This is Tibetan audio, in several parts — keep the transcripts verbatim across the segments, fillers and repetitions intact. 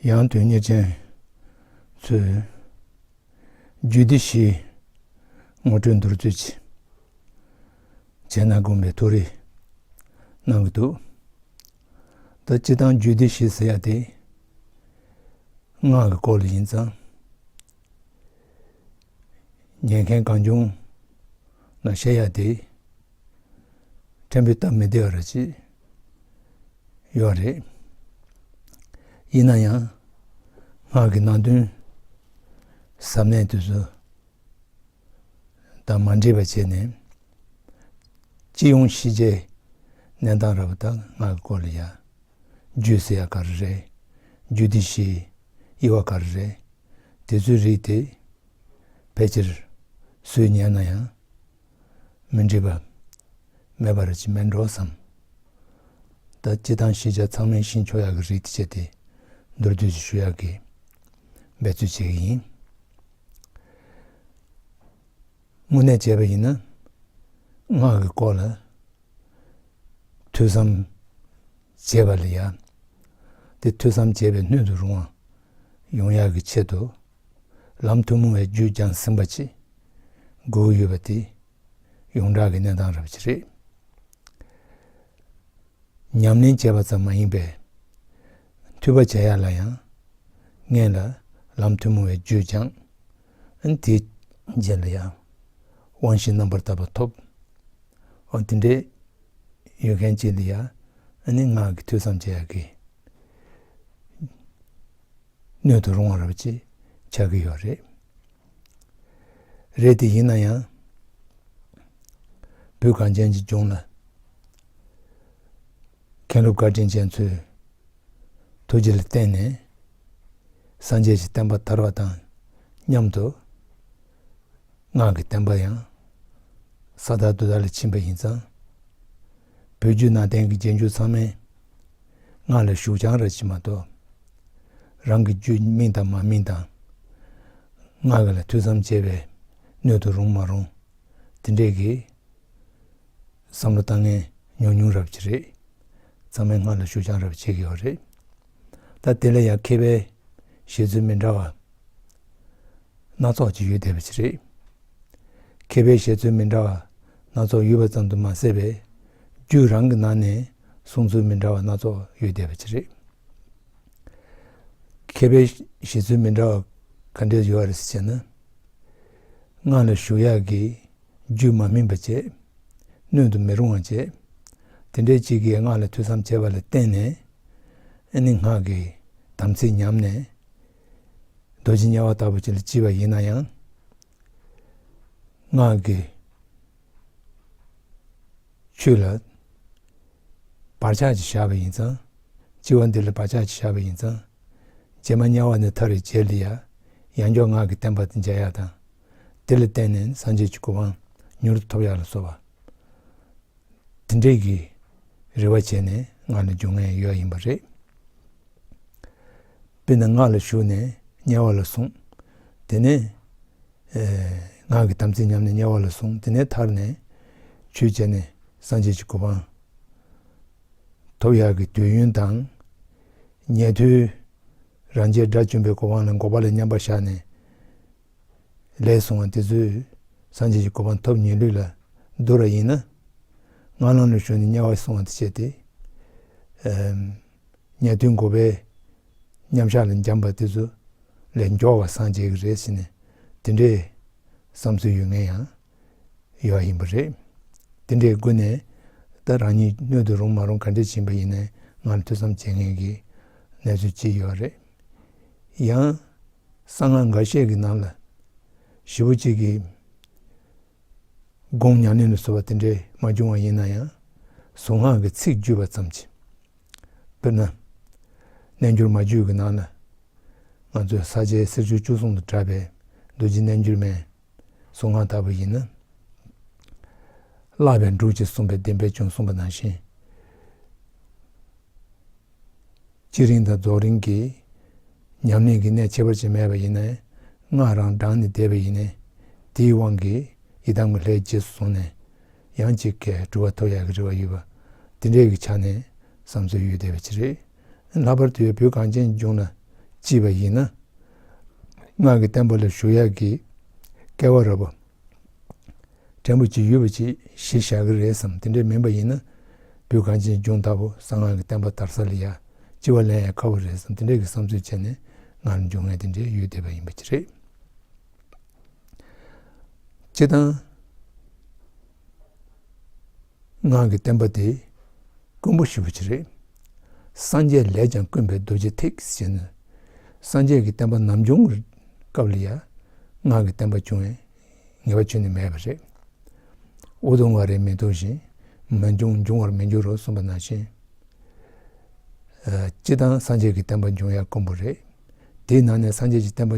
ཡང་དོན་གཉེར་ཅན་ཚོས་རྒྱུད་སྡེ་བཞི་ངོ་སྤྲོད་མདོར་བསྡུས་ཅིག་བྱས་ན་དགོངས་པའི་ཐུགས་རེ་གནང་གི་འདུག་ད་སྤྱིར་བཏང་རྒྱུད་སྡེ་བཞི་ཟེར་ཡ་དེ་སྔགས་ཀྱི་སྐོར་ལ་ཡིན་ཙང་། ཉན་མཁན་གང་བྱུང་ལ་བཤད་ཡ་དེ་ཕྲན་བུ་སྟབས་མི་བདེ་བ་ར་ཅིག་ཡོད་རེད། ཡིན་ན་ཡང་སྔགས་ཀྱི་ནང་དོན་ཟབ་གནད་དེ་ཚོ་དང་མ་འདྲེས་པ་བྱས་ནས་སྤྱི་ཡོངས་ཤེས་བྱའི་གནས་སྟངས་རབ་དང་སྔགས་ཀྱི་སྐོར་ལ་ཡ། རྒྱུད་ཟེར་ཡ་ག་རེ་རེད། རྒྱུད་སྡེ་བཞིའི་དབྱེ་བ་ག་རེ་རེད། དེ་ཚོའི་རིགས་དེ་ཕལ་ཆེར་སུས་ཉན་ན་ཡང་མི་འགྲིག་པ་མེད་པ་རེ་ཅིག་མེད་འགྲོ་བསམ། ད་སྤྱིར་བཏང་ཤེས་བྱ་ཚང་མས་ཤེས་ཆོག་ཡག་གི་རིགས་དེ་བྱས་ཏེ་མདོར་བསྡུས་ཤིག་ཞུ་ཡག་གི་འབད་རྩོལ་བྱེད་ཀྱི་ཡིན། དངོས་གནས་བྱས་པ་ཡིན་ན་སྔགས་ཀྱི་སྐོར་ལ་ཐོས་བསམ་བྱས་པ་ལ་ཡ། དེ་ཐོས་བསམ་བྱས་པའི་སྣོད་དུ་རུང་བ་ཡོང་ཡག་གི་ཆེད་དུ་ལམ་ཐུན་མོང་བའི་རྒྱུད་སྦྱངས་ཟིན་པ་ཅིག་དགོས་ཀྱི་ཡོད་པ་དེ་ཡོངས་གྲགས་ཀྱི་གནས་སྟངས་རབ་ཅིག་རེད། ཉམས་ལེན་བྱས་པ་ཙམ་མ་ཡིན་པའི་ཐོས་པ་བྱ་ཡ་ལ་ཡང་སྔོན་ལ་ལམ་ཐུན་མོང་བའི་རྒྱུད་སྦྱངས། ཨ་ནི་དེའི་རྗེས་ལ་ཡང་དབང་བཞི་རྣམ་པར་དག་པ་ཐོབ། འོ་དེ་འདྲའི་ཡོད་མཁན་ཅིག་ལ་ཡ་ཨ་ནི་སྔགས་ཀྱི་ཐོས་བསམ་བྱེད་ཡག་གི་སྣོད་དུ་རུང་བ་རབ་ཅིག་ཆགས་ཀྱི་ཡོད་རེད། རེད་དེ་ཡིན་ན་ཡང་བོད་གངས་ཅན་གྱི་ལྗོངས་ལ་མཁན་སློབ་བཀའ་དྲིན་ཅན་ཚོས་ཐུགས་རྗེ་ལ་བརྟེན་ནས་སངས་རྒྱས་ཀྱི་བསྟན་པ་དར་བ་དང་མཉམ་དུ་སྔགས་ཀྱི་བསྟན་པ་ཡང་ས་དག་རྡོ་དག་ལ་ཕྱིན་པ་ཡིན་ཙང་། བོད་བརྒྱུད་ནང་བསྟན་གྱི་རྗེས་འཇུག་ཚང་མས་སྔགས་ལ་ཞུགས་སྦྱངས་ར་ཅིག་མ་གཏོགས། རང་གི་རྒྱུད་སྨིན་དང་མ་སྨིན་དང་། སྔགས་ལ་ཐོས་བསམ་བྱས་པའི་སྣོད་དུ་རུང་མ་རུང་། དེ་འདྲས་ཀྱི་བསམ་བློ་བཏང་མཁན་ཉུང་ཉུང་རབ་ཅིག་རེད། ཚང་མས་སྔགས་ལ་ཞུགས་སྦྱངས་རབ་བྱེད་ཀྱི་ཡོད་རེད། ད་དེ་ལ་ཡང་མཁས་པའི་བཞེད་ཚུལ་མི་འདྲ་བ་སྣ་ཚོགས་ཅིག་ཡོད་བསྡད་པ་ཅིག་རེད། མཁས་པའི་བཞེད་ཚུལ་མི་འདྲ་བ་སྣ་ཚོགས་ཡོད་པ་ཙམ་དུ་མ་ཟད་པའི་རྒྱུད་རང་གི་ནང་ནས་གསུང་ཚུལ་མི་འདྲ་བ་སྣ་ཚོགས་ཡོད་བསྡད་པ་ཅིག་རེད། མཁས་པའི་བཞེད་ཚུལ་མི་འདྲ་བ་ག་འདྲས་ཡོད་རེད་ཟེར་བྱས་ན། སྔགས་ལ་ཞུགས་ཡག་གི་རྒྱུད་མ་སྨིན་པ་བྱས། སྣོད་དུ་མི་རུང་བ་བྱས། དེ་འདྲའི་གཅིག་གིས་སྔགས་ལ་ཐོས་བསམ་བྱས་པ་ལ་བརྟེན་ནས། ཨ་ནི་སྔགས་ཀྱི་དམ་ཚིག་ཉམས་ནས། རྡོ་རྗེ་དམྱལ་བ་ལྟ་བུ་ཅིག་ལ་སྐྱེས་པ་ཡིན་ན་ཡང་། སྔགས་ཀྱི་ཆོས་ལ་བག་ཆགས་ཅིག་བཞག་པ་ཡིན་ཙང་། སྐྱེ་བ་འདི་ལ་བག་ཆགས་ཅིག་བཞག་པ་ཡིན་ཙང་། རྗེས་མ་དམྱལ་བ་ནས་ཐར་བའི་རྗེས་ལ་ཡང་། ཡང་བསྐྱར་སྔགས་ཀྱི་བསྟན་པ་དེ་མཇལ་ཡག་དང་། དེ་ལ་བརྟེན་ནས་སངས་རྒྱས་ཀྱི་གོ་འཕང་མྱུར་དུ་ཐོབ་ཡག་ལ་སོགས་པ། དེ་འདྲས་ཀྱི་རེ་བ་བྱས་ནས་སྔགས་ལ་འཇུག་མཁན་ཡོད་ཡིན་པ་རེད། དཔེར་ན་སྔགས་ལ་ཞུགས་ནས་དམྱལ་བ་ལ་སོང་། དེ་ནས་ཨེ་སྔགས་ཀྱི་དམ་ཚིག་ཉམས་ནས་དམྱལ་བ་ལ་སོང་། དེ་ནས་ཐར་ནས་ཆོས་བྱས་ནས་སངས་རྒྱས་ཀྱི་གོ་འཕང་ཐོབ་ཡག་གི་དུས་ཡུན་དང་། ཉན་ཐོས་རང་རྒྱལ་དགྲ་བཅོམ་པའི་གོ་འཕང་ལ་འགོག་པ་ལ་མཉམ་པར་བཞག་ནས། ལས་གསུང་བ་དེ་ཚོས་སངས་རྒྱས་ཀྱི་གོ་འཕང་ཐོབ་ཉིན་ལུས་ལ་བསྡུར་བ་ཡིན་ན། སྔགས་ལམ་ལ་ཞུགས་ནས་དམྱལ་བ་སོང་བ་དེ་བྱས་ཏེ། ཨེམ། ཉན་ཐོས་འགོག་པའི་མཉམ་བཞག་ལ་འབྱམས་པ་དེ་ཚོ་ལས་མགྱོགས་པ་སངས་རྒྱས་ཀྱི་རེད་ཟེར་ནས་དེ་འདྲའི་བསམ་ཚུལ་ཡོད་མཁན་ཡང་ཡོད་ཡིན་པ་རེད། དེ་འདྲའི་སྒོ་ནས་ད་རང་ཉིད་སྣོད་དུ་རུང་མ་རུང་ག་འདྲ་ཕྱིན་པ་ཡིན་ནའི་སྔགས་ལ་ཐོས་བསམ་བྱེད་མཁན་གྱི་གནས་ཚུལ་ཅིག་ཡོད་རེད། ཡང་། གསང་སྔགས་འགའ་ཤས་ཀྱི་ནང་ལ་ཞེ་པོ་ཅིག་གིས་སྒོམ་ཉམས་ལེན་ལ་སོགས་པ་དེ་འདྲའི་མ་བྱུང་བ་ཡིན་ན་ཡང་གཟུངས་སྔགས་ཀྱི་ཚིག་བརྗོད་པ་ཙམ་གྱིས། དཔེར་ན། རྣལ་འབྱོར་མ་བརྒྱུད་ཀྱི་ནང་ལ་ང་ཚོས་ས་བཅད་གསེར་ཕྱོགས་བཅུ་གསུམ་དུ་གྲགས་པའི་རྡོ་རྗེ་རྣལ་འབྱོར་མའི་གཟུངས་སྔགས་ལྟ་བུ་ཡིན་ན། བཀླགས་པས་འགྲུབ་ཅེས་གསུངས་པའི་བདེན་པས་ཀྱང་གསུངས་པ་ནང་བཞིན། སྤྱིར་དབྱིངས་དང་རྫོགས་རིམ་གྱི་ཉམས་ལེན་གྱི་གནད་ཁྱད་པར་ཅན་མེད་པ་ཡིན་ནའི། སྔགས་རང་བགྲངས་ནས་བསྡད་པ་ཡིན་ནའི། དེའི་དབང་གིས་ཡི་དམ་གྱི་ལྷའི་རྗེས་སུ་བཟུང་ནས། ཡང་ཅིག་གིས་གྲུབ་པ་ཐོབ་ཡག་གི་རེ་བ་ཡོད་པ། དེ་འདྲའི་གི་ཆ་ནས་བསམ་ཚུལ་ཡོད་བསྡད་པ་ཅིག་རེད། ལྷག་པར་དུ་ཡང་བོད་གངས་ཅན་ལྗོངས་ལ་ བྱས་པ་ཡིན་ན། སྔགས་ཀྱི་བསྟན་པ་ལ་ཞུགས་ཡག་གི་སྐལ་བ་རབ་པ་ཕྲན་བུ་ཅིག་ཡོད་པ་ཅིག་གཞི་བཞག་གི་རེད་བསམ། དེ་འདྲ་མིན་པ་ཡིན་ན། བོད་གངས་ཅན་ལྗོངས་ལྟ་བུ་གསང་སྔགས་ཀྱི་བསྟན་པ་དར་ས་ལ་ཡ་སྐྱེ་བ་ལེན་ཡ་ཁག་པོ་རེད་བསམ། དེ་འདྲ་གི་བསམ་ཚུལ་བྱས་ནས་སྔར་འབྱུང་ངེས་དེ་འདྲ་ཡོད་བསྡད་པ་ཡིན་པ་ཅིག་རེད། སྤྱིར་བཏང་སྔགས་ཀྱི་བསྟན་པ་དེ་དཀོན་པོ་ཞེ་པོ་ཅིག་རེད། སངས་རྒྱས་ལས་ཀྱང་དཀོན་པའི་རྡོ་རྗེ་ཐེག་ཟེར་ནས། སངས་རྒྱས་ཀྱི་བསྟན་པ་ནམ་བྱུང་སྐབས་ལ་ཡ་སྔགས་ཀྱི་བསྟན་པ་བྱུང་བའི་ངེས་པ་ཁྱོན་ནས་མེད་པ་རེད། ཨུ་དུམ་ཝཱ་རའི་མེ་ཏོག་བཞིན། མི་འབྱུང་འབྱུང་བར་མི་འགྱུར་རོ་གསུངས་པ་ནང་བཞིན། ཨ། སྤྱིར་བཏང་སངས་རྒྱས་ཀྱི་བསྟན་པ་འབྱུང་ཡ་དཀོན་པོ་རེད། དེའི་ནང་ནས་སངས་རྒྱས་ཀྱི་བསྟན་པ་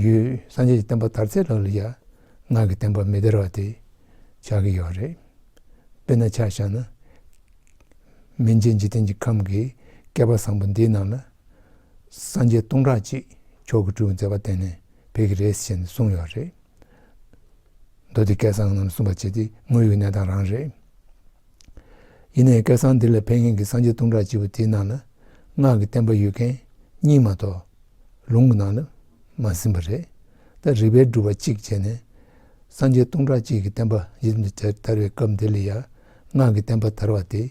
ཡོད། སངས་རྒྱས་ཀྱི་བསྟན་པ་དར་ཚད་ལ་ལ་ཡ་སྔགས་ཀྱི་བསྟན་པ་མི་དར་བ་དེ་ཆགས་ཀྱི་ཡོད་རེད། དཔེར་ན་ཆ་བཞག་ན། མན་ཇེ་འཇིག་རྟེན་གྱི་ཁམས་ཀྱི་བསྐལ་པ་བཟང་པོ་འདིའི་ནང་ལ་སངས་རྒྱས་སྟོང་ཕྲག་གཅིག་མཆོག་གི་སྤྲུལ་པའི་མཛད་པ་བསྟན་ནས་ཕེབས་ཀྱི་རེད་ཟེར་ནས་གསུངས་ཡོད་རེད། མདོ་སྡེ་སྐལ་བཟང་རྣམས་གསུངས་པ་བྱས་ཏེ་དངོས་ཡོད་གནས་སྟངས་རང་རེད། ཡིན་ནའི་སྐལ་བཟང་འདི་ལ་ཕེབས་མཁན་གྱི་སངས་རྒྱས་སྟོང་ཕྲག་གཅིག་པོ་དེའི་ནང་ལ་སྔགས་ཀྱི་བསྟན་པ་ཡོད་མཁན་གཉིས་མ་གཏོགས་ལུང་གི་ནང་ལ་མ་ཟིན་པ་རེད། ད་རིགས་པས་སྒྲུབ་པ་གཅིག་བྱས་ནས་སངས་རྒྱས་སྟོང་ཕྲག་གཅིག་གི་བསྟན་པ་ཡིད་དུ་དར་བའི་སྐབས་འདི་ལ་ཡང་སྔགས་ཀྱི་བསྟན་པ་དར་བ་དེ་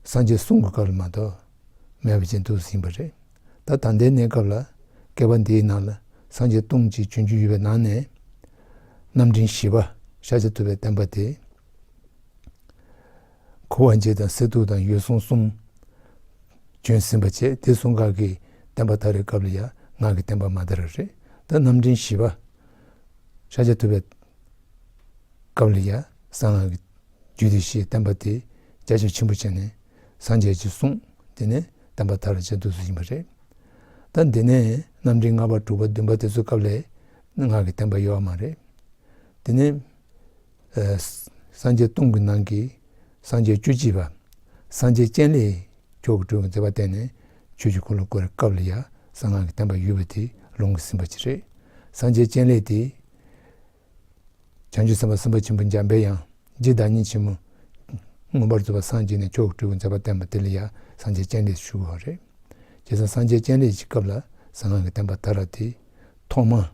སངས་རྒྱས་གསུམ་གྱི་སྐབས་ལ་མ་གཏོགས་མེད་པ་ཅན་དུ་ཟིན་པ་རེད། ད་ད་ལྟའི་གནས་སྐབས་ལ་བསྐལ་པ་འདིའི་ནང་ལ་སངས་རྒྱས་སྟོང་གཅིག་བྱོན་རྒྱུ་ཡོད་པའི་ནང་ནས་རྣམ་འདྲེན་བཞི་པ་ཤཱཀྱ་ཐུབ་པའི་བསྟན་པ་དེ། ཁུ་བ་འབྱེད་དང་གསེར་ཐུབ་དང་འོད་སྲུང་གསུམ་བྱོན་ཟིན་པ་བྱས། དེ་གསུམ་ཀ་གི་བསྟན་པ་དར་བའི་སྐབས་ལ་ཡང་སྔགས་ཀྱི་བསྟན་པ་མ་དར་བ་རེད། ད་རྣམ་འདྲེན་བཞི་པ་ཤཱཀྱ་ཐུབ་པའི་སྐབས་ལ་ཡང་གསང་སྔགས་ཀྱི་རྒྱུད་སྡེ་བཞིའི་བསྟན་པ་དེ་རྒྱ་ཆེ་ཆེན་པོ་བྱས་ནས་སངས་རྒྱས་ཀྱིས་གསུངས། དེ་ནས་བསྟན་པ་དར་བ་བྱས་འདུག་སེ་ཡིན་པ་རེད། ད་འདི་ནས་རྣམ་འདྲེན་ལྔ་པ་དྲུག་པ་བདུན་པ་དེ་ཚོའི་སྐབས་ལ་སྔགས་ཀྱི་བསྟན་པ་ཡོད་པ་མ་རེད། དེ་ནས། ཨ། སངས་རྒྱས་སྟོང་གི་ནང་གི་སངས་རྒྱས་བཅུ་གཅིག་པ་སངས་རྒྱས་སྤྱན་ལེགས་མཆོག་གི་སྤྲུལ་པའི་མཛད་པ་བསྟན་ནས་ཆོས་ཀྱི་འཁོར་ལོ་བསྐོར་བའི་སྐབས་ལ་ཡང་གསང་སྔགས་ཀྱི་བསྟན་པ་ཡོད་པ་དེ་ལུང་གིས་ཟིན་པ་ཅིག་རེད། སངས་རྒྱས་སྤྱན་ལེགས་དེ་བྱང་ཆུབ་སེམས་དཔའ་སེམས་དཔའ་ཆེན་པོ་འཇམ་པའི་དབྱངས་རྗེ་བདག་ཉིད་ཆེན་མོ་མངོན་པར་རྫོགས་པར་སངས་རྒྱས་ནས་མཆོག་གི་སྤྲུལ་པའི་མཛད་པ་བསྟན་པ་དེ་ལ་ཡང་སངས་རྒྱས་སྤྱན་ལེགས་ཞུ་དགོས་པ་རེད། བྱས་ཙང་སངས་རྒྱས་སྤྱན་ལེགས་ཀྱི་སྐབས་ལ་གསང་སྔགས་ཀྱི་བསྟན་པ་དར་བ་དེ་ཐོག་མ། ཨ།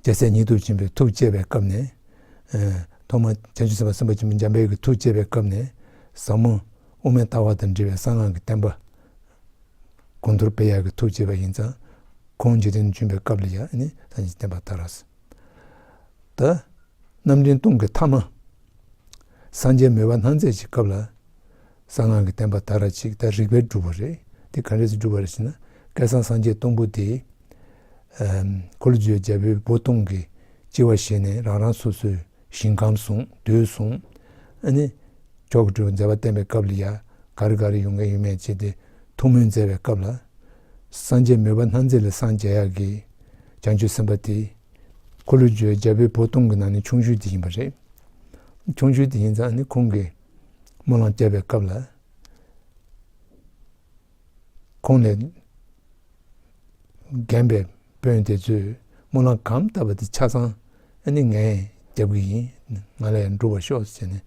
རྒྱལ་སྲས་ཉིད་དུ་བྱོན་པའི་ཐུགས་བསྐྱེད་པའི་སྐབས་ནས། ཨ། ཐོག་མ་བྱང་ཆུབ་སེམས་དཔའ་སེམས་དཔའ་ཆེན་པོ་འཇམ་དཔལ་གྱི་ཐུགས་བསྐྱེད་པའི་སྐབས་ནས་ཟབ་མོ་དབུ་མའི་ལྟ་བ་དང་འབྲེལ་བའི་གསང་སྔགས་ཀྱི་བསྟན་པ་གོང་མཐོར་སྤེལ་ཡག་གི་ཐུགས་བསྐྱེད་པ་ཡིན་ཙང་། ཁོང་འཇིག་རྟེན་བྱོན་པའི་སྐབས་ལ་ཡང་ནི་སངས་རྒྱས་བསྟན་པ་དར་བ། ད་རྣམ་འདྲེན་སྟོང་གི་ཐ་མ། སངས་རྒྱས་མོས་པ་སྣང་མཛད་ཀྱི་སྐབས་ལ། གསང་སྔགས་ཀྱི་བསྟན་པ་དར་བ་ཅིག་ད་རིགས་པས་བསྒྲུབས་པ་རེད། དེ་ག་འདྲས་སེ་བསྒྲུབས་པ་རེད་ཟེར་ན། བསྐལ་བཟང་སངས་རྒྱས་སྟོང་པོ་དེ། ཨམ། འཁོར་ལོས་སྒྱུར་བའི་རྒྱལ་པོའི་བུ་སྟོང་གིས་གཅེས་པར་བཞེས་ནས་རང་རང་སོ་སོའི་ཞིང་ཁམས་བཟུང་། དུས་བཟུང་། ཨ་ནི། མཆོག་གི་སྤྲུལ་པའི་མཛད་པ་བསྟན་པའི་སྐབས་ལ་ཡ། ག་རེ་ག་རེ་ཡོང་གི་ཡོད་མེད་བྱས་ཏེ་ཐུགས་སྨོན་མཛད་པའི་སྐབས་ལ། སངས་རྒྱས་མོས་པ་སྣང་མཛད་ལ་སངས་རྒྱས་ཡག་གི་བྱང་ཆུབ་སེམས་དཔའ་དེ། འཁོར་ལོས་སྒྱུར་བའི་རྒྱལ་པོའི་བུ་སྟོང་གི་ནང་ནས་ཆུང་ཤོས་དེ་ཡིན་པ་རེད། ཆུང་ཤོས་དེ་ཡིན་ཙང་ནི་ཁོང་གིས་སྨོན་ལམ་བརྒྱབ་པའི་སྐབས་ལ། ཁོང་ནས་རྒན་པའི་དཔོན་དེ་ཚོས་སྨོན་ལམ་གང་བཏབ་པ་དེ་ཆ་ཚང་ཨ་ནི་ངས་རྒྱབ་ཀྱི་ཡིན། ང་ལ་ཡང་འགྲུབ་པར་ཤོག་ཟེར་ནས།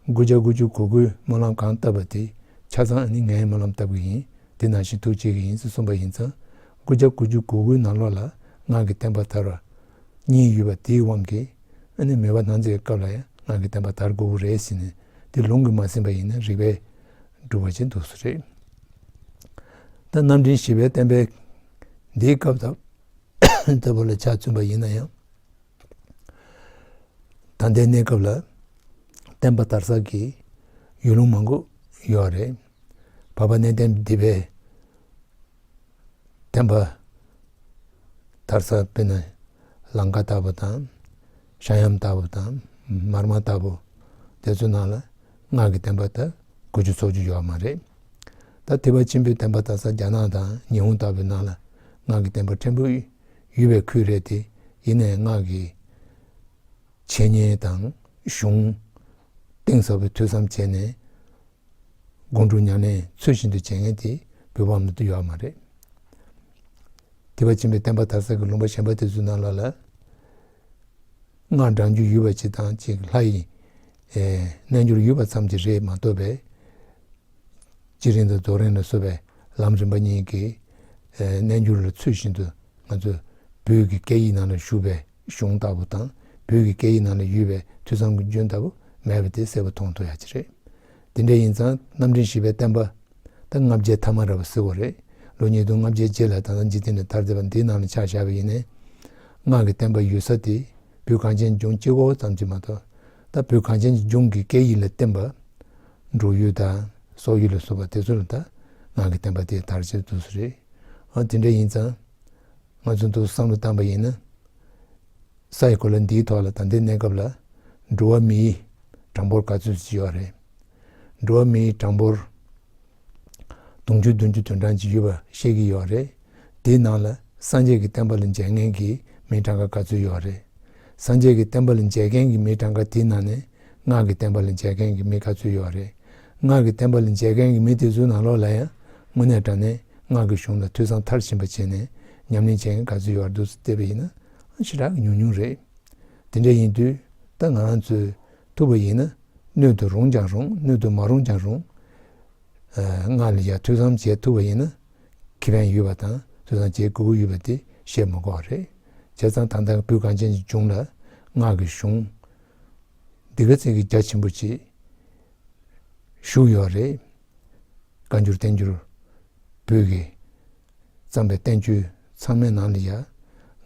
དགུ་བརྒྱ་དགུ་བཅུ་གོ་དགུའི་སྨོན་ལམ་གང་བཏབ་པ་དེ་ཆ་ཚང་ཨ་ནི་ངས་སྨོན་ལམ་བཏབ་ཀྱི་ཡིན། དེ་ནང་བཞིན་ཐུགས་བསྐྱེད་ཀྱི་ཡིན་ཟེར་གསུངས་པ་ཡིན་ཙང་། དགུ་བརྒྱ་དགུ་བཅུ་གོ་དགུའི་ནང་ལོགས་ལ་སྔགས་ཀྱི་བསྟན་པ་དར་བ་གཉིས་ཡོད་པ་དེའི་དབང་གིས་ཨ་ནི་མོས་པ་སྣང་མཛད་ཀྱི་སྐབས་ལ་ཡང་སྔགས་ཀྱི་བསྟན་པ་དར་དགོས་ཀྱི་རེད་ཟེར་ནས། དེ་ལུང་གིས་མ་ཟིན་པ་ཡིན་ན་རིགས་པས་སྒྲུབ་པ་ཅིག་འདུག་སེ་རེད། ད་རྣམ་འདྲེན་བཞི་པའི་བསྟན་པའི་འདིའི་སྐབས་ལྟ་བུ་ལ་ཆ་མཚོན་པ་ཡིན་ན་ཡང་། ད་ལྟའི་གནས་སྐབས་ལ་བསྟན་པ་དར་ས་གི་ཡུལ་ལུང་མང་པོ་ཡོད་རེད། བར་པ་གནས་བརྟན་སྡེ་པའི་བསྟན་པ་དར་ས་དཔེར་ན་ལང་ཀ་ལྟ་བུ་དང་། ཤང་ཡམ་ལྟ་བུ་དང་། མར་མ་ལྟ་བུ་དེ་ཚོའི་ནང་ལ་སྔགས་ཀྱི་བསྟན་པ་ད་གོ་རྒྱུ་ཚོར་རྒྱུ་ཡོད་མ་རེད། ད་ཐེག་པ་ཆེན་པོའི་བསྟན་པ་དར་ས་རྒྱ་ནག་དང་ཉི་ཧོང་ལྟ་བུའི་ནང་ལ་སྔགས་ཀྱི་བསྟན་པ་ཕྲན་བུ་ཡོད་པའི་ཁུལ་རེད་དེ། ཡིན་ནའི་སྔགས་ཀྱི་འཆད་ཉན་དང་གཞུང་གཏིང་ཟབ་པོའི་ཐོས་བསམ་བྱས་ནས་སྒོམ་སྒྲུབ་ཉམས་ལེན་ཚུལ་བཞིན་དུ་བྱེད་མཁན་དེ་བོད་པ་མ་གཏོགས་ཡོད་མ་རེད། ཐེག་པ་ཆེན་པོའི་བསྟན་པ་དར་ས་གི་ལུང་པ་གཞན་པ་དེ་ཚོའི་ནང་ལོགས་ལ་སྔགས་བགྲང་རྒྱུ་ཡོད་པ་ཅིག་དང་ཅིག་ལྷ་ཡི་རྣལ་འབྱོར་ཡོད་པ་ཙམ་གྱིས་རེད་མ་གཏོགས་པའི། སྤྱི་རིང་དང་རྫོགས་རིང་ལ་སོགས་པའི་ལམ་རིམ་པ་གཉིས་ཀྱི་ཨ་རྣལ་འབྱོར་ལ་ཚུལ་བཞིན་དུ་ང་ཚོ་བོད་ཀྱི་སྐད་ཡིག་ནང་ལ་བཞུགས་པའི་གཞུང་ལྟ་བུ་དང་། བོད་ཀྱི་སྐད་ཡིག་ནང་ལ་ཡོད་པའི་ཐོས་བསམ་གྱི་རྒྱུན་ལྟ་བུ་མེད་པ་དེ་གསལ་པོ་མཐོང་ཐུབ་ཡག་ཅིག་རེད། དེ་འདྲ་ཡིན་ཙང་རྣམ་འདྲེན་བཞི་པའི་བསྟན་པ་ད་ལྔ་བརྒྱའི་ཐ་མ་རེད་པ་ཟེར་དགོས་རེད། ལོ་ཉིས་སྟོང་ལྔ་བརྒྱའི་རྗེས་ལ་ད་ལྟ་འཇིག་རྟེན་ལ་དར་བསྡད་པ་འདིའི་ནང་ལ་ཆ་བཞག་པ་ཡིན་ནའི། སྔགས་ཀྱི་བསྟན་པ་ཡོད་ས་དེ་བོད་གངས་ཅན་ལྗོངས་གཅིག་པོ་ཙམ་གྱིས་མ་གཏོགས། ད་བོད་གངས་ཅན་གྱི་ལྗོངས་ཀྱི་སྐད་ཡིག་ལ་བརྟེན་པ་འབྲུག་ཡུལ་དང་སོག་ཡུལ་ལ་སོགས་པ་དེ་ཚོ་ལ་ད་སྔགས་ཀྱི་བསྟན་པ་དེ་དར་ཕྱིན་འདུག་ས་རེད། འོ་དེ་འདྲ་ཡིན་ཙང་ང་ཚོ་འདུག་བསམ་བློ་བཏང་པ་ཡིན་ན། ས་ཡི་གོ་ལ་འདིའི་ཐོག་ལ་ད་ལྟའི་གནས་སྐབས་ལ་འགྲོ་བ་མིའི་གྲངས་འབོར་ག་ཚོད་ཅིག་ཡོད་རེད། འགྲོ་བ་མིའི་གྲངས་འབོར་དུང་ཕྱུར་བདུན་ཅུ་དོན་གྲངས་ཅིག་ཡོད་པ་ཤེས་ཀྱི་ཡོད་རེད། དེའི་ནང་ལ་སངས་རྒྱས་ཀྱི་བསྟན་པ་ལ་མཇལ་མཁན་གྱི་མིའི་གྲངས་ཀ་ག་ཚོད་ཡོད་རེད། སངས་རྒྱས་ཀྱི་བསྟན་པ་ལ་མཇལ་མཁན་གྱི་མིའི་གྲངས་ཀ་དེའི་ནང་ནས་སྔགས་ཀྱི་བསྟན་པ་ལ་མཇལ་མཁན་གྱི་མི་ག་ཚོད་ཡོད་རེད། སྔགས་ཀྱི་བསྟན་པ་ལ་མཇལ་མཁན་གྱི་མི་དེ་ཚོའི་ནང་ལོགས་ལ་ཡང་དངོས་གནས་དྲང་གནས་སྔགས་ཀྱི་གཞུང་ལ་ཐོས་བསམ་མཐར་ཕྱིན་པ་བྱས་ནས་ཉམས་ལེན་བྱེད་མཁན་ག་ཚོད་ཡོད་འདུག་བལྟས་པ་ཡིན་ན་ཞེ་དྲག་ཉུང་ཉུང་རེད། དེ་འདྲ་ཡིན་དུས་ད་ང་རང་ཚོས་ཐུབ་པ་ཡིན་ན་སྣོད་དུ་རུང་ཀྱང་རུང་། སྣོད་དུ་མ་རུང་ཀྱང་རུང་། ཨ་སྔགས་ལ་ཡ་ཐོས་བསམ་བྱེད་ཐུབ་པ་ཡིན་ན་ཁེ་ཕན་ཡོད་པ་དང་ཐོས་བསམ་བྱེད་དགོས་ཀྱི་ཡོད་པ་དེ་བཤད་མ་དགོས་པ་རེད། བྱས་ཙང་ད་ལྟ་བོད་གངས་ཅན་གྱི་ལྗོངས་ལ་སྔགས་ཀྱི་གཞུང་འདི་ག་ཚད་ཀྱི་རྒྱ་ཆེན་པོ་ཅིག་བཞུགས་ཡོད་རེད། བཀའ་འགྱུར་བསྟན་འགྱུར་བོད་ཀྱི་བརྩམས་པའི་བསྟན་བཅོས་ཚང་མའི་ནང་ལ་ཡ་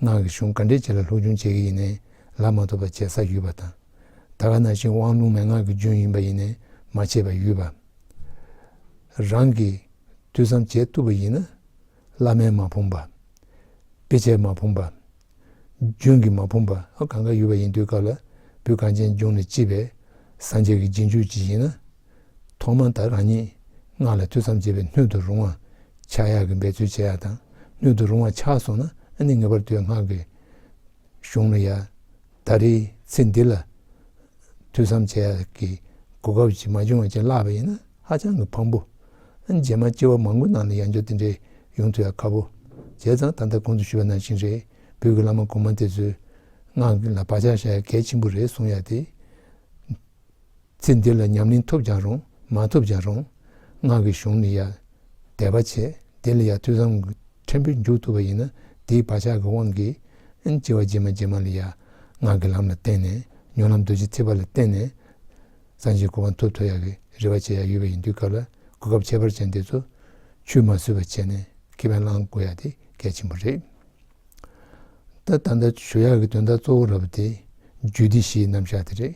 སྔགས་ཀྱི་གཞུང་ག་འདྲས་ཅིག་ལ་སློབ་སྦྱོང་བྱེད་ཀྱི་ཡིན་ནའི་ལབ་མ་ཐུབ་པ་བྱེད་ས་ཡོད་པ་དང་། ད་ག་ནང་བཞིན་དབང་ལུང་མན་ངག་གི་རྒྱུན་ཡིན་པ་ཡིན་ནའི་མ་ཆད་པ་ཡོད་པ། རང་གིས་ཐོས་བསམ་བྱེད་ཐུབ་པ་ཡིན་ན་བླ་མས་མ་ཕོངས་པ། དཔེ་ཆས་མ་ཕོངས་པ། རྒྱུན་གྱིས་མ་ཕོངས་པ་ཨ་གང་ག་ཡོད་པ་ཡིན་དུས་སྐབས་ལ་བོད་གངས་ཅན་ལྗོངས་ནས་སྐྱེས་པའི་སངས་རྒྱས་ཀྱི་རྗེས་འཇུག་ཅིག་ཡིན་ན། ཐོག་མར་ད་རང་ཉིད་སྔགས་ལ་ཐོས་བསམ་བྱེད་པའི་སྣོད་དུ་རུང་བ་ཆགས་ཡག་གི་འབད་རྩོལ་བྱེད་ཡག་དང་། སྣོད་དུ་རུང་བ་ཆགས་སོང་ན་ཨ་ནི་ངེས་པར་དུ་སྔགས་ཀྱི་གཞུང་ལ་ཡ། ད་རེས་ཚེ་འདི་ལ་ཐོས་བསམ་བྱེད་ཡག་གི་གོ་སྐབས་ཅིག་མ་བྱུང་བ་ཅིག་བརླག་པ་ཡིན་ན་ཧ་ཅང་གི་ཕངས་པོ། རྗེས་མ་སྐྱེ་བ་མང་པོའི་ནང་ལ་ཡང་བསྐྱར་དེ་འདྲའི་ཡོང་ཐུབ་ཡག་ཁག་པོ། བྱས་ཙང་ད་ལྟ་གོང་དུ་ཞུས་པ་ནང་བཞིན་རེད། བོད་ཀྱི་བླ་མ་གོང་མ་དེ་ཚོས་སྔགས་ལ་བག་ཆགས་བཞག་ཡག་གལ་ཆེན་པོ་རེད་གསུང་ཡག་དེ། ཚེ་འདི་ལ་ཉམས་ལེན་ཐུབ་ཀྱང་རུང་མ་ཐུབ་ཀྱང་རུང་། སྔགས་ཀྱི་གཞུང་ལ་ཡ་དད་པ་བྱས། དེ་ལ་ཡ་ཐོས་བསམ་ཕྲན་བུ་འཇུག་ཐུབ་པ་ཡིན་ན་དེའི་བག་ཆགས་ཀྱི་དབང་གིས་ཨ་ནི་སྐྱེ་བ་རྗེས་མ་རྗེས་མ་ལ་ཡ་སྔགས་ཀྱི་ལམ་ལ་བརྟེན་ནས་སྨོན་ལམ་རྡོ་རྗེ་ཐེག་པ་ལ་བརྟེན་ནས་སངས་རྒྱས་གོ་འཕང་ཐོབ་ཐུབ་ཡག་གི་རེ་བ་བྱེད་ཡག་ཡོད་པ་ཡིན་དུས་སྐབས་ལ་གོ་སྐབས་ཁྱད་པར་ཅན་དེ་ཚོ་ཆུད་མ་ཟོས་པ་བྱས་ནས་ཁེ་ཕན་བླང་དགོས་ཡག་དེ་གལ་ཆེན་པོ་རེད། ད་ད་ལྟ་ཞུ་ཡག་གི་དོན་དག་གཙོ་བོ་ར་བ་དེ་རྒྱུད་སྡེ་བཞིའི་རྣམ་གཞག་དེ་རེད།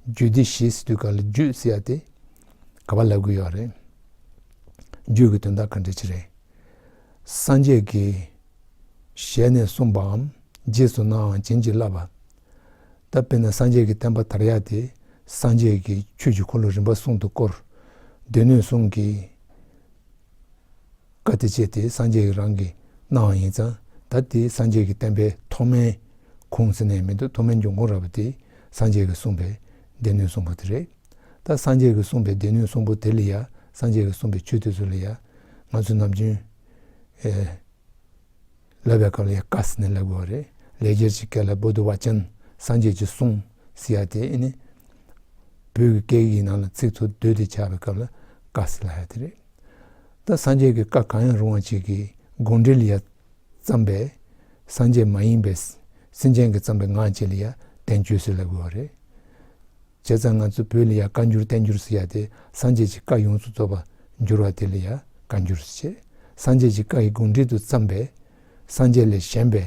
རྒྱུད་སྡེ་བཞི་ཟེར་དུས་སྐབས་ལ་རྒྱུད་ཟེར་ཡག་དེ་ག་པར་ལབ་ཀྱི་ཡོད་རེད། རྒྱུད་ཀྱི་དོན་དག་ག་འདྲ་ཅིག་རེད། སངས་རྒྱས་ཀྱི་ཞལ་ནས་གསུངས་པའམ་རྗེས་སུ་གནང་བའམ་བྱིན་གྱིས་བརླབས་པ། ད་དཔེར་ན་སངས་རྒྱས་ཀྱི་བསྟན་པ་དར་ཡག་དེ་སངས་རྒྱས་ཀྱི་ཆོས་ཀྱི་འཁོར་ལོ་རིམ་པ་གསུམ་དུ་བསྐོར། སྡེ་སྣོད་གསུམ་གྱི་བཀའ་དེ་བཅས་ཏེ་སངས་རྒྱས་ཀྱིས་རང་གིས་གནང་བ་ཡིན་ཙང་། ད་དེ་སངས་རྒྱས་ཀྱི་བསྟན་པའི་ཐོག་མའི་ཁུངས་ཟེར་ནས་མི་འདུག་ཐོག་མའི་འབྱུང་ཁུངས་ར་བ་དེ་སངས་རྒྱས་ཀྱིས་གསུངས་པའི་སྡེ་སྣོད་གསུམ་པོ་དེ་རེད། ད་སངས་རྒྱས་ཀྱིས་གསུངས་པའི་སྡེ་སྣོད་གསུམ་པོ་དེ་ལ་ཡ་སངས་རྒྱས་ཀྱིས་གསུངས་པའི་ཆོས་དེ་ཚོ་ལ་ཡ་ང་ཚོ་ནམ་རྒྱུན་ཨེ། ལབ་པའི་སྐབས་ལ་ཡང་བཀའ་ཟེར་ནས་ལབ་དགོས་པ་རེད། ལེགས་སྦྱར་གྱི་སྐད་ལ་བོ་དྷི་ཝ་ཙྪ། སངས་རྒྱས་ཀྱིས་གསུངས་ཟེར་ཡ་དེ་ཨེ་ནི། བོད་ཀྱི་སྐད་ཡིག་ནང་ལ་ཚིག་ཐོ་བསྡུས་ཏེ་ཆགས་པའི་སྐབས་ལ་བཀའ་ཟེར་ལབ་ཡ་དེ་རེད། ད་སངས་རྒྱས་ཀྱི་བཀའ་གང་ཡང་རུང་བ་ཅིག་གི་དགོངས་འགྲེལ་ལ་ཡ་བརྩམས་པའི་སངས་རྒྱས་མ་ཡིན་པའི་སེམས་ཅན་གྱིས་བརྩམས་པའི་ངག་ཅིག་ལ་ཡ་བསྟན་བཅོས་ཟེར་ལབ་དགོས་པ་རེད། བྱས་ཙང་ང་ཚོ་བོད་ལ་ཡ་བཀའ་འགྱུར་བསྟན་འགྱུར་ཟེར་ཡ་དེ་སངས་རྒྱས་ཀྱི་བཀའ་ཡོངས་སུ་རྫོགས་པ་འགྱུར་བ་དེ་ལ་ཡ་བཀའ་འགྱུར་ཟེར་བྱས། སངས་རྒྱས་ཀྱི་བཀའ་ཡི་དགོངས་འགྲེལ་དུ་བརྩམས་པའི་སངས་རྒྱས་ལས་གཞན་པའི་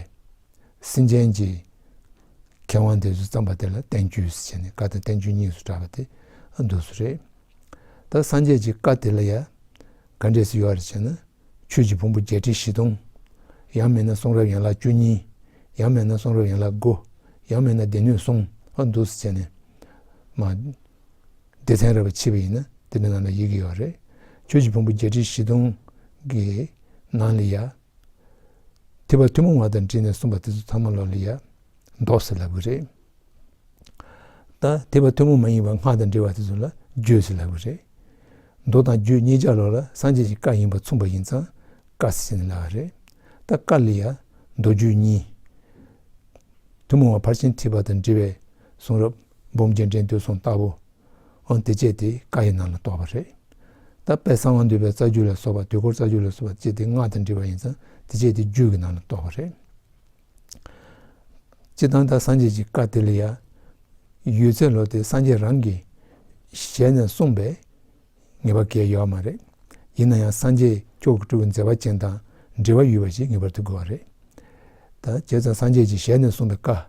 སེམས་ཅན་གྱི་མཁས་དབང་དེ་ཚོས་བརྩམས་པ་དེ་ལ་བསྟན་བཅོས་ཟེར་བྱས་ནས་བཀའ་དང་བསྟན་བཅོས་གཉིས་སུ་གྲགས་པ་དེ་འདུག་སེ་རེད། ད་སངས་རྒྱས་ཀྱི་བཀའ་དེ་ལ་ཡ་ག་འདྲས་སེ་ཡོད་རེད་ཟེར་ན། ཆོས་ཀྱི་ཕུང་པོ་བརྒྱད་ཁྲི་བཞི་སྟོང་། ཡང་མིན་ན་གསུང་རབ་ཡན་ལག་བཅུ་གཉིས། ཡང་མིན་ན་གསུང་རབ་ཡན་ལག་དགུ། ཡང་མིན་ན་སྡེ་སྣོད་གསུམ་ཨ་འདུག་སེ་བྱས་ནས་མ། སྡེ་ཚན་ར་བ་ཕྱེ་བ་ཡིན་ན་དེ་འདྲ་ནང་ལ་ཡོད་ཀྱི་ཡོད་རེད། ཆོས་ཀྱི་ཕུང་པོ་བརྒྱད་ཁྲི་བཞི་སྟོང་གི་ནང་ལ་ཡ། ཐེག་པ་ཐུན་མོང་བ་དང་འབྲེལ་ནས་གསུངས་པ་དེ་ཚོ་ཚང་མ་ལོག་ལ་ཡ་མདོ་ཟེར་ལབ་ཀྱི་རེད། ད་ཐེག་པ་ཐུན་མོང་མ་ཡིན་པ་སྔགས་དང་འབྲེལ་བ་དེ་ཚོ་ལ་རྒྱུད་ཟེར་ལབ་ཀྱི་རེད། མདོ་དང་རྒྱུད་གཉིས་ཆ་ལོག་ལ་སངས་རྒྱས་ཀྱི་བཀའ་ཡིན་པ་མཚུངས་པ་ཡིན་ཙང་བཀའ་ཟེར་ནས་ལབ་པ་རེད། ད་བཀའ་ལ་ཡ་མདོ་རྒྱུད་གཉིས། ཐུན་མོང་བ་ཕར་ཕྱིན་ཐེག་པ་དང་འབྲེལ་བའི་གསུང་རབ་འབུམ་རྒྱས་འབྲིང་བསྡུས་གསུམ་ལྟ་བུ། འོ་དེ་བཅས་དེ་བཀའ་ཡི་ནང་ལ་གཏོགས་པ་རེད། ད་དཔལ་གསང་བ་འདུས་པའི་རྩ་རྒྱུད་ལ་སོགས་པ། དུས་འཁོར་རྩ་རྒྱུད་ལ་སོགས་པ་བཅས་ཏེ་སྔགས་དང་འབྲེལ་བ་ཡིན་ཙང་དེ་བཅས་དེ་རྒྱུད་ཀྱི་ནང་ལ་གཏོགས་པ་རེད། སྤྱིར་བཏང་ད་སངས་རྒྱས་ཀྱི་བཀའ་དེ་ལ་ཡ། ཡོད་ཚད་ལོ་དེ་སངས་རྒྱས་རང་གི་ཞལ་ནས་གསུངས་པའི་ངེས་པ་གལ་ཡོད་མ་རེད། ཡིན་ན་ཡང་སངས་རྒྱས་མཆོག་གི་སྤྲུལ་པའི་མཛད་པ་ཅན་དང་འབྲེལ་བ་ཡོད་པ་ཞིག་ངེས་པར་དུ་དགོས་པ་རེད། ད་བྱས་ཙང་སངས་རྒྱས་ཀྱི་ཞལ་ནས་གསུངས་པའི་བཀའ་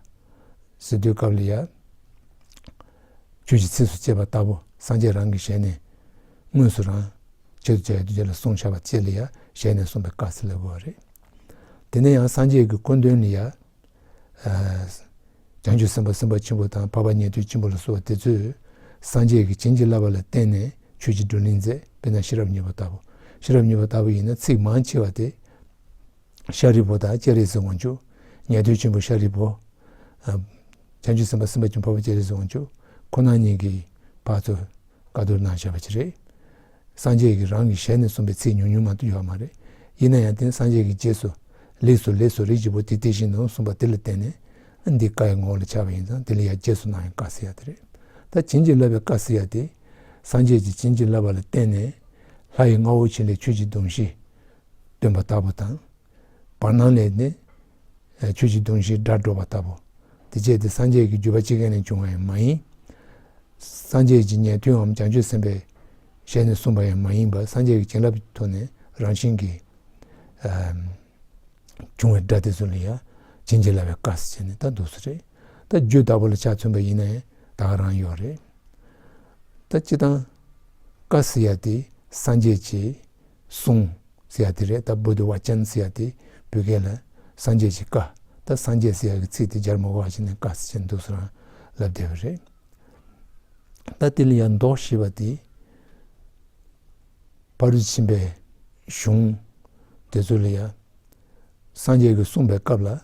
ཟེར་དུས་སྐབས་ལ་ཡ། ཆོས་ཀྱི་ཚིགས་སུ་བཅད་པ་ལྟ་བུ་སངས་རྒྱས་རང་གི་ཞལ་ནས་དངོས་སུ་རང་ཆེད་དུ་བྱ་ཡུལ་དུ་བྱ་ལ་གསུངས་བཞག་པ་བཅས་ལ་ཡ་ཞལ་ནས་གསུངས་པའི་བཀའ་ཟེར་ལབ་དགོས་པ་རེད། དེ་ནས་ཡང་སངས་རྒྱས་ཀྱི་སྐུ་མདུན་ལ་ཡ། བྱང་ཆུབ་སེམས་དཔའ་སེམས་དཔའ་ཆེན་པོ་དང་འཕགས་པ་ཉན་ཐོས་ཆེན་པོ་ལ་སོགས་པ་དེ་ཚོས་སངས་རྒྱས་ཀྱིས་བྱིན་གྱིས་བརླབས་པ་ལ་བརྟེན་ནས་ཆོས་ཀྱི་བགྲོ་གླེང་མཛད། དཔེར་ན་ཤེས་རབ་སྙིང་པོ་ལྟ་བུ། ཤེས་རབ་སྙིང་པོ་ལྟ་བུ་ཡིན་ན་ཚིག་མང་ཆེ་བ་དེ་ཤཱ་རིའི་བུ་དང་སྤྱན་རས་གཟིགས་དབང་ཕྱུག །ཉན་ཐོས་ཆེན་པོ་ཤཱ་རིའི་བུ། བྱང་ཆུབ་སེམས་དཔའ་སེམས་དཔའ་ཆེན་པོ་འཕགས་པ་སྤྱན་རས་གཟིགས་དབང་ཕྱུག །ཁོང་རྣམ་གཉིས་ཀྱིས་ཕར་ཚུར་བཀའ་བསྡུར་གནང་བཞག་པ་ཅིག་རེད། སངས་རྒྱས་ཀྱིས་རང་གི་ཞལ་ནས་གསུངས་པའི་ཚིག་ཉུང་ཉུང་མ་གཏོགས་ཡོད་མ་རེད། ཡིན་ན་ཡང་དེ་སངས་རྒྱས་ཀྱི་རྗེས་སུ། ལེགས་སོ་ལེགས་སོ་རིགས་ཀྱི་བུ་དེ་དེ་བཞིན་ནོ་གསུངས་པ་དེ་ལ་བརྟེན་ནས་འདི་བཀའ་ཡི་ངོ་བོ་ལ་ཆགས་པ་ཡིན་ཙང་དེ་ལ་ཡང་རྗེས་སུ་གནང་ཡང་བཀའ་ཟེར་ཡ་དེ་རེད། ད་བྱིན་གྱིས་བརླབས་པའི་བཀའ་ཟེར་ཡ་དེ། སངས་རྒྱས་ཀྱིས་བྱིན་གྱིས་བརླབས་པ་ལ་བརྟེན་ནས་ལྷ་ཡི་རྔ་བོ་ཆེ་ལས་ཆོས་ཀྱི་གདུང་བཞི་བཏོན་པ་ལྟ་བུ་དང་། བར་སྣང་ལས་ནི་ཆོས་ཀྱི་གདུང་བཞིའི་སྒྲ་སྒྲོགས་པ་ལྟ་བུ། དེ་བཅས་དེ་སངས་རྒྱས་ཀྱི་བརྒྱུད་པ་ཕྱི་རྒྱལ་ནས་བྱུང་བ་ཡང་མ་ཡིན། སངས་རྒྱས་ཀྱི་ཉན་ཐོས་འམ་བྱང་ཆུབ་སེམས་དཔའི་ཞལ་ནས་གསུངས་པ་ཡང་མ་ཡིན་པར་སངས་རྒྱས་ཀྱི་བྱིན་རླབས་ཀྱི་ཐོག་ནས་རང་བཞིན་གྱིས་བྱུང་བའི་སྒྲ་དེ་ཚོ་ལ་ཡང་བྱིན་གྱིས་བརླབས་པའི་བཀའ་ཟེར་བྱས་ནས་ད་འདུག་སེ་རེད། ད་རྒྱུད་ལྟ་བུ་ལ་ཆ་མཚོན་པ་ཡིན་ན་ཡང་ད་ག་རང་ཡོད་རེད། ད་སྤྱིར་བཏང་བཀའ་ཟེར་ཡ་དེ་སངས་རྒྱས་ཀྱི་གསུང་ཟེར་ཡ་དེ་རེད། ད་བོ་དྷི་ཝ་ཅན་ཟེར་ཡ་དེ་བོད་སྐད་ལ་སངས་རྒྱས་ཀྱི་བཀའ། ད་སངས་རྒྱས་ཟེར་ཡ་གི་ཚིག་དེ་སྦྱར་མི་དགོས་པ་བྱས་ནས་བཀའ་ཟེར་བྱས་འདུག་སེ་རང་ལབ་བསྡད་པ་རེད། ད་དེ་ལ་ཡང་མདོ་ཞེས་པ་དེ་ཕ་རོལ་ཏུ་ཕྱིན་པའི་གཞུང་དེ་ཚོ་ལ་ཡང་སངས་རྒྱས་ཀྱིས་གསུངས་པའི་སྐབས་ལ།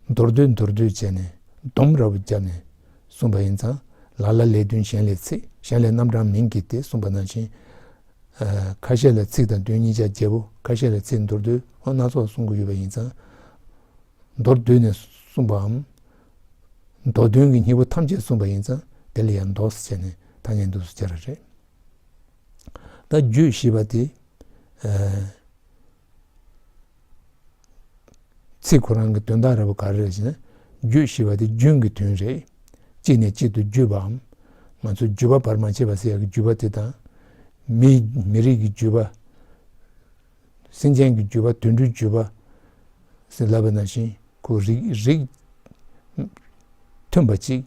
མདོར་བསྡུས་མདོར་བསྡུས་བྱས་ནས་སྡོམ་ར་བུ་བརྒྱབ་ནས་གསུངས་པ་ཡིན་ཙང་། ལ་ལ་ལས་དོན་གཞན་ལས་ཚིག་གཞན་ལས་རྣམ་གྲངས་མིན་གྱི་སྟེ་གསུངས་པ་ནང་བཞིན། ཁ་ཤས་ལ་ཚིག་དང་དོན་གཉིས་ཆ་བརྗེ་པོ། ཁ་ཤས་ལ་ཚིག་མདོར་བསྡུས་ཨོ་སྣ་ཚོགས་གསུང་གི་ཡོད་པ་ཡིན་ཙང་། མདོར་བསྡུས་ནས་གསུངས་པའམ། མདོ་དོན་གྱི་སྙིང་པོ་ཐམས་ཅད་གསུངས་པ་ཡིན་ཙང་དེ་ལ་ཡང་མདོ་ཟེར་བྱས་ནས་ཐ་སྙད་འདུག་སེ་སྦྱར་བ་རེད། ད་རྒྱུད་ཞེས་པ་དེ། ཚིག་ཁོ་རང་གི་དོན་དག་ར་བ་ག་རེ་རེད་ཟེར་ན། རྒྱུད་ཞེས་པ་དེ་རྒྱུན་གྱི་དོན་རེད། གཅིག་ནས་གཅིག་ཏུ་བརྒྱུད་པའམ། ང་ཚོ་བརྒྱུད་པ་བར་མ་ཆད་པ་ཟེར་ཡག་གི་བརྒྱུད་པ་དེ་དང་། མི་མི་རིགས་ཀྱི་བརྒྱུད་པ། སེམས་ཅན་གྱི་བརྒྱུད་པ། དུད་འགྲོའི་བརྒྱུད་པ་ཟེར་ལབ་པ་ནང་བཞིན་ཁོ་རིགས་རིགས་མཐུན་པ་གཅིག་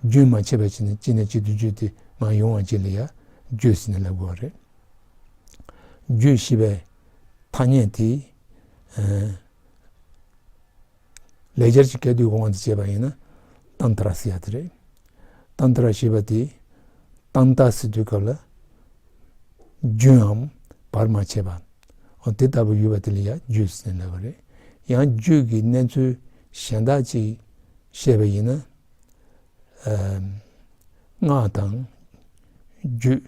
རྒྱུན་མ་ཆད་པ་བྱས་ནས་གཅིག་ནས་གཅིག་ཏུ་བརྒྱུད་དེ་མར་ཡོང་བ་ཅིག་ལ་ཡང་རྒྱུད་ཟེར་ནས་ལབ་དགོས་པ་རེད། རྒྱུད་ཞེས་པའི་ཐ་སྙད་དེ། ལེགས་སྦྱར་གྱི་སྐད་དོད་ཀྱི་དབང་དུ་བྱས་པ་ཡིན་ན། ཏན་ཏྲ་ཟེར་ཡ་དེ་རེད། ཏན་ཏྲ་ཞེས་པ་དེ། ཏན་ཏྲ་ཟེར་དུས་སྐབས་ལ། རྒྱུན་འམ་བར་མ་ཆད་པ། འོ་དེ་ལྟ་བུ་ཡོད་པ་དེ་ལ་ཡང་རྒྱུད་ཟེར་ནས་ལབ་པ་རེད། ཡང་རྒྱུད་ཀྱི་གནས་ཚུལ་གཞན་དག་ཅིག་བཤད་པ་ཡིན་ན། སྔགས་དང་། རྒྱུད།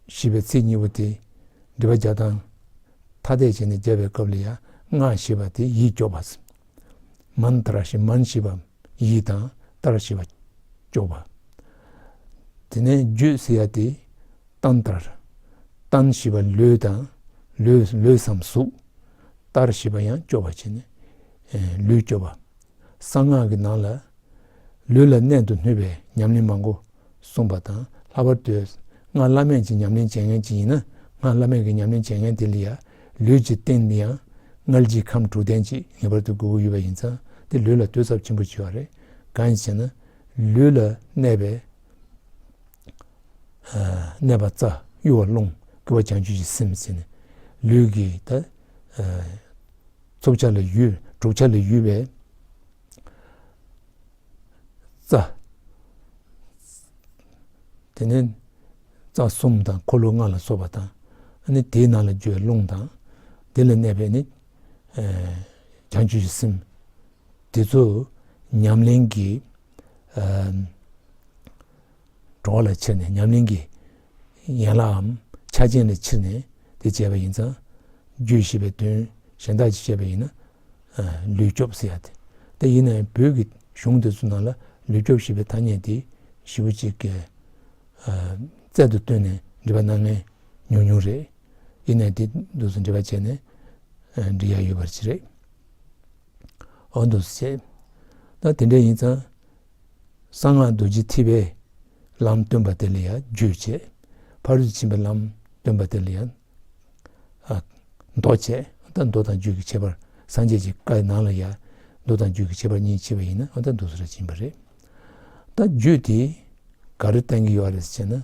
ཞེས་པའི་ཚིག་གཉིས་པོ་དེ་འགྲེལ་པ་རྒྱག་སྟངས་ཐ་དད་བྱས་ནས་བརྒྱབ་པའི་སྐབས་ལ་ཡང་སྔགས་ཞེས་པ་དེ་ཡིད་སྐྱོབ་པ། མན་ཏྲ་ཞེས་མན་ཞེས་པ་ཡིད་དང་ཏྲ་ཞེས་པ་སྐྱོབ་པ། དེ་ནས་རྒྱུད་ཟེར་ཡ་དེ་ཏན་ཏྲ། ཏན་ཞེས་པ་ལུས་དང་ལུས་ལུས་སམ་གཟུགས། ཏྲ་ཞེས་པ་ཡང་སྐྱོབ་པ་བྱས་ནས་ལུས་སྐྱོབ་པ། གསང་སྔགས་ཀྱི་ནང་ལ། ལུས་ལ་གནད་དུ་སྣུན་པའི་ཉམས་ལེན་མང་པོ་གསུངས་པ་དང་། ལྷག་པར་དུ་སྔགས་བླ་མེད་ཀྱི་ཉམས་ལེན་བྱེད་མཁན་ཅིག་ཡིན་ན། སྔགས་བླ་མེད་ཀྱི་ཉམས་ལེན་བྱེད་མཁན་དེ་ལ་ཡང་ལུས་ཀྱི་སྟེང་དུ་ཡང་མངལ་གྱི་ཁམས་དྲུག་ལྡན་ཅིག་ངེས་པར་དུ་དགོས་ཀྱི་ཡོད་པ་ཡིན་ཙང་། དེ་ལུས་ལ་དུས་ཚབས་ཆེན་པོ་ཅིག་ཡོད་རེད། གང་ཡིན་ཟེར་ན། ལུས་ལ་གནས་པའི་གནས་པ་རྩ་གཡོ་བ་རླུང་སྐུལ་བ་བྱང་ཆུབ་ཀྱི་སེམས་ཟེར་ནས། ལུས་ཀྱི་ད་ཚོགས་ཆ་ལ་ཡོད་དྲུག་ཆ་ལ་ཡོད་པའི་རྩ། དེ་ནས་རྩ་གསུམ་དང་འཁོར་ལོ་ལྔ་ལ་སོགས་པ་དང་། ཨ་ནི་དེའི་ནང་ལ་རྒྱུ་རླུང་དང་། དེ་ལ་གནས་པའི་ནི་བྱང་ཆུབ་ཀྱི་སེམས། དེ་ཚོ་ཉམས་ལེན་གྱི་གྲོགས་ལ་ཁྱེར་ནས། ཉམས་ལེན་གྱི་ཡན་ལག་གམ་ཆ་རྐྱེན་ལ་ཁྱེར་ནས་དེ་བྱས་པ་ཡིན་ཙང་། རྒྱུད་ཞེས་པའི་དོན་གཞན་དག་ཅིག་བཤད་པ་ཡིན་ན། ལུས་སྐྱོབ་ཟེར་ཡ་དེ། དེ་ཡིན་ན་ཡང་བོད་ཀྱི་གཞུང་དེ་ཚོ་ནང་ལ་ལུས་སྐྱོབ་ཞེས་པའི་ཐ་སྙད་དེ་ཞེ་པོ་ཅིག་གི་རྩལ་དུ་བཏོན་ནས་ འགྲེལ་པ་གནང་མཁན་ཉུང་ཉུང་རེད། ཡིན་ནའི་དེ་འདུག་སེ་འགྲེལ་པ་བྱས་ནས་འགྲེལ་ཡ་ཡོད་པ་ཅིག་རེད། འོ་འདུག་སེ་བྱས། ད་དེ་འདྲ་ཡིན་ཙང་། གསང་སྔགས་རྡོ་རྗེ་ཐེག་པའི་ལམ་སྟོན་པ་དེ་ལ་ཡང་རྒྱུད་བྱས། ཕ་རོལ་ཏུ་ཕྱིན་པའི་ལམ་སྟོན་པ་དེ་ལ་ཡང་ཨ་མདོ་བྱས། ད་མདོ་དང་རྒྱུད་ཀྱི་ཁྱད་པར། སངས་རྒྱས་ཀྱི་བཀའི་ནང་ལ་ཡང་མདོ་དང་རྒྱུད་ཀྱི་ཁྱད་པར་གཉིས་ཕྱེ་བ་ཡིན་ན། ཨ་ད་འདུག་སེ་ར་ཕྱིན་པ་རེད། ད་རྒྱུད་དེ་ག་རེ་བསྟན་གྱི་ཡོད་རེད་ཟེར་ན།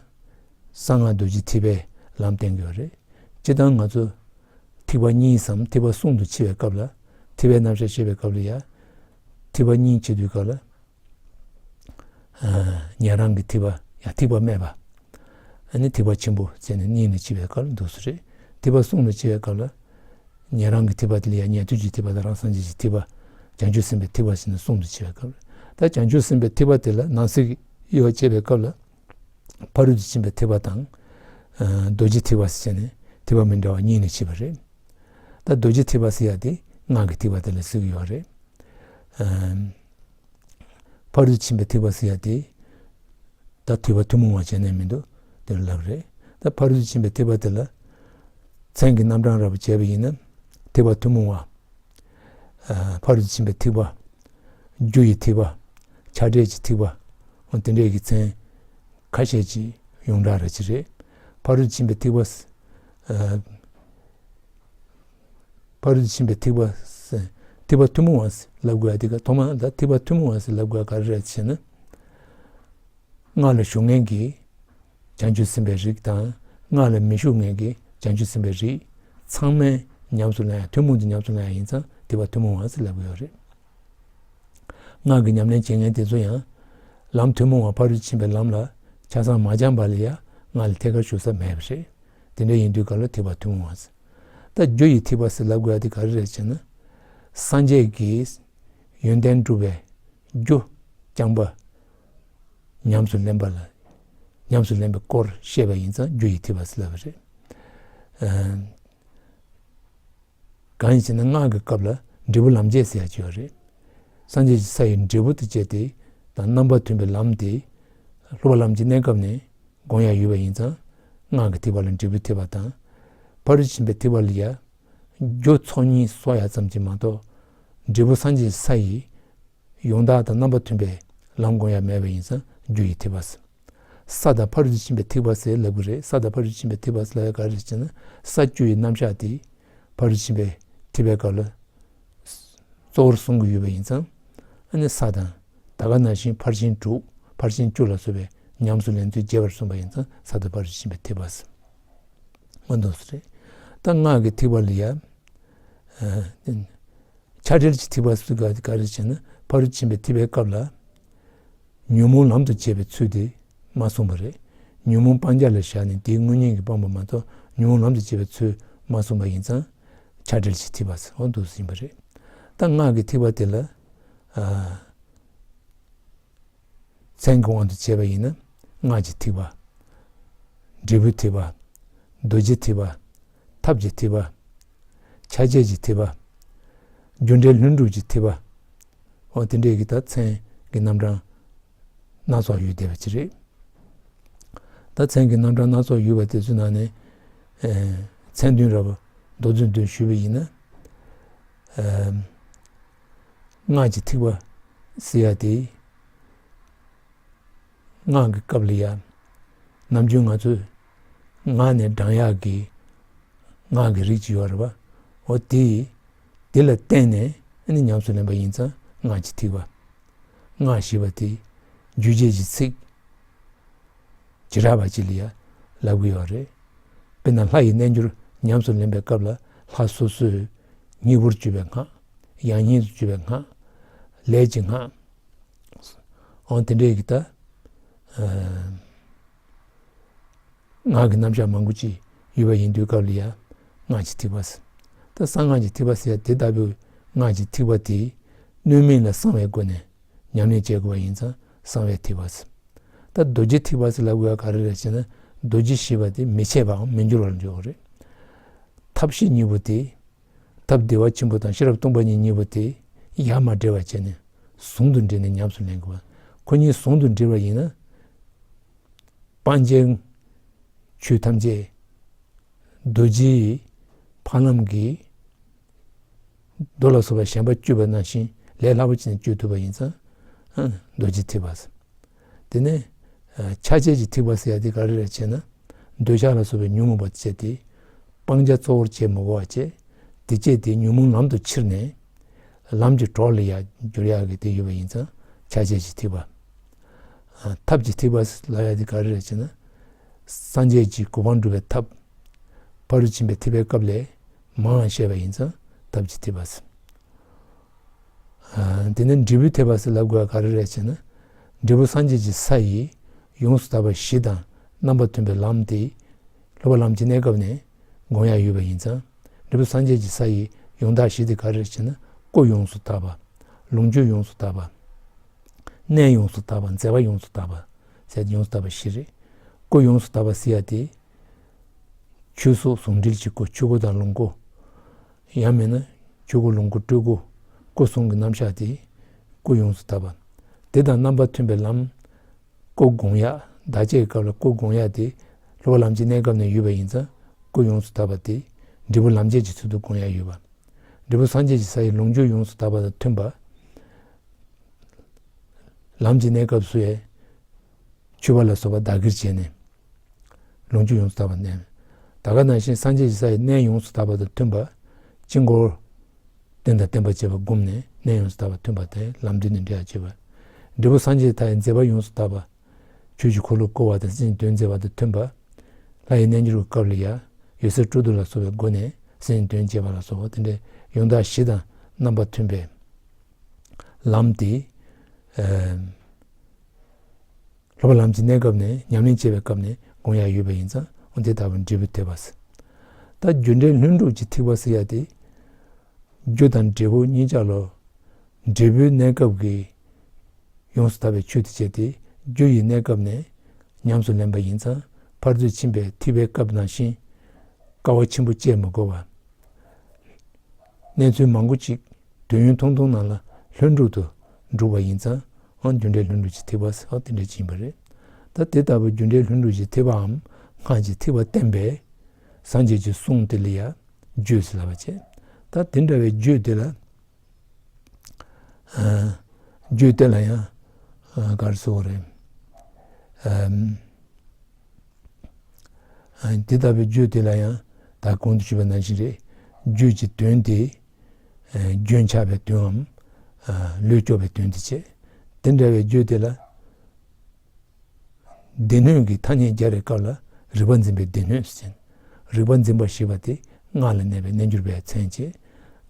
གསང་སྔགས་རྡོ་རྗེ་ཐེག་པའི་ལམ་བསྟན་གྱི་ཡོད་རེད། སྤྱིར་བཏང་ང་ཚོ་ཐེག་པ་གཉིས་སམ་ཐེག་པ་གསུམ་དུ་ཕྱེ་བའི་སྐབས་ལ། ཐེག་པའི་རྣམ་གཞག་བཤད་པའི་སྐབས་ལ་ཡང་། ཐེག་པ་གཉིས་ཕྱེ་དུས་སྐབས་ལ། ཨ་ཉན་རང་གི་ཐེག་པ། ཡང་ཐེག་པ་སྨད་པ། ཨ་ནི་ཐེག་པ་ཆེན་པོ་བྱས་ནས་གཉིས་ལ་ཕྱེ་བའི་སྐབས་ལ་འདུག་སེ་རེད། ཐེག་པ་གསུམ་ལ་ཕྱེ་བའི་སྐབས་ལ། ཉན་རང་གི་ཐེག་པ་དེ་ལ་ཡང་ཉན་ཐོས་ཀྱི་ཐེག་པ་དང་རང་སངས་རྒྱས་ཀྱི་ཐེག་པ། བྱང་ཆུབ་སེམས་དཔའི་ཐེག་པ་ཟེར་ནས་གསུམ་དུ་ཕྱེ་བའི་སྐབས་ལ། ད་བྱང་ཆུབ་སེམས་དཔའི་ཐེག་པ་དེ་ལ་ནང་གསེས་ཀྱི་དབྱེ་བ་ཕྱེ་བའི་སྐབས་ལ། ཕ་རོལ་ཏུ་ཕྱིན་པའི་ཐེག་པ་དང་། ཨ་རྡོ་རྗེ་ཐེག་པ་ཟེར་བྱས་ནས་ཐེག་པ་མི་འདྲ་བ་གཉིས་ལ་ཕྱེ་བ་རེད། ད་རྡོ་རྗེ་ཐེག་པ་ཟེར་ཡ་དེ་སྔགས་ཀྱི་ཐེག་པ་དེ་ལ་ཟེར་གྱི་ཡོད་རེད། ཨ་ཕ་རོལ་ཏུ་ཕྱིན་པའི་ཐེག་པ་ཟེར་ཡ་དེ། ད་ཐེག་པ་ཐུན་མོང་བ་བྱས་ནས་མི་འདུག་དེ་ལ་ལབ་རེད། ད་ཕ་རོལ་ཏུ་ཕྱིན་པའི་ཐེག་པ་དེ་ལ། མཚན་གྱི་རྣམ་གྲངས་རབ་བྱས་པ་ཡིན་ན། ཐེག་པ་ཐུན་མོང་བ། ཨ་ཕ་རོལ་ཏུ་ཕྱིན་པའི་ཐེག་པ། རྒྱུ་ཡི་ཐེག་པ། ཆགས་བྲལ་གྱི་ཐེག་པ། འོ་དེ་འདྲའི་གི་མཚན་ཁ་ཤས་ཅིག་ཡོངས་གྲགས་ར་ཅིག་རེད། ཕ་རོལ་ཏུ་ཕྱིན་པའི་ཐེག་པ། ཨ་ཕ་རོལ་ཏུ་ཕྱིན་པའི་ཐེག་པ། ཐེག་པ་ཐུན་མོང་བ་ལབ་དགོས་ཡ་དེ་ག་ཐོག་མ་ད་ཐེག་པ་ཐུན་མོང་བ་ལབ་དགོས་ཡ་ག་རེ་རེད་ཟེར་ན། སྔགས་ལ་ཞུགས་མཁན་གྱི་བྱང་ཆུབ་སེམས་དཔའི་རིགས་དང་། སྔགས་ལ་མི་ཞུགས་མཁན་གྱི་བྱང་ཆུབ་སེམས་དཔའི་རིགས། ཚང་མས་ཉམས་སུ་ལེན་ཡ། ཐུན་མོང་དུ་ཉམས་སུ་ལེན་ཡ་ཡིན་ཙང་ཐེག་པ་ཐུན་མོང་བ་ཟེར་ལབ་ཀྱི་ཡོད་རེད། སྔགས་ཀྱི་ཉམས་ལེན་བྱེད་མཁན་དེ་ཚོ་ཡང་། ལམ་ཐུན་མོང་བ་ཕ་རོལ་ཏུ་ཕྱིན་པའི་ལམ་ལ་ཆ་ཚང་མ་སྦྱངས་པ་ལ་ཡང་སྔགས་ལ་ཐད་ཀར་ཞུགས་ས་མེད་པ་རེད། དེ་འདྲ་ཡིན་དུས་ག་ལ་ཐེག་པ་ཐུན་མོང་བ་ཟེར། ད་རྒྱུ་ཡི་ཐེག་པ་ཟེར་ལབ་དགོས་ཡ་དེ་ག་རེ་རེད་ཟེར་ན། སངས་རྒྱས་ཀྱི་ཡོན་ཏན་སྒྲུབ་པའི་རྒྱུ་རྐྱང་པ་ཉམས་སུ་ལེན་པ་ལ། ཉམས་སུ་ལེན་པའི་སྐོར་བཤད་པ་ཡིན་ཙང་རྒྱུ་ཡི་ཐེག་པ་ཟེར་ལབ་པ་རེད། ཨ་གང་ཡིན་ཟེར་ན་སྔགས་ཀྱི་སྐབས་ལ་འབྲས་བུ་ལམ་བྱེད་ཟེར་ཡ་ཅིག་ཡོད་རེད། སངས་རྒྱས་ཀྱི་ས་ཡི་འབྲས་བུ་དེ་བྱས་ཏེ། དང་རྣམ་པ་མཐུན་པའི་ལམ་དེ། སློབ་པ་ལམ་གྱི་གནས་སྐབས་ནས་སྒོམ་ཡ་ཡོད་པ་ཡིན་ཙང་། སྔགས་ཀྱི་ཐེག་པ་ལ་འབྲས་བུའི་ཐེག་པ་དང་། ཕ་རོལ་ཏུ་ཕྱིན་པའི་ཐེག་པ་ལ་ཡ། རྒྱུ་ཚོགས་གཉིས་གསོག་ཡ་ཙམ་གྱིས་མ་གཏོགས། འབྲས་བུ་སངས་རྒྱས་ཀྱི་ས་ཡི་ཡང་དག་དང་རྣམ་པ་མཐུན་པའི་ལམ་སྒོམ་ཡ་མེད་པ་ཡིན་ཙང་རྒྱུ་ཡི་ཐེག་པ་ཟེར། ས་དང་ཕ་རོལ་ཏུ་ཕྱིན་པའི་ཐེག་པ་ཟེར་ལབ་ཀྱི་རེད། ས་དང་ཕ་རོལ་ཏུ་ཕྱིན་པའི་ཐེག་པ་ཟེར་ལབ་ཡ་ག་རེ་རེད་ཟེར་ན། ས་བཅུ་ཡི་རྣམ་གཞག་དེ་ཕ་རོལ་ཏུ་ཕྱིན་པའི་ཐེག་པའི་སྐབས་ལ་གཙོ་བོར་གསུང་གི་ཡོད་པ་ཡིན་ཙང་། ཨ་ནི་ས་དང་། ད་ག་ནང་བཞིན་ཕར་ཕྱིན་དྲུག་ཕར་ཕྱིན་བཅུ་ལ་སོགས་པའི་ཉམས་སུ་ལེན་ཚུལ་རྒྱས་པར་གསུངས་པ་ཡིན་ཙང་ས་དང་ཕ་རོལ་ཏུ་ཕྱིན་པའི་ཐེག་པ་ཟེར། མ་འདུག་སེ་རེད། ད་སྔགས་ཀྱི་ཐེག་པ་ལ་ཡ། ཨ་ཆགས་བྲལ་གྱི་ཐེག་པ་ཟེར་ག་ག་རེ་བྱས་ན་ཕ་རོལ་ཏུ་ཕྱིན་པའི་ཐེག་པའི་སྐབས་ལ། ཉོན་མོངས་ལམ་དུ་བྱེད་པའི་ཚུལ་དེ་མ་གསུངས་པ་རེད། ཉོན་མོངས་སྤང་བྱ་ལ་བཞག་ནས་དེའི་དངོས་གཉེན་གྱིས་སྤངས་པ་མ་གཏོགས་ཉོན་མོངས་ལམ་དུ་བྱེད་པའི་ཚུལ་མ་གསུངས་པ་ཡིན་ཙང་། ཆགས་བྲལ་གྱི་ཐེག་པ་ཟེར་འོ་འདུག་སེ་ཡིན་པ་རེད། ད་སྔགས་ཀྱི་ཐེག་པ་དེ་ལ། ཨ་མཚན་གྱི་དབང་དུ་བྱས་པ་ཡིན་ན། སྔགས་ཀྱི་ཐེག་པ། འབྲས་བུའི་ཐེག་པ། རྡོ་རྗེ་ཐེག་པ། ཐབས་ཀྱི་ཐེག་པ། ཆ་བྱད་ཀྱི་ཐེག་པ། རྒྱུ་འབྲས་ལྷུན་གྲུབ་ཀྱི་ཐེག་པ། འོ་དེ་འདྲའི་གི་ད་མཚན་གྱི་རྣམ་གྲངས་སྣ་ཚོགས་ཡོད་བསྡད་པ་ཅིག་རེད། ད་མཚན་གྱི་རྣམ་གྲངས་སྣ་ཚོགས་ཡོད་པ་དེ་ཚོའི་ནང་ནས། ཨེ་མཚན་བདུན་རབ་མདོ་རྫུན་བདུན་ཞུས་པ་ཡིན་ན། ཨེ་སྔགས་ཀྱི་ཐེག་པ་ཟེར་ཡ་དེ། སྔགས་ཀྱི་སྐབས་ལ་ཡ། ནམ་རྒྱུན་ང་ཚོས་ངག་ནས་བགྲང་ཡག་གི་སྔགས་ཀྱི་རིགས་ཅིག་ཡོད་རེད་པ། འོ་དེ། དེ་ལ་བརྟེན་ནས་ཨ་ནི་ཉམས་སུ་ལེན་པ་ཡིན་ཙང་སྔགས་ཀྱི་ཐེག་པ། སྔགས་ཞེས་པ་དེ་རྒྱུད་བྱེད་ཀྱི་ཚིག་བྱེ་བྲག་པ་ཅིག་ལ་ཡ་ལབ་ཀྱི་ཡོད་རེད། དཔེར་ན་ལྷ་ཡི་རྣལ་འབྱོར་ཉམས་སུ་ལེན་པའི་སྐབས་ལ་ལྷ་སོ་སོའི་སྙིང་པོར་གྱུར་པའི་སྔགས། ཡང་སྙིང་དུ་གྱུར་པའི་སྔགས། ལས་ཀྱི་སྔགས། འོ་དེ་འདྲའི་གི་ད། ཨ་སྔགས་ཀྱི་རྣམ་གཞག་མང་པོ་ཅིག་ཡོད་པ་ཡིན་དུས་སྐབས་ལ་ཡང་སྔགས་ཀྱི་ཐེག་པ་ཟེར། ད་གསང་སྔགས་ཀྱི་ཐེག་པ་ཟེར་ཡ་དེ་ལྟ་བུའི་སྔགས་ཀྱི་ཐེག་པ་དེ་སྣོད་མིན་ལ་གསང་བའི་སྒོ་ནས་ཉམས་ལེན་བྱེད་དགོས་པ་ཡིན་ཙང་གསང་བའི་ཐེག་པ་ཟེར། ད་རྡོ་རྗེ་ཐེག་པ་ཟེར་ལབ་དགོས་པ་ག་རེ་རེད་ཟེར་ན། རྡོ་རྗེ་ཞེས་པ་དེ་མི་ཆད་པའམ་མི་འགྱུར་བར་འཇོག་པ་རེད། ཐབས་ཤེས་གཉིས་པོ་དེ། ཐབས་བདེ་བ་ཆེན་པོ་དང་ཤེས་རབ་སྟོང་པ་ཉིད་གཉིས་པོ་དེ་ཡར་མར་འབྲེལ་བ་བྱས་ནས་ཟུང་དུ་འབྲེལ་ནས་ཉམས་སུ་ལེན་དགོས་པ། ཁོ་གཉིས་ཟུང་དུ་འབྲེལ་བ་ཡིན་ན། སྤང་བྱའི་ ཆོས་ཐམས་ཅད་རྡོ་རྗེའི་ཕ་ལམ་གྱིས་རྡོ་ལ་སོགས་པ་གཞན་པ་གཅོད་པ་ནང་བཞིན་ལས་སླ་པོ་བྱས་ནས་གཅོད་ཐུབ་པ་ཡིན་ཙང་རྡོ་རྗེ་ཐེག་པ་ཟེར། དེ་ནས་ཆ་བྱད་ཀྱི་ཐེག་པ་ཟེར་ཡ་དེ་ག་རེ་རེད་ཅེ་ན། འདོད་ཆགས་ལ་སོགས་པའི་ཉོན་མོངས་པ་བཅས་ཏེ་སྤང་བྱ་གཙོ་བོར་བྱེད་མི་དགོས་པ་བཅས། དེ་བཅས་དེ་ཉོན་མོངས་ལམ་དུ་ཁྱེར་ནས་ལམ་གྱི་གྲོགས་ལ་ཡང་འགྱུར་ཡག་གི་དེ་ཡོད་པ་ཡིན་ཙང་ཆ་བྱད་ཀྱི་ཐེག་པ། ཐབས་ཀྱི་ཐེག་པ་ལབ་ཡ་དེ་ག་རེ་རེད་ཅེ་ན། སངས་རྒྱས་ཀྱི་གོ་འཕང་སྒྲུབ་པའི་ཐབས། ཕ་རོལ་ཕྱིན་པའི་ཐེག་པའི་སྐབས་ལས་མང་བ་བཤད་པ་ཡིན་ཙང་ཐབས་ཀྱི་ཐེག་པ་ཟེར། དེ་ནས་འབྲས་བུའི་ཐེག་པ་ཟེར་ལབ་དགོས་པ་ག་རེ་རེད་ཅེ་ན། འབྲས་བུ་སངས་རྒྱས་ཀྱི་ས་ཡི་ཡོངས་སུ་དག་པ་བཞི་དང་རྣམ་པ་མཐུན་པའི་ལམ་དེ་སློབ་པ་ལམ་གྱི་གནས་སྐབས་ནས་སྒོམ་ཡག་ཡོད་པ་ཡིན་ཙང་། འབྲས་བུ་སངས་རྒྱས་ཀྱི་ས་ཡི་ཡོངས་དག་བཞི་དེ་ག་རེ་རེད་ཅེ་ན། སྐུ་ཡོངས་སུ་དག་པ། ལོངས་སྤྱོད་ཡོངས་སུ་དག་པ། གནས་ཡོངས་སུ་དག་པ། མཛད་པ་ཡོངས་སུ་དག་པ། ཟེར་ཡོངས་སུ་དག་པ་བཞི་རེད། སྐུ་ཡོངས་སུ་དག་པ་ཟེར་ཡ་དེ། ཆོས་སོགས་ཟུང་འབྲེལ་གྱི་སྐུ། ཆོས་སྐུ་དང་ལོངས་སྐུ། ཡང་མིན་ན་ཆོས་སྐུ་ལོངས་སྐུ་སྤྲུལ་སྐུ། སྐུ་གསུམ་གྱི་རྣམ་གཞག་དེ་སྐུ་ཡོངས་སུ་དག་པ། དེ་དང་རྣམ་པ་མཐུན་པའི་ལམ། སྐུ་སྒོམ་ཡག་བདག་བསྐྱེད་ཀྱི་སྐབས་ལ་སྐུ་སྒོམ་ཡག་དེ་སློབ་པ་ལམ་གྱི་གནས་སྐབས་ནས་ཡོད་པ་ཡིན་ཙང་སྐུ་ཡོངས་སུ་དག་པ་དེ་འབྲས་བུ་ལམ་བྱེད་ཀྱི་ཚུལ་དུ་སྒོམ་ཡག་ཡོད་པ། འབྲས་བུ་སངས་རྒྱས་ཀྱི་ས་ཡི་ལོངས་སྤྱོད་ཡོངས་སུ་དག་པ་དང་མཐུན་པ། ལམ་གྱི་གནས་སྐབས་སུ་ཡང་མཆོད་པ་ལ་སོགས་པ་བདག་གིར་བྱས་ནས་ལོངས་སྤྱོད་ཡོངས་སུ་དག་པ་གནས། ད་ག་ནང་བཞིན་སངས་རྒྱས་ཀྱི་ས་ཡི་གནས་ཡོངས་སུ་དག་པ་དང་མཐུན་པ། དཀྱིལ་འཁོར་རྟེན་དང་བརྟེན་པ་བཅས་པ་བསྒོམས་ནས་གནས་ཡོངས་སུ་དག་པ་མཐུན་པ་དེ་ལམ་བདུན་ནས་འབྲེལ་བ་བྱེད་པ། འབྲས་བུ་སངས་རྒྱས་མཐའ་ཡས་མཛད་པ་ཡོངས་སུ་དག་པ། ཆོས་ཀྱི་འཁོར་ལོ་བསྐོར་བ་དང་སེམས་ཅན་དོན་མཛད་པ་དང་མཐུན་པ། ལྷ་ཡི་རྣལ་འབྱོར་གྱི་སྐབས་ལ་ཡང་འོད་གསལ་སྤྲོ་བསྡུ་ལ་སོགས་པའི་སྒོ་ནས་སེམས་ཅན་དོན་བྱེད་པ་ལ་སོགས་པ་དེ་འདྲའི་ཡོངས་དག་བཞི་དང་རྣམ་པ་མཐུན་པའི་ལམ་དེ། ཨ། སློབ་པ་ལམ་གྱི་གནས་སྐབས་ནས་ཉམས་ལེན་བྱེད་པའི་སྐབས་ནས་སྒོམ་ཡག་ཡོད་པ་ཡིན་ཙང་འོ་དེ་ལྟ་བུ་འབྲས་བུའི་ཐེག་པ་ཟེར། ད་རྒྱུ་འབྲས་ལྷུན་གྲུབ་ཀྱི་ཐེག་པ་ཟེར་ཡ་དེ། རྒྱུ་དང་འབྲས་བུ་གཉིས་ཆ་ལ་འབྲས་བུའི་གནས་སྐབས་ཀྱི་ཡོངས་སུ་དག་པའི་ཆོས་དེ་བྱས་ཏེ་རྒྱུ་ཡི་གནས་སྐབས་ནས་ཉམས་སུ་ལེན་པ་ཡིན་ཙང་ཕར་ཚུར་ཕྱིན་པའི་ཐེག་པའི་སྐབས་ནང་བཞིན་དཀའ་བ་ཆེན་པོ་སྤྱད་མི་དགོས་པ། གནས་ཚུལ་མང་པོ་ཅིག་དུས་ཡུན་ཐུང་ཐུང་ནང་ལ་ལྷུན་གྲུབ་ཏུ་འགྲུབ་པ་ཡིན་ཙང་ཨང་རྒྱུ་འབྲས་ལྷུན་གྲུབ་ཀྱི་ཐེག་པ་ཟེར་ཨང་དེ་འདྲ་ཅིག་ཡིན་པ་རེད། ད་དེ་ལྟ་བུ་རྒྱུ་འབྲས་ལྷུན་གྲུབ་ཀྱི་ཐེག་པའམ་སྔགས་ཀྱི་ཐེག་པ་བསྟན་པའི་སངས་རྒྱས་ཀྱི་གསུང་དེ་ལ་ཡང་རྒྱུད་ཟེར་ལབ་པ་བྱས། ད་དེ་འདྲ་བའི་རྒྱུད་དེ་ལ། ཨ། རྒྱུད་དེ་ལ་ཡང་། ཨ། ག་རེ་ཟེར་དགོས་རེད། ཨམ། ཨ། དེ་ལྟ་བུའི་རྒྱུད་དེ་ལ་ཡང་ད་གོང་དུ་ཞུས་པ་ནང་བཞིན་རེད། རྒྱུད་ཀྱི་དོན་དེ། ཨ། རྒྱུན་ཆགས་པའི་དོནའམ། ཨ། ལུས་སྐྱོབ་པའི་དོན་དེ་བྱས། དེ་འདྲ་བའི་རྒྱུད་དེ་ལ། སྡེ་སྣོད་ཀྱི་ཐ་སྙད་སྦྱར་བའི་སྐབས་ལ་རིག་པ་འཛིན་པའི་སྡེ་སྣོད་ཟེར། རིག་པ་འཛིན་པ་ཞེས་པ་དེ་སྔགས་ལ་གནས་པའི་རྣལ་འབྱོར་པའི་མཚན་བྱས།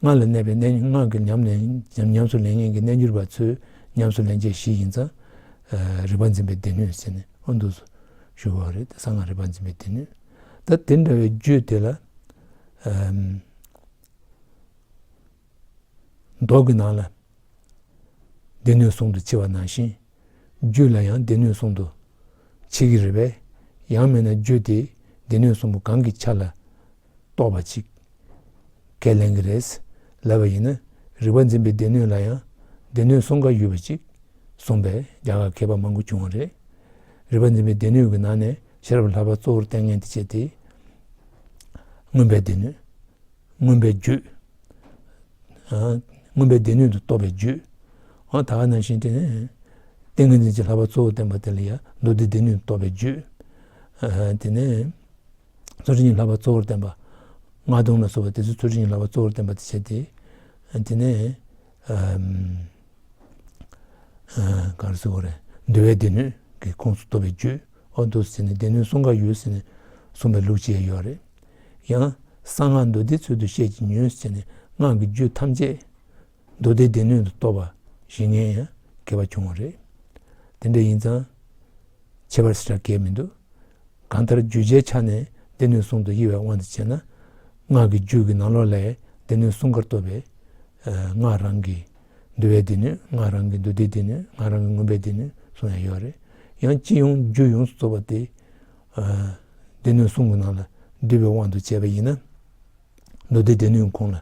སྔགས་ལ་གནས་པའི་རྣལ་སྔགས་ཀྱི་ཉམས་ལེན་ཉམས་སུ་ལེན་མཁན་གྱི་རྣལ་འབྱོར་པ་ཚོས་ཉམས་སུ་ལེན་བྱེད་གཞི་ཡིན་ཙང་། ཨ། རིག་པ་འཛིན་པའི་སྡེ་སྣོད་ཟེར་ནས་ཨོ་འདུག་ཞུ་བ་རེད། གསང་སྔགས་རིག་པ་འཛིན་པའི་སྡེ་སྣོད། ད་དེ་འདྲ་བའི་རྒྱུད་དེ་ལ། ཨམ། མདོ་གི་ནང་ལ་སྡེ་སྣོད་གསུམ་དུ་ཕྱེ་བ་ནང་བཞིན། རྒྱུད་ལ་ཡང་སྡེ་སྣོད་གསུམ་དུ་ཕྱེ་གི་རེད་པས། ཡང་མིན་ན་རྒྱུད་དེ་སྡེ་སྣོད་གསུམ་པོ་གང་གི་ཆ་ལ་གཏོགས་པ་ཅིག་ཁས་ལེན་གྱི་རེད་ལབ་པ་ཡིན་ན། རིག་པ་འཛིན་པའི་སྡེ་སྣོད་ལ་ཡང་སྡེ་སྣོད་གསུམ་ཀ་ཡོད་པ་ཅིག་གསུངས་པས་རྒྱ་གར་མཁས་པ་མང་པོ་བྱུང་བ་རེད། རིག་པ་འཛིན་པའི་སྡེ་སྣོད་ཀྱི་ནང་ནས་ཤེས་རབ་ལྷག་པ་གཙོ་བོར་བསྟན་མཁན་དེ་བྱས་ཏེ། མངོན་པའི་སྡེ་སྣོད། མངོན་པའི་རྒྱུད། ཨ། མངོན་པའི་སྡེ་སྣོད་དུ་གཏོགས་པའི་རྒྱུད། ཨ། ད་ག་ནང་བཞིན་དེ་ནས་ཏིང་ངེ་འཛིན་གྱི་ལྷག་པ་གཙོ་བོར་བསྟན་པ་དེ་ལ་ཡང་མདོ་སྡེའི་སྡེ་སྣོད་དུ་གཏོགས་པའི་རྒྱུད། ཨ། དེ་ནས་ཚུལ་ཁྲིམས་ཀྱི་ལྷག་པ་གཙོ་བོར་བསྟན་པ། སྔགས་སྡོམ་ལ་སོགས་པ་དེ་ཚོ་ཚུལ་ཁྲིམས་ཀྱི་ལྷག་པ་གཙོ་བོར་བསྟན་པ་དེ་བྱས་ཏེ། ཨ། དེ་ནས། ཨམ། ཨ། ག་རེ་ཟེར་དགོས་རེད། འདུལ་བའི་སྡེ་སྣོད་ཀྱི་ཁོངས་སུ་གཏོགས་པའི་རྒྱུད། ཨོ་འདུག་ཟེར་ནས་སྡེ་སྣོད་གསུམ་ཀ་ཡོད་ཟེར་ནས་གསུངས་པའི་ལུགས་ཅིག་ཡང་ཡོད་རེད། ཡང་གསང་སྔགས་མདོ་སྡེའི་ཚུལ་དུ་བཤད་ཀྱི་ཉོན་ཟེར་ནས་སྔགས་ཀྱི་རྒྱུད་ཐམས་ཅད་མདོ་སྡེའི་སྡེ་སྣོད་དུ་གཏོགས་པ་ཞིག་ངས་ཡང་མཁས་པ་བྱུང་བ་རེད། དེ་འདྲ་ཡིན་ཙང་ཁྱད་པར་ཞེ་དྲག་གང་ཡང་མི་འདུག་གང་ལྟར་རྒྱུད་སྡེའི་ཆ་ནས་སྡེ་སྣོད་གསུམ་དུ་དབྱེ་བའི་དབང་དུ་བྱས་ན། སྔགས་ཀྱི་རྒྱུད་ཀྱི་ནང་ལོགས་ལས་སྡེ་སྣོད་གསུམ་ཀར་གཏོགས་པའི། ཨ། སྔགས་རང་གི་འདུལ་བའི་སྡེ་སྣོད། སྔགས་རང་གི་མདོ་སྡེའི་སྡེ་སྣོད། སྔགས་རང་གི་མངོན་པའི་སྡེ་སྣོད་གསུངས་ཡང་ཡོད་རེད། ཡང་སྤྱི་ཡོངས་རྒྱུད་ཡོངས་སུ་རྫོགས་པ་དེ། ཨ། སྡེ་སྣོད་གསུམ་གྱི་ནང་ལ་འདུས་པའི་དབང་དུ་བྱས་པ་ཡིན་ན། མདོ་སྡེའི་སྡེ་སྣོད་ཁོངས་ལ།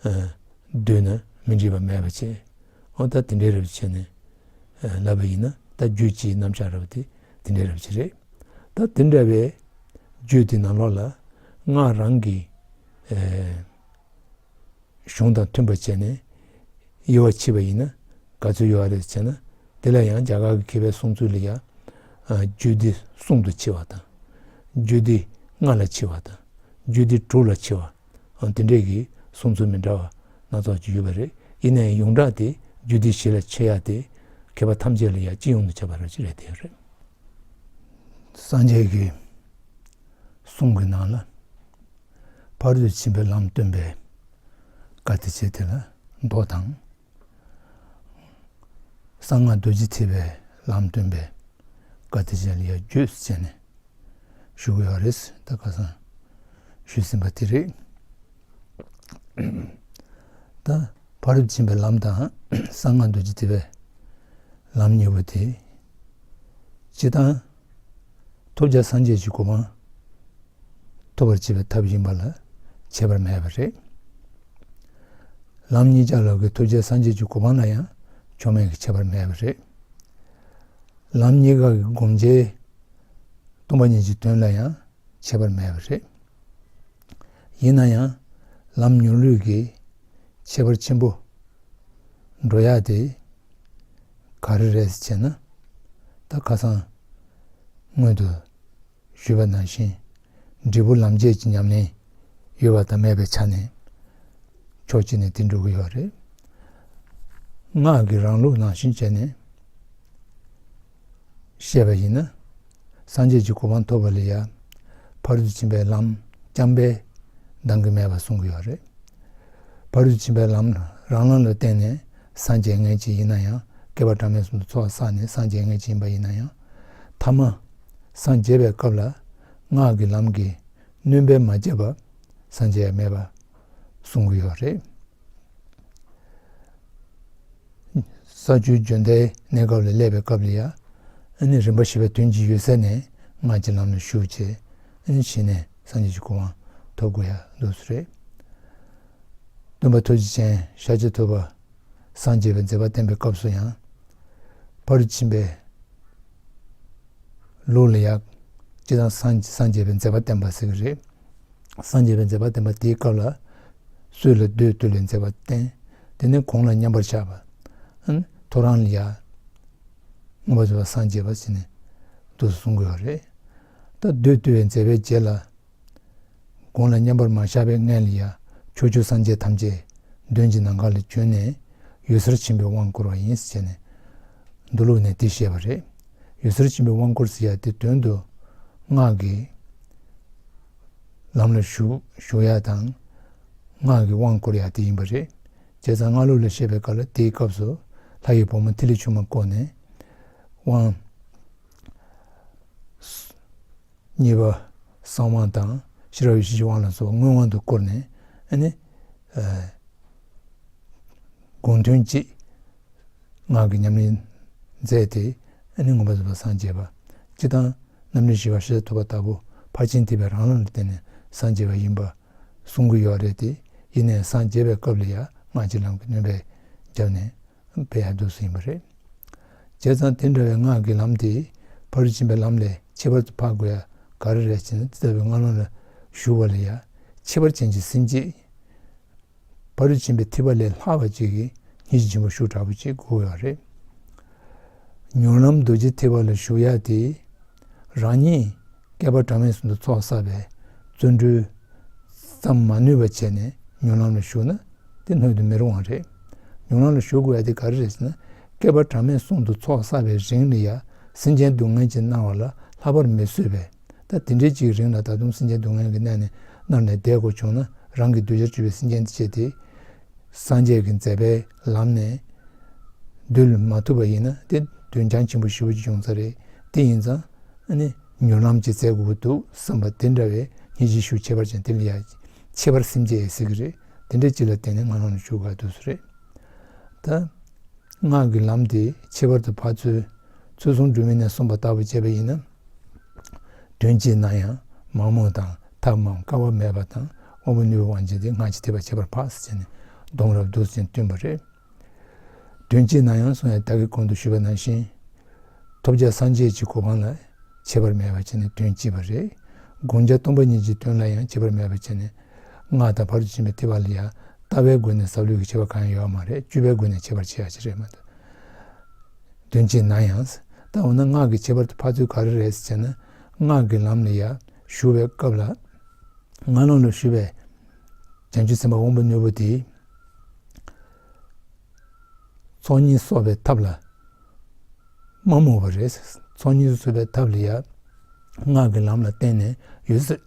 ཨ། བསྡུས་ན་མི་འགྲིག་པ་མེད་པ་བྱས། འོ་ད་དེ་འདྲའི་རབ་བྱས་ནས། ཨ། ལབ་པ་ཡིན་ན་ད་རྒྱུད་སྤྱིའི་རྣམ་གཞག་རབ་དེ་དེ་འདྲའི་རབ་ཅིག་རེད། ད་དེ་འདྲ་བའི་ རྒྱུད་དེ་ནང་ལོགས་ལ་སྔགས་རང་གི་གཞུང་དང་མཐུན་པ་བྱས་ནས་དབྱེ་བ་ཕྱེ་བ་ཡིན་ན་ག་ཚོད་ཡོད་རེད་ཟེར་ན། དེ་ལ་ཡང་རྒྱ་གར་གྱི་མཁས་པའི་གསུང་ཚུལ་ལ་ཡང་རྒྱུད་སྡེ་གསུམ་དུ་ཕྱེ་བ་དང་། རྒྱུད་སྡེ་ལྔ་ལ་ཕྱེ་བ་དང་། རྒྱུད་སྡེ་དྲུག་ལ་ཕྱེ་བ། དེ་འདྲས་ཀྱི་གསུང་ཚུལ་མི་འདྲ་བ་སྣ་ཚོགས་ཅིག་ཡོད་པ་རེད། ཡིན་ནའི་ཡོངས་གྲགས་དེ་རྒྱུད་སྡེ་བཞི་ལ་ཕྱེ་ཡ་དེ་མཁས་པ་ཐམས་ཅད་ལ་ཡང་སྤྱི་ཡོངས་ནས་ཁྱབ་པ་རང་ཅིག་རེད། དེ་རེད། སངས་རྒྱས་ཀྱི་གསུང་གི་ནང་ལ་ཕ་རོལ་ཏུ་ཕྱིན་པའི་ལམ་སྟོན་པའི་བཀའ་དེ་བྱས་དེ་ལ་མདོ་དང་། གསང་སྔགས་རྡོ་རྗེ་ཐེག་པའི་ལམ་སྟོན་པའི་བཀའ་དེ་བྱས་ལ་ཡང་བརྗོད་བྱས་ནས་ཞུ་གི་ཡོད་རེད། ད་ཁ་སང་ཞུས་ཟིན་པ་དེ་རེད། ད་ཕ་རོལ་ཏུ་ཕྱིན་པའི་ལམ་དང་གསང་སྔགས་རྡོ་རྗེ་ཐེག་པའི་ལམ་གཉིས་པོ་དེ། སྤྱིར་བཏང་ཐོབ་བྱ་སངས་རྒྱས་ཀྱི་གོ་འཕང་ཐོབ་པར་བྱེད་པའི་ཐབས་ཡིན་པ་ལ་ཁྱད་པར་མེད་པ་རེད། ལམ་གཉིས་ཆ་ལ་གི་ཐོབ་བྱ་སངས་རྒྱས་ཀྱི་གོ་འཕང་ལ་ཡང་ཕྱོགས་མེད་ཀྱི་ཁྱད་པར་མེད་པ་རེད། ལམ་གཉིས་ཀ་གི་སྒོམ་བྱའི་སྟོང་པ་ཉིད་ཀྱི་དོན་ལ་ཡང་ཁྱད་པར་མེད་པ་རེད། ཡིན་ན་ཡང་ལམ་མྱུར་ལུས་ཀྱི་ཁྱད་པར་ཆེན་པོ་འགྲོ་ཡག་དེ་ག་རེ་རེད་ཟེར་ན། ད་ཁ་སང་སྔོན་དུ་ཞུས་པ་ནང་བཞིན་འབྲས་བུ་ལམ་བྱེད་ཀྱི་ཉམས་ལེན་ཡོད་པ་དང་མེད་པའི་ཆ་ནས་ཕྱོགས་གཅིག་ནས་དེ་འགྲོ་གི་ཡོད་རེད། སྔགས་ཀྱི་རང་ལུགས་ནང་བཞིན་བྱས་ནས་བཤད་པ་ཡིན་ན། སངས་རྒྱས་ཀྱི་གོ་འཕང་ཐོབ་པ་ལ་ཡང་ཕ་རོལ་ཏུ་ཕྱིན་པའི་ལམ་རྐྱང་པས་འདང་གི་མེད་པ་གསུང་གི་ཡོད་རེད། ཕ་རོལ་ཏུ་ཕྱིན་པའི་ལམ་རང་ལམ་ལ་བརྟེན་ནས་སངས་རྒྱས་མཁན་ཅིག་ཡིན་ན་ཡང་། བསྐལ་པ་གྲངས་མེད་གསུམ་དུ་ཚོགས་བསགས་ནས་སངས་རྒྱས་མཁན་ཅིག་ཡིན་པ་ཡིན་ན་ཡང་། ཐ་མ་སངས་རྒྱས་པའི་སྐབས་ལ་སྔགས་ཀྱི་ལམ་གྱིས་སྣོན་པས་མ་བསྐྱབས་པ་སངས་རྒྱས་མེད་པ་གསུང་གི་ཡོད་རེད། ས་བཅུའི་འཇོན་ཐང་གནས་སྐབས་ལ་སླེབས་པའི་སྐབས་ལ་ཡང་། ཨ་ནི་རིམ་པ་བཞི་པའི་དོན་གྱི་ཡོད་ཚད་ནས་སྔགས་ཀྱི་ལམ་ལ་ཞུགས་བྱས། ཨ་ནི་གཞི་ནས་སངས་རྒྱས་ཀྱི་གོ་འཕང་ཐོབ་དགོས་ཡ་འདུག་སེ་རེད། སྟོན་པ་ཐུགས་རྗེ་ཅན་ཤཱཀྱ་ཐུབ་པ་སངས་རྒྱས་པའི་མཛད་པ་བསྟན་པའི་སྐབས་སུ་ཡང་། ཕ་རོལ་ཕྱིན་པའི་ལུགས་ལ་ཡང་། སྤྱིར་བཏང་སངས་སངས་རྒྱས་པའི་མཛད་པ་བསྟན་པ་ཟེར་གྱི་རེད། སངས་རྒྱས་པའི་མཛད་པ་བསྟན་པ་དེའི་སྐབས་ལ་སྲོད་ལ་སྡོད་དུས་ལ་མཛད་པ་བསྟན། དེ་ནས་གོང་ལ་མཉམ་པར་བཞག་པ། ཨ་ནི་ཐོ་རངས་ལ་ཡང་མངོན་པར་རྫོགས་པར་སངས་རྒྱས་པ་ཟེར་ནས་འདུག་གསུང་གི་ཡོད་རེད། ད་སྡོད་དུས་པའི་མཛད་པའི་རྗེས་ལ། གོང་ལ་མཉམ་པར་མ་བཞག་པའི་སྔོན་ལ་ཡང་ཕྱོགས་བཅུའི་སངས་རྒྱས་ཐམས་ཅད་མདུན་གྱི་ནམ་མཁའ་ལ་བྱོན་ནས་འོད་གསལ་ཆེན་པོའི་དབང་བསྐུར་བ་ཡིན་ཟེར་ནས་མདོ་ལུགས་ནས་དེ་བཤད་པ་རེད། འོད་གསལ་ཆེན་པོའི་དབང་བསྐུར་ཟེར་ཡ་དེ་དོན་དུ་སྔགས་ཀྱི་ལམ་ལ་ཞུགས་ཞུགས་ཡ་དང་། སྔགས་ཀྱི་དབང་བསྐུར་ཡ་དེ་ཡིན་པ་རེད། བྱས་ཙང་སྔགས་ལུགས་ལ་བཤད་པའི་སྐབས་ལ་དེའི་སྐབས་སུ་ལྷ་ཡི་བུ་མོ་ཐིག་ལེ་ཆུང་མ་བསྐོར་ནས། དབང་གཉིས་པ་གསང་དབང་དང་ཕྱི་རབས་ཡེ་ཤེས་ཀྱི་དབང་ལ་སོགས་མངོན་དབང་དུ་བསྐུར་ནས། ཨ་ནི་དགོངས་དོན་གཅིག་སྔགས་ཀྱི་ཉམས་ལེན་མཛད་དེ། ཨ་ནི་མངོན་པར་རྫོགས་པར་སངས་རྒྱས་པ། སྤྱིར་བཏང་རྣམ་འདྲེན་བཞི་པ་ཤཱཀྱ་ཐུབ་པ་ལྟ་བུ་ཕར་ཕྱིན་ཐེག་པའི་རང་ལམ་ལ་བརྟེན་ནས་སངས་རྒྱས་པ་ཡིན་པ་གསུང་གི་ཡོད་རེད་དེ། ཡིན་ནའི་སངས་རྒྱས་པའི་སྐབས་ལ་ཡང་སྔགས་ཀྱི་ལམ་གྱི་སྣོན་པ་བརྒྱབ་ནས། དཔེ་ཡང་འདུག་སེ་ཡིན་པ་རེད། བྱས་ཙང་དེ་འདྲ་བའི་སྔགས་ཀྱི་ལམ་དེ་ཕ་རོལ་ཕྱིན་པའི་ལམ་ལས་ཁྱད་པར་དུ་འཕགས་དགོས་ཡ་ག་རེ་རེད་ཅེ་ན། དེ་ལྟ་བུའི་སྔགས་ལམ་ལ་ཞུགས་པ་ལ་ཡང་ཁྱད་པར་ཅན་གྱི་སེམས་བསྐྱེད། ཕ་རོལ་ཕྱིན་པའི་ཐེག་པ་ལས་ལྷག་པ་ཅིག་གི་སྙིང་རྗེ་ཆེན་པོ་ཤུགས་དྲག་པོ་ཅིག་དགོས་ཡོད་རེད། མྱུར་ལམ་རྡོ་རྗེ་ཐེག་པ་ལ་ཞུགས་ཡ་དེ་རང་ཉིད་བསྐལ་པ་གྲངས་མེད་གསུམ་དུ་ཚོགས་བསགས་པའི་བརྩོན་འགྲུས་ཙམ་མ་ནུས་པ་བྱས་ནས་མྱུར་ལམ་ལ་ཞུགས་ན་དེ་སྣོད་དུ་མི་རུང་བ་རེད། མྱུར་ལམ་ལ་ཞུགས་དགོས་ཡ་དེ་ག་རེ་རེད་ཟེར་ན། བསྐལ་པ་གྲངས་མེད་གསུམ་དུ་ཚོགས་བསགས་པའི་རིང་ལ་ཡ་སེམས་ཅན་སྡུག་བསྔལ་གྱིས་མནར་བ་ལ་ལྷག་པར་མི་བཟོད་པས། ད་དེ་འདྲའི་ཅིག་རིང་ལ་ད་དུང་སེམས་ཅན་སྡུག་བསྔལ་གྱིས་མནར་ནས་མནར་ནས་བསྡད་དགོས་བྱུང་ན། རང་གི་གདུལ་བྱར་གྱུར་པའི་སེམས་ཅན་དེ་བྱས་ཏེ། སངས་རྒྱས་ཀྱི་མཛད་པའི་ལམ་ནས་འདུལ་མ་ཐུབ་པ་ཡིན་ན་དེ་དོན་རྐྱང་ཆེན་པོ་ཞེ་པོ་ཅིག་ཡོང་ས་རེད། དེ་ཡིན་ཙང་ཨ་ནི་མྱུར་ལམ་ཅིག་བཙལ་དགོས་ཀྱི་འདུག་བསམ་པ་དེ་འདྲ་བའི་སྙིང་རྗེ་ཤུགས་ཁྱད་པར་ཅན་དེ་ལ་ཡ་ཁྱད་པར་སེམས་བསྐྱེད་ཟེར་གྱི་རེད། དེ་འདྲ་ཅིག་ལ་བརྟེན་ནས་སྔགས་ལམ་ལ་ཞུགས་དགོས་འདུག་སེ་རེད། ད། སྔགས་ཀྱི་ལམ་དེ་ཁྱད་པར་དུ་འཕགས་ཚུལ། ཚུལ་གསུམ་སྒྲོན་མེ་ནས་གསུངས་པ་ལྟ་བུ་བྱས་པ་ཡིན་ན། དོན་གཅིག་ན་ཡང་མག་མོག་དང་ཐབས་མང་དཀའ་བ་མེད་པ་དང་དབང་པོ་རྣོན་པོའི་དབང་གིས་དེ་སྔགས་ཀྱི་ཐེག་པ་ཁྱད་པར་འཕགས་ཟེར་བྱས་ནས་སྡོམ་རབ་འདུག་ཟེར་བསྟན་པ་རེད། དོན་གཅིག་ན་ཡང་གསུང་ཡང་ད་གིན་གོང་དུ་ཞུས་པ་ནང་བཞིན། ཐོབ་བྱ་སངས་རྒྱས་ཀྱི་གོ་འཕང་ལ་ཁྱད་པར་མེད་པ་བྱས་ནས་དོན་གཅིག་པ་རེད། དགོངས་འཆར་སྟོང་པ་ཉིད་ཀྱི་དོན་ལ་ཡང་ཁྱད་པར་མེད་པ་བྱས་ནས། སྔགས་དང་ཕ་རོལ་ཏུ་ཕྱིན་པའི་ཐེག་པ་ལ་ཡང་ལྟ་བའི་སྒོ་ནས་ཟབ་ལྷོད་ཀྱི་ཁྱད་པར་གང་ཡང་ཡོད་མ་རེད། སྤྱོད་པའི་སྒོ་ནས་ཁྱད་པར་ཕྱེ་ཡག་ཅིག་རེད་མ་གཏོགས། དོན་གཅིག་ན་ཡང་། ད་འོ་ན་སྔགས་ཀྱི་ཁྱད་པར་དེ་ཕར་ཚུར་ག་རེ་རེད་ཟེར་ན། སྔགས་ཀྱི་ལམ་ལ་ཡང་ཞུགས་པའི་སྐབས་ལ། སྔགས་ལམ་ལ་ཞུགས་པའི་བྱང་ཆུབ་སེམས་དཔའ་དབང་པོ་རྣོན་པོ་དེས། ཚོགས་གཉིས་གསོག་པའི་ཐབས་ལ་མ་རྨོངས་པ་རེད། ཚོགས་གཉིས་གསོག་པའི་ཐབས་ལ་ཡང་སྔགས་ཀྱི་ལམ་ལ་བརྟེན་ནས་འོད་གསལ་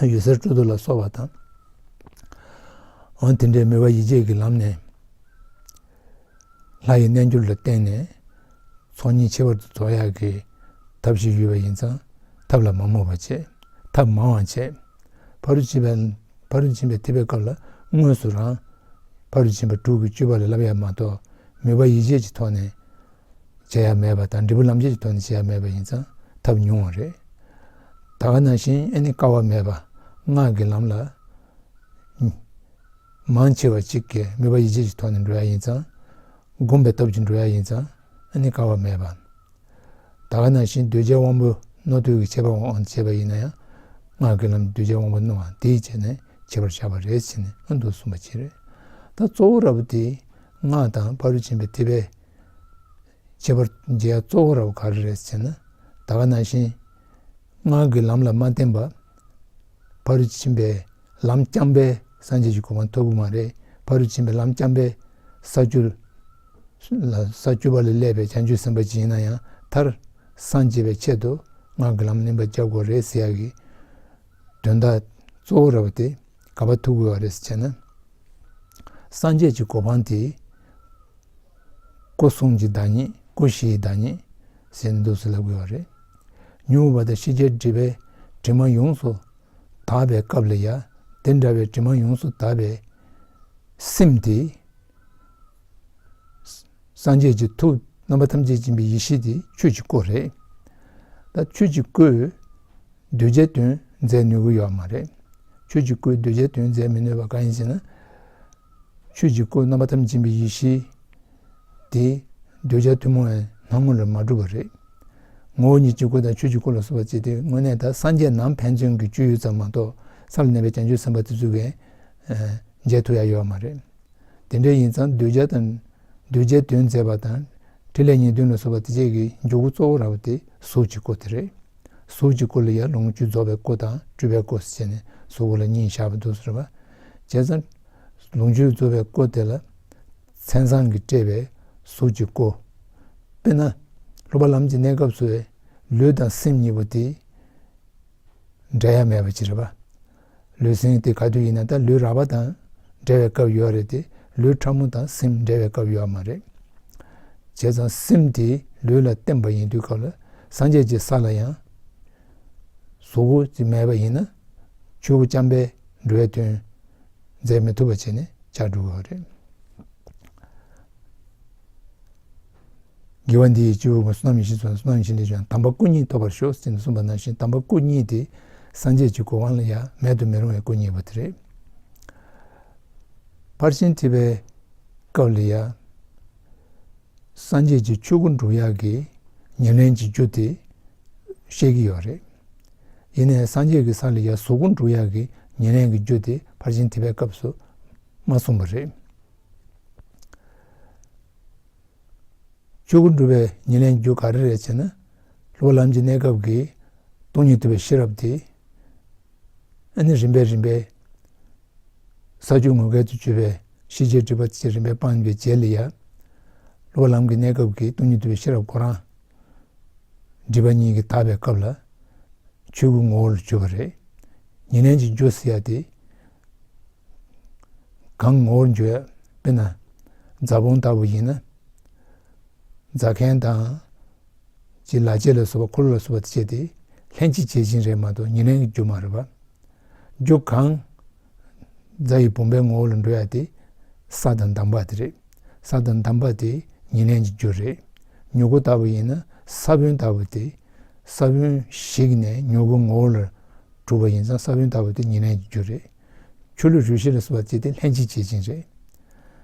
འོད་གསལ་སྤྲོ་བསྡུ་ལ་སོགས་པ་དང་། འོ་དེ་འདྲའི་མོས་པ་ཡིད་བྱེད་ཀྱི་ལམ་ནས། ལྷ་ཡི་རྣལ་འབྱོར་ལ་བརྟེན་ནས་ཚོགས་གཉིས་ཁྱད་པར་དུ་རྫོགས་ཡག་གི་ཐབས་ཤིག་ཡོད་པ་ཡིན་ཙང་། ཐབས་ལ་མ་རྨོངས་པ་བྱེད། ཐབས་མང་བ་བྱེད། ཕ་རོལ་ཕྱིན་པའི་ཕ་རོལ་ཕྱིན་པའི་ཐེག་པའི་སྐབས་ལ་དངོས་སུ་རང་ཕ་རོལ་ཕྱིན་པ་དྲུག་གི་སྤྱོད་པ་ལ་བསླབ་ཡག་མ་གཏོགས། མོས་པ་ཡིད་བྱེད་ཀྱི་ཐོག་ནས་བྱེད་ཡག་མེད་པ་དང་། འབྲས་བུ་ལམ་བྱེད་ཀྱི་ཐོག་ནས་བྱེད་ཡག་མེད་པ་ཡིན་ཙང་ཐབས་ཉུང་བ་རེད། ད་ག་ནང་བཞིན་ཨ་ནི་དཀའ་བ་མེད་པ། སྔགས་ཀྱི་ལམ་ལ་མང་ཆེ་བ་གཅིག་གིས་མོས་པ་ཡིད་བྱེད་ཀྱི་ཐོག་ནས་འགྲོ་ཡག་ཡིན་ཙང་། སྒོམ་པའི་སྟོབས་ཀྱིས་འགྲོ་ཡག་ཡིན་ཙང་། ཨ་ནི་དཀའ་བ་མེད་པ། ད་ག་ནང་བཞིན་གདུལ་བྱའི་དབང་པོ་རྣོ་རྟུལ་གྱི་ཁྱད་པར་དབང་དུ་བྱས་པ་ཡིན་ན་ཡང་། སྔགས་ཀྱི་ལམ་གདུལ་བྱའི་དབང་པོ་རྣོ་བ་དེའི་ཆ་ནས་ཁྱད་པར་བཞག་པ་རེད་ཟེར་ནས་ཨ་འདུག་གསུངས་པ་ཅིག་རེད། ད་གཙོ་བོ་ར་བ་དེ་སྔགས་དང་ཕ་རོལ་ཕྱིན་པའི་ཐེག་པའི་ཁྱད་པར་འབྱེད་ཡག་གཙོ་བོ་ར་བ་ག་རེ་རེད་ཟེར་ན། ད་ག་ནང་བཞིན་སྔགས་ཀྱི་ལམ་ལ་མ་བརྟེན་པ། ཕ་རོལ་ཕྱིན་པའི་ལམ་རྐྱང་པའི་སངས་རྒྱས་ཀྱི་གོ་འཕང་ཐོབ་ཀྱི་མ་རེད། ཕ་རོལ་ཕྱིན་པའི་ལམ་རྐྱང་པའི་ས་བཅུ་ལ་ས་བཅུ་པ་ལ་སླེབས་པའི་བྱང་ཆུབ་སེམས་དཔའ་ཅིག་ཡིན་ན་ཡང་མཐར་སངས་རྒྱས་པའི་ཆེད་དུ་སྔགས་ཀྱི་ལམ་སྣོན་པར་བྱ་དགོས་རེད་ཟེར་ཡག་གི་དོན་དག་གཙོ་བོ་ར་བ་དེ་ག་པར་ཐུག་དགོས་པ་རེད་ཟེར་བྱས་ན། སངས་རྒྱས་ཀྱི་གོ་འཕང་དེ། སྐུ་གསུམ་གྱི་བདག་ཉིད། སྐུ་བཞིའི་བདག་ཉིད་ཟེར་ནས་འདུག་སེ་ལབ་དགོས་པ་རེད། མྱུར་བ་དང་ཤེས་བྱའི་སྒྲིབ་པའི་དྲི་མ་ཡོངས་སུ་དག་པའི་སྐབས་ལ་ཡང་། དེ་འདྲ་བའི་དྲི་མ་ཡོངས་སུ་དག་པའི་སེམས་དེ། སངས་རྒྱས་ཀྱི་ཐུགས་རྣམ་པ་ཐམས་ཅད་མཁྱེན་པའི་ཡེ་ཤེས་དེ་ཆོས་ཀྱི་སྐུ་རེད། ད་ཆོས་ཀྱི་སྐུས་གདུལ་བྱའི་དོན་མཛད་ནུས་ཀྱི་ཡོད་མ་རེད། ཆོས་ཀྱི་སྐུས་གདུལ་བྱའི་དོན་མཛད་མི་ནུས་པ་གང་ཡིན་ཟེར་ན། ཆོས་ཀྱི་སྐུ་རྣམ་པ་ཐམས་ཅད་མཁྱེན་པའི་ཡེ་ཤེས་དེ་གདུལ་བྱ་ཐུན་མོང་བའི་སྣང་ངོ་ལ་མ་གྲུབ་པ་རེད། ངོ་བོ་ཉིད་ཀྱི་སྐུ་དང་ཆོས་ཀྱི་སྐུ་ལ་སོགས་པ་བཅས་ཏེ་དངོས་གནས་ད་སངས་རྒྱས་ནང་ཕན་ཚུན་གྱི་སྤྱོད་ཡུལ་ཙམ་མ་གཏོགས། ས་ལ་གནས་པའི་བྱང་ཆུབ་སེམས་དཔའ་དེ་ཚོ་གིས་མཇལ་ཐུབ་ཡག་ཡོད་མ་རེད། དེ་འདྲ་ཡིན་ཙང་གདུལ་བྱ་དང་། གདུལ་བྱའི་དོན་མཛད་པ་དང་། ཕྲིན་ལས་གཉིས་ལྡན་ལ་སོགས་པ་དེ་བཅས་ཀྱི་འཇུག་སྒོ་གཙོ་བོ་ར་བ་དེ་གཟུགས་ཀྱི་སྐུ་དེ་རེད། གཟུགས་ཀྱི་སྐུ་ལ་ཡང་ལོངས་སྤྱོད་རྫོགས་པའི་སྐུ་དང་སྤྲུལ་པའི་སྐུ་ཟེར་ནས་གཟུགས་སྐུ་ལ་གཉིས་བཞག་པ་འདུག་ཟེར་བ། བྱས་ཙང་ལོངས་སྤྱོད་རྫོགས་པའི་སྐུ་དེ་ལ་མཚན་བཟང་གིས་སྤྲས་པའི་གཟུགས་ཀྱི་སྐུ། དཔེར་ན་སློབ་པ་ལམ་གྱི་གནས་སྐབས་སུ་ལུས་དང་སེམས་གཉིས་པོ་དེ་འབྲལ་ཡ་མེད་པ་ཅིག་རེད་པ། ལུས་སེམས་དེ་ག་དུས་ཡིན་ན། ད་ལུས་རགས་པ་དང་འབྲལ་བའི་སྐབས་ཡོད་རེད་དེ། ལུས་ཕྲ་མོ་དང་སེམས་འབྲལ་བའི་སྐབས་ཡོད་མ་རེད། བྱས་ཙང་སེམས་དེ་ལུས་ལ་བརྟེན་པ་ཡིན་དུས་སྐབས་ལ། སངས་རྒྱས་ཀྱི་ས་ལ་ཡང་གཟུགས་སྐུ་ཅིག་མེད་པ་ཡིན་ན། ཆོས་སྐུ་རྐྱང་པས་འགྲོ་བའི་དོན་མཛད་མི་ཐུབ་པ་བྱས་ནས་བཅར་འགྲོ་དགོས་པ་རེད། དགེ་བ་འདི་ཡིས་སྐྱེ་བོ་ཀུན། བསོད་ནམས་ཡེ་ཤེས་ཚོགས། བསོད་ནམས་ཡེ་ཤེས་འདི་ཡིས་བསོད་ནམས་ཀྱི་ལས་བྱུང་། དམ་པ་སྐུ་གཉིས་ཐོབ་པར་ཤོག་ཅེས་གསུངས་པ་ནང་བཞིན། དམ་པ་སྐུ་གཉིས་དེ་སངས་རྒྱས་ཀྱི་གོ་འཕང་ལ་ཡང་མེད་དུ་མི་རུང་བའི་སྐུ་གཉིས་པོ་དེ་རེད། ཕར་ཕྱིན་ཐེག་པའི་སྐབས་ལ་ཡང་སངས་རྒྱས་ཀྱི་ཆོས་སྐུ་འགྲུབ་ཡག་གི་ཉེར་ལེན་གྱི་རྒྱུ་དེ་བཤད་ཀྱི་ཡོད་རེད། ཡིན་ནའི་སངས་རྒྱས་ཀྱི་ས་ལ་ཡང་གཟུགས་སྐུ་འགྲུབ་ཡག་གི་ཉེར་ལེན་གྱི་རྒྱུ་དེ་ཕར་ཕྱིན་ཐེག་པའི་སྐབས་སུ་མ་གསུངས་པ་རེད། ཆོས་སྐུ་འགྲུབ་པའི་ཉེར་ལེན་རྒྱུ་ག་རེ་རེད་ཅེ་ན། སློབ་པ་ལམ་གྱི་གནས་སྐབས་ཀྱི་སྟོང་ཉིད་རྟོགས་པའི་ཤེས་རབ་དེ། ཨ་ནི་རིམ་པས་རིམ་པས་ས་བཅུ་ངོ་སྐལ་དུ་གྱུར་པའི་ཤེས་བྱའི་སྒྲིབ་པ་དེ་རིམ་པས་སྤངས་པའི་རྗེས་ལ་ཡང་། སློབ་པ་ལམ་གྱི་གནས་སྐབས་ཀྱི་སྟོང་ཉིད་རྟོགས་པའི་ཤེས་རབ་ཁོ་རང་། སྒྲིབ་པ་གཉིས་ཀྱིས་དག་པའི་སྐབས་ལ། ཆོས་སྐུ་ངོ་བོ་ལ་གྱུར་པ་རེད། ཉེར་ལེན་གྱི་རྒྱུ་ཟེར་ཡ་དེ། གང་ངོ་བོར་འགྱུར་ཡ། དཔེར་ན། རྫ་བོང་ལྟ་བུ་ཡིན་ན། རྫ་མཁན་དང་། ཅིག་ལག་ལྕེ་ལ་སོགས་པ། འཁོར་ལོ་ལ་སོགས་པ་དེ་བཅས་དེ་ལྷན་ཅིག་བྱེད་བཞིན་རེད་མ་གཏོགས་ཉེར་ལེན་གྱི་རྒྱུ་མ་རེད་པ། རྒྱུ་གང་། རྫ་ཡི་བུམ་པའི་ངོ་བོ་ལ་འགྲོ་ཡ་དེ། ས་དང་འདམ་བག་དེ་རེད། ས་དང་འདམ་བག་དེ་ཉེར་ལེན་གྱི་རྒྱུ་རེད། མྱུ་གུ་ལྟ་བུ་ཡིན་ན་ས་བོན་ལྟ་བུ་དེ། ས་བོན་ཞིག་ནས་མྱུ་གུ་ངོ་བོ་ལ་གྲུབ་པ་ཡིན་ཙང་ས་བོན་ལྟ་བུ་དེ་ཉེར་ལེན་གྱི་རྒྱུ་རེད། ཆུ་ལུད་རུལ་ཞིང་ལ་སོགས་པ་བཅས་དེ་ལྷན་ཅིག་བྱེད་བཞིན་རེད།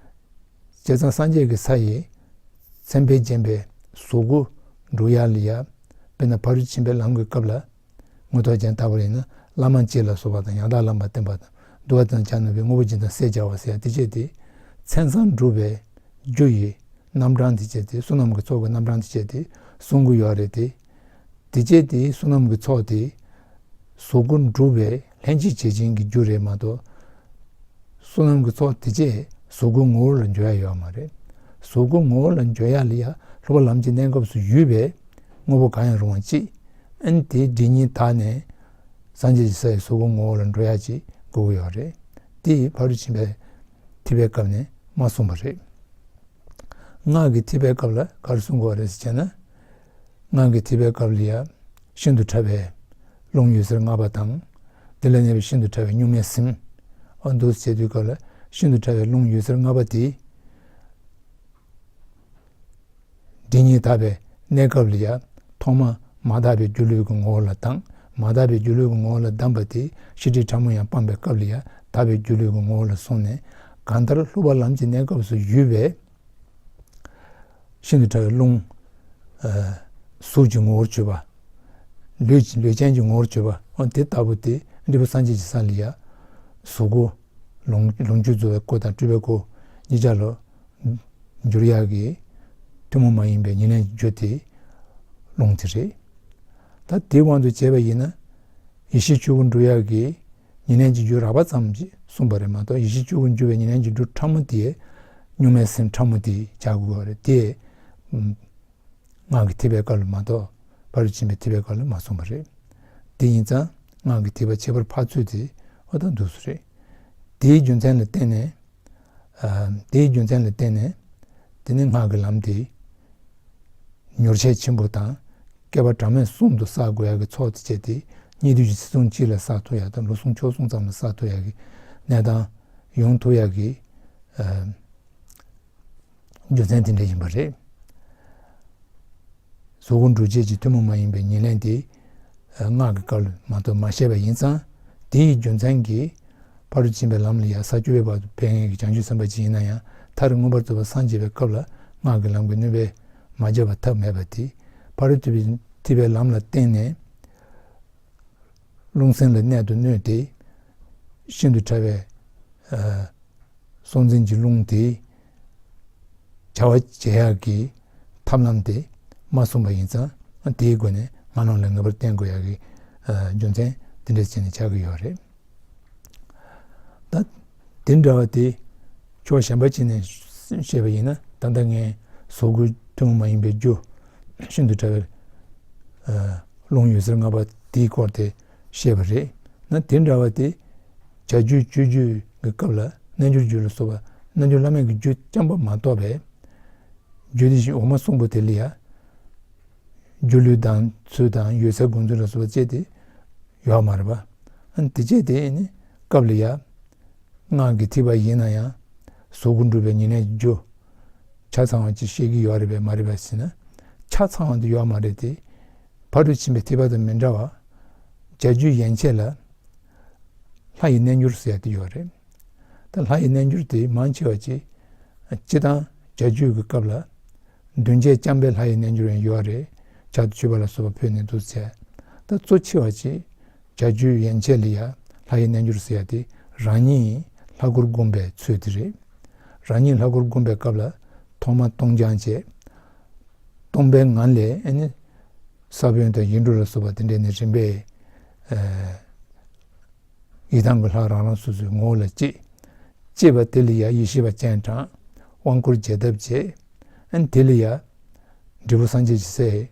བྱས་ཙང་སངས་རྒྱས་ཀྱི་ས་ཡི་མཚན་དཔེས་བརྒྱན་པའི་གཟུགས་སྐུ་འགྲུབ་ཡ་ལ་ཡ། དཔེར་ན་ཕ་རོལ་ཕྱིན་པའི་ལམ་གྱི་སྐབས་ལ། མངོན་རྟོགས་རྒྱན་ལྟ་བུ་ཡིན་ན། བླ་མ་གཅིག་ལ་སོགས་པ་དང་ཡང་དག་བླ་མ་བསྟེན་པ་དང་འདུལ་བ་དང་བཅས་ནོར་བུའི་དངོས་པོ་སྦྱིན་དང་ཟས་བརྒྱ་པ་ཟེར་ཡ་དེ་བཅས་དེ་མཚན་བཟང་སྒྲུབ་པའི་རྒྱུ་ཡི་རྣམ་གྲངས་དེ་བཅས་དེ་བསོད་ནམས་ཀྱི་ཚོགས་ཀྱི་རྣམ་གྲངས་དེ་བཅས་དེ་གསུང་གི་ཡོད་རེད་དེ། དེ་བཅས་དེ་བསོད་ནམས་ཀྱི་ཚོགས་དེ་གཟུགས་སྐུ་འགྲུབ་པའི་ལྷན་ཅིག་བྱེད་ཆེན་གྱི་རྒྱུ་རེད་མ་གཏོགས། བསོད་ནམས་ཀྱི་ཚོགས་དེ་བཅས་གཟུགས་སྐུའི་ངོ་བོ་ལ་འགྱུར་ཡ་ཡོད་མ་རེད། གཟུགས་སྐུའི་ངོ་བོ་ལ་འགྱུར་ཡ་ལ་ཡ་སློབ་པ་ལམ་གྱི་གནས་སྐབས་སུ་ཡོད་པའི་དངོས་པོ་གང་ཡང་རུང་བ་གཅིག་ཨན་དེ་སྒྲིབ་གཉིས་དག་ནས་སངས་རྒྱས་ཀྱི་ས་ཡི་གཟུགས་སྐུའི་ངོ་བོ་ལ་འགྲོ་ཡ་གཅིག་དགོས་ཀྱི་ཡོད་རེད། དེ་ཕ་རོལ་ཕྱིན་པའི་ཐེག་པའི་སྐབས་ནས་མ་གསུངས་པ་རེད། སྔགས་ཀྱི་ཐེག་པའི་སྐབས་ལ་ག་རེ་གསུང་དགོས་རེད་ཟེར་བྱས་ན། སྔགས་ཀྱི་ཐེག་པའི་སྐབས་ལ་ཡང་ཤིན་ཏུ་ཕྲ་བའི་རླུང་འོད་ཟེར་ལྔ་པ་དང་། དེ་ལ་གནས་པའི་ཤིན་ཏུ་ཕྲ་བའི་གཉུག་མའི་གཟིམ། ཨ་འདུག་སེ་བྱེད་དུས་སྐབས་ལ་ཤིན་ཏུ་ཕྲ་བའི་རླུང་འོད་ཟེར་ལྔ་པ་དེ། སྒྲིབ་གཉིས་དག་པའི་གནས་སྐབས་ལ་ཡང་ཐོག་མ་མ་དག་པའི་སྒྱུ་ལུས་ཀྱི་ངོ་བོ་ལ་བསྡམས། མ་དག་པའི་སྒྱུ་ལུས་ཀྱི་ངོ་བོ་ལ་བསྡམས་པ་དེ་ཤེས་སྒྲིབ་ཕྲ་མོ་ཡང་སྤངས་པའི་སྐབས་ལ་ཡང་དག་པའི་སྒྱུ་ལུས་ཀྱི་ངོ་བོ་ལ་སོང་ནས་གང་ལྟར་སློབ་པ་ལམ་གྱི་གནས་སྐབས་སུ་ཡོད་པའི། ཤིན་ཏུ་ཕྲ་བའི་རླུང་། ཨ་གཟུགས་ཀྱི་ངོ་བོར་གྱུར་པ། ལུས་ཀྱི་ལུས་ཅན་གྱི་ངོ་བོར་གྱུར་པ། འོ་དེ་ལྟ་བུ་དེ་འབྲས་བུ་སངས་རྒྱས་ཀྱི་ས་ལ་ཡ། གཟུགས་སྐུ། ལོངས་ལོངས་སྤྱོད་རྫོགས་པའི་སྐུ་དང་སྤྲུལ་པའི་སྐུ། གཉིས་ཆ་ལ་འགྱུར་ཡག་གི་ཐུན་མོང་མ་ཡིན་པའི་ཉེར་ལེན་གྱི་རྒྱུ་དེ་རླུང་དེ་རེད། ད་དེའི་དབང་དུ་བྱས་པ་ཡིན་ན། ཡེ་ཤེས་ཆོས་སྐུ་འགྲུབ་ཡག་གི་ཉེར་ལེན་གྱི་རྒྱུ་རགས་པ་ཙམ་ཞིག་གསུངས་པ་རེད་མ་གཏོགས་ཡེ་ཤེས་ཆོས་སྐུ་འགྱུར་བའི་ཉེར་ལེན་གྱི་རྒྱུ་ཕྲ་མོ་དེ་གཉུག་མའི་གཟིམ་ཕྲ་མོ་དེ་བྱ་དགོས་པ་རེད་དེ། སྔགས་ཀྱི་ཐེག་པའི་སྐབས་ལ་མ་གཏོགས་ཕ་རོལ་ཕྱིན་པའི་ཐེག་པའི་སྐབས་ལ་མ་གསུངས་པ་རེད། དེ་ཡིན་ཙང་སྔགས་ཀྱི་ཐེག་པ་ཁྱད་པར་འཕགས་ཚུལ་དེ་འོ་ད་འདུག་སེ་རེད། དེའི་རྒྱུ་མཚན་ལ་བརྟེན་ནས། ཨ་དེའི་རྒྱུ་མཚན་ལ་བརྟེན་ནས། དེ་ནི་སྔགས་ཀྱི་ལམ་དེ། མྱུར་ཆད་ཆེན་པོ་དང་། བསྐལ་པ་གྲངས་མེད་གསུམ་དུ་བསགས་དགོས་ཡག་གི་ཚོགས་དེ་བཅས་ཏེ། སྙིགས་དུས་ཀྱི་ཚེ་ཟུང་གཅིག་ལ་བསགས་ཐུབ་ཡག་དང་ལོ་གསུམ་ཕྱོགས་གསུམ་ཙམ་ལ་བསགས་ཐུབ་ཡག་གི་གནས་སྟངས་ཡོང་ཐུབ་ཡག་གི། ཨ་རྒྱུ་མཚན་དེ་འདྲ་ཡིན་པ་རེད། གཟུགས་སྐུ་འགྲུབ་བྱེད་ཀྱི་ཐུན་མོང་མ་ཡིན་པའི་ཉེར་ལེན་དེ། སྔགས་ཀྱི་སྐབས་ལ་མ་གཏོགས་མ་བཤད་པ་ཡིན་ཙང་། དེ་ཡི་རྒྱུ་མཚན་གྱིས་ཕ་རོལ་ཕྱིན་པའི་ལམ་ལ་ཡང་ས་བཅུ་པའི་བར་དུ་ཕེབས་མཁན་གྱི་བྱང་ཆུབ་སེམས་དཔའ་ཅིག་ཡིན་ན་ཡང་མཐར་མངོན་པར་རྫོགས་པར་སངས་རྒྱས་པའི་སྐབས་ལ་སྔགས་ཀྱི་ལམ་གྱི་གནོད་པས་མ་བརྒྱབ་པར་ཐབས་མེད་པ་དེ། ཕ་རོལ་ཐེག་པའི་ཐེག་པའི་ལམ་ལ་བརྟེན་ནས་རླུང་སེམས་ལ་གནད་དུ་བསྣུན་ཏེ་ཤིན་ཏུ་ཕྲ་བའི་ཨ་སྲོག་འཛིན་གྱི་རླུང་དེ་བྱ་བ་བྱེད་ཡག་གི་ཐབས་ལམ་དེ་མ་གསུངས་པ་ཡིན་ཙང་དེའི་སྒོ་ནས་སྔགས་ལམ་ལ་ངེས་པར་བསྟེན་དགོས་ཡག་གི་ཨ་རྒྱུ་མཚན་དེ་འདྲ་བྱས་ནས་ཆགས་ཀྱི་ཡོད་རེད། ད་དེ་འདྲ་བ་དེ་ཕྱོགས་གཞན་པ་ཅིག་ནས་བཤད་པ་ཡིན་ན། ད་ལྟ་ངས་གཟུགས་སྐུ་ཐུན་མོང་མ་ཡིན་པའི་རྒྱུ་ཤིན་ཏུ་ཕྲ་བའི་ཨ་རླུང་འོད་ཟེར་ལྔ་པ་དེའི་སྐོར་དེ་བཤད་པ་རེད། ན་དེ་འདྲ་བ་དེ་བྱ་རྒྱུད་སྤྱོད་རྒྱུད་ཀྱི་སྐབས་ལ་རྣལ་འབྱོར་རྒྱུད་ལ་སོགས་པ་རྣལ་འབྱོར་བླ་མེད་ཀྱི་རྒྱུད་རྐྱང་པ་མ་གཏོགས་པའི་རྒྱུད་སྡེ་བཞི་འོག་མ་གསུམ་པོ་དེ་ལ་ཡང་སྒྱུ་ལུས་དང་ཚུལ་དང་འོད་གསལ་སྒོམ་ཚུལ་ལ་སོགས་པ་བཅས་ཏེ་ཡོད་མ་རེད་པ། ཨ་ནི་དེ་བཅས་དེ་ནི་སྐབས་ལ་ཡང་སྔགས་ཀྱི་ཐེག་པ་ཡིན་ན་ཡང་གཟུགས་སྐུ་འགྲུབ་པའི་ཉེར་ལེན་གྱི་རྒྱུ་ཆ་ཚང་བ་ཅིག་བཤད་ཀྱི་ཡོད་རེད་པས་མ་རེད་པས་ཟེར་ན། ཆ་ཚང་བ་དེ་ཡོད་མ་རེད་དེ། ཕ་རོལ་ཕྱིན་པའི་ཐེག་པ་དང་མི་འདྲ་བ། བྱ་རྒྱུད་ཡན་ཆད་ལ་ལྷ་ཡི་རྣལ་འབྱོར་ཟེར་ཡ་དེ་ཡོད་རེད། ད་ལྷ་ཡི་རྣལ་འབྱོར་དེ་མང་ཆེ་བ་ཅིག་སྤྱིར་བཏང་བྱ་རྒྱུད་ཀྱི་སྐབས་ལ་མདུན་བསྐྱེད་རྐྱང་པའི་ལྷ་ཡི་རྣལ་འབྱོར་ཡང་ཡོད་རེད། ཕྱག་ཏུ་མཆོད་པ་ལ་སོགས་པ་ཕུལ་ནས་འདུག་ཟེར། ད་གཙོ་ཆེ་བ་ཅིག་བྱ་རྒྱུད་ཡན་ཆད་ལ་ཡང་ལྷ་ཡི་རྣལ་འབྱོར་ཟེར་ཡ་དེ་རང་ཉིད་ལྷ་སྐུར་བསྒོམ་པའི་ཚུལ་དེ་རེད། རང་ཉིད་ལྷ་སྐུར་བསྒོམ་པའི་སྐབས་ལ་ཐོག་མར་སྟོང་སྦྱང་བྱས། སྟོང་པའི་ངང་ལས་ཨ་ནི་ས་བོན་དང་ཡིག་འབྲུ་ལ་སོགས་པ་དེ་འདྲས་ནས་རིམ་པས་ཨ་ཡི་དམ་གྱི་ལྷ་རང་རང་སོ་སོའི་ངོ་བོ་ལ་སྐྱེས། སྐྱེས་པ་དེ་ལ་ཡང་ཡེ་ཤེས་པ་སྤྱན་དྲངས། དབང་བསྐུར་རྒྱས་བཏབ་བྱས། ཨ་ནི་དེ་ལ་ཡང་འབྲས་བུ་སངས་རྒྱས་ཀྱི་སའི་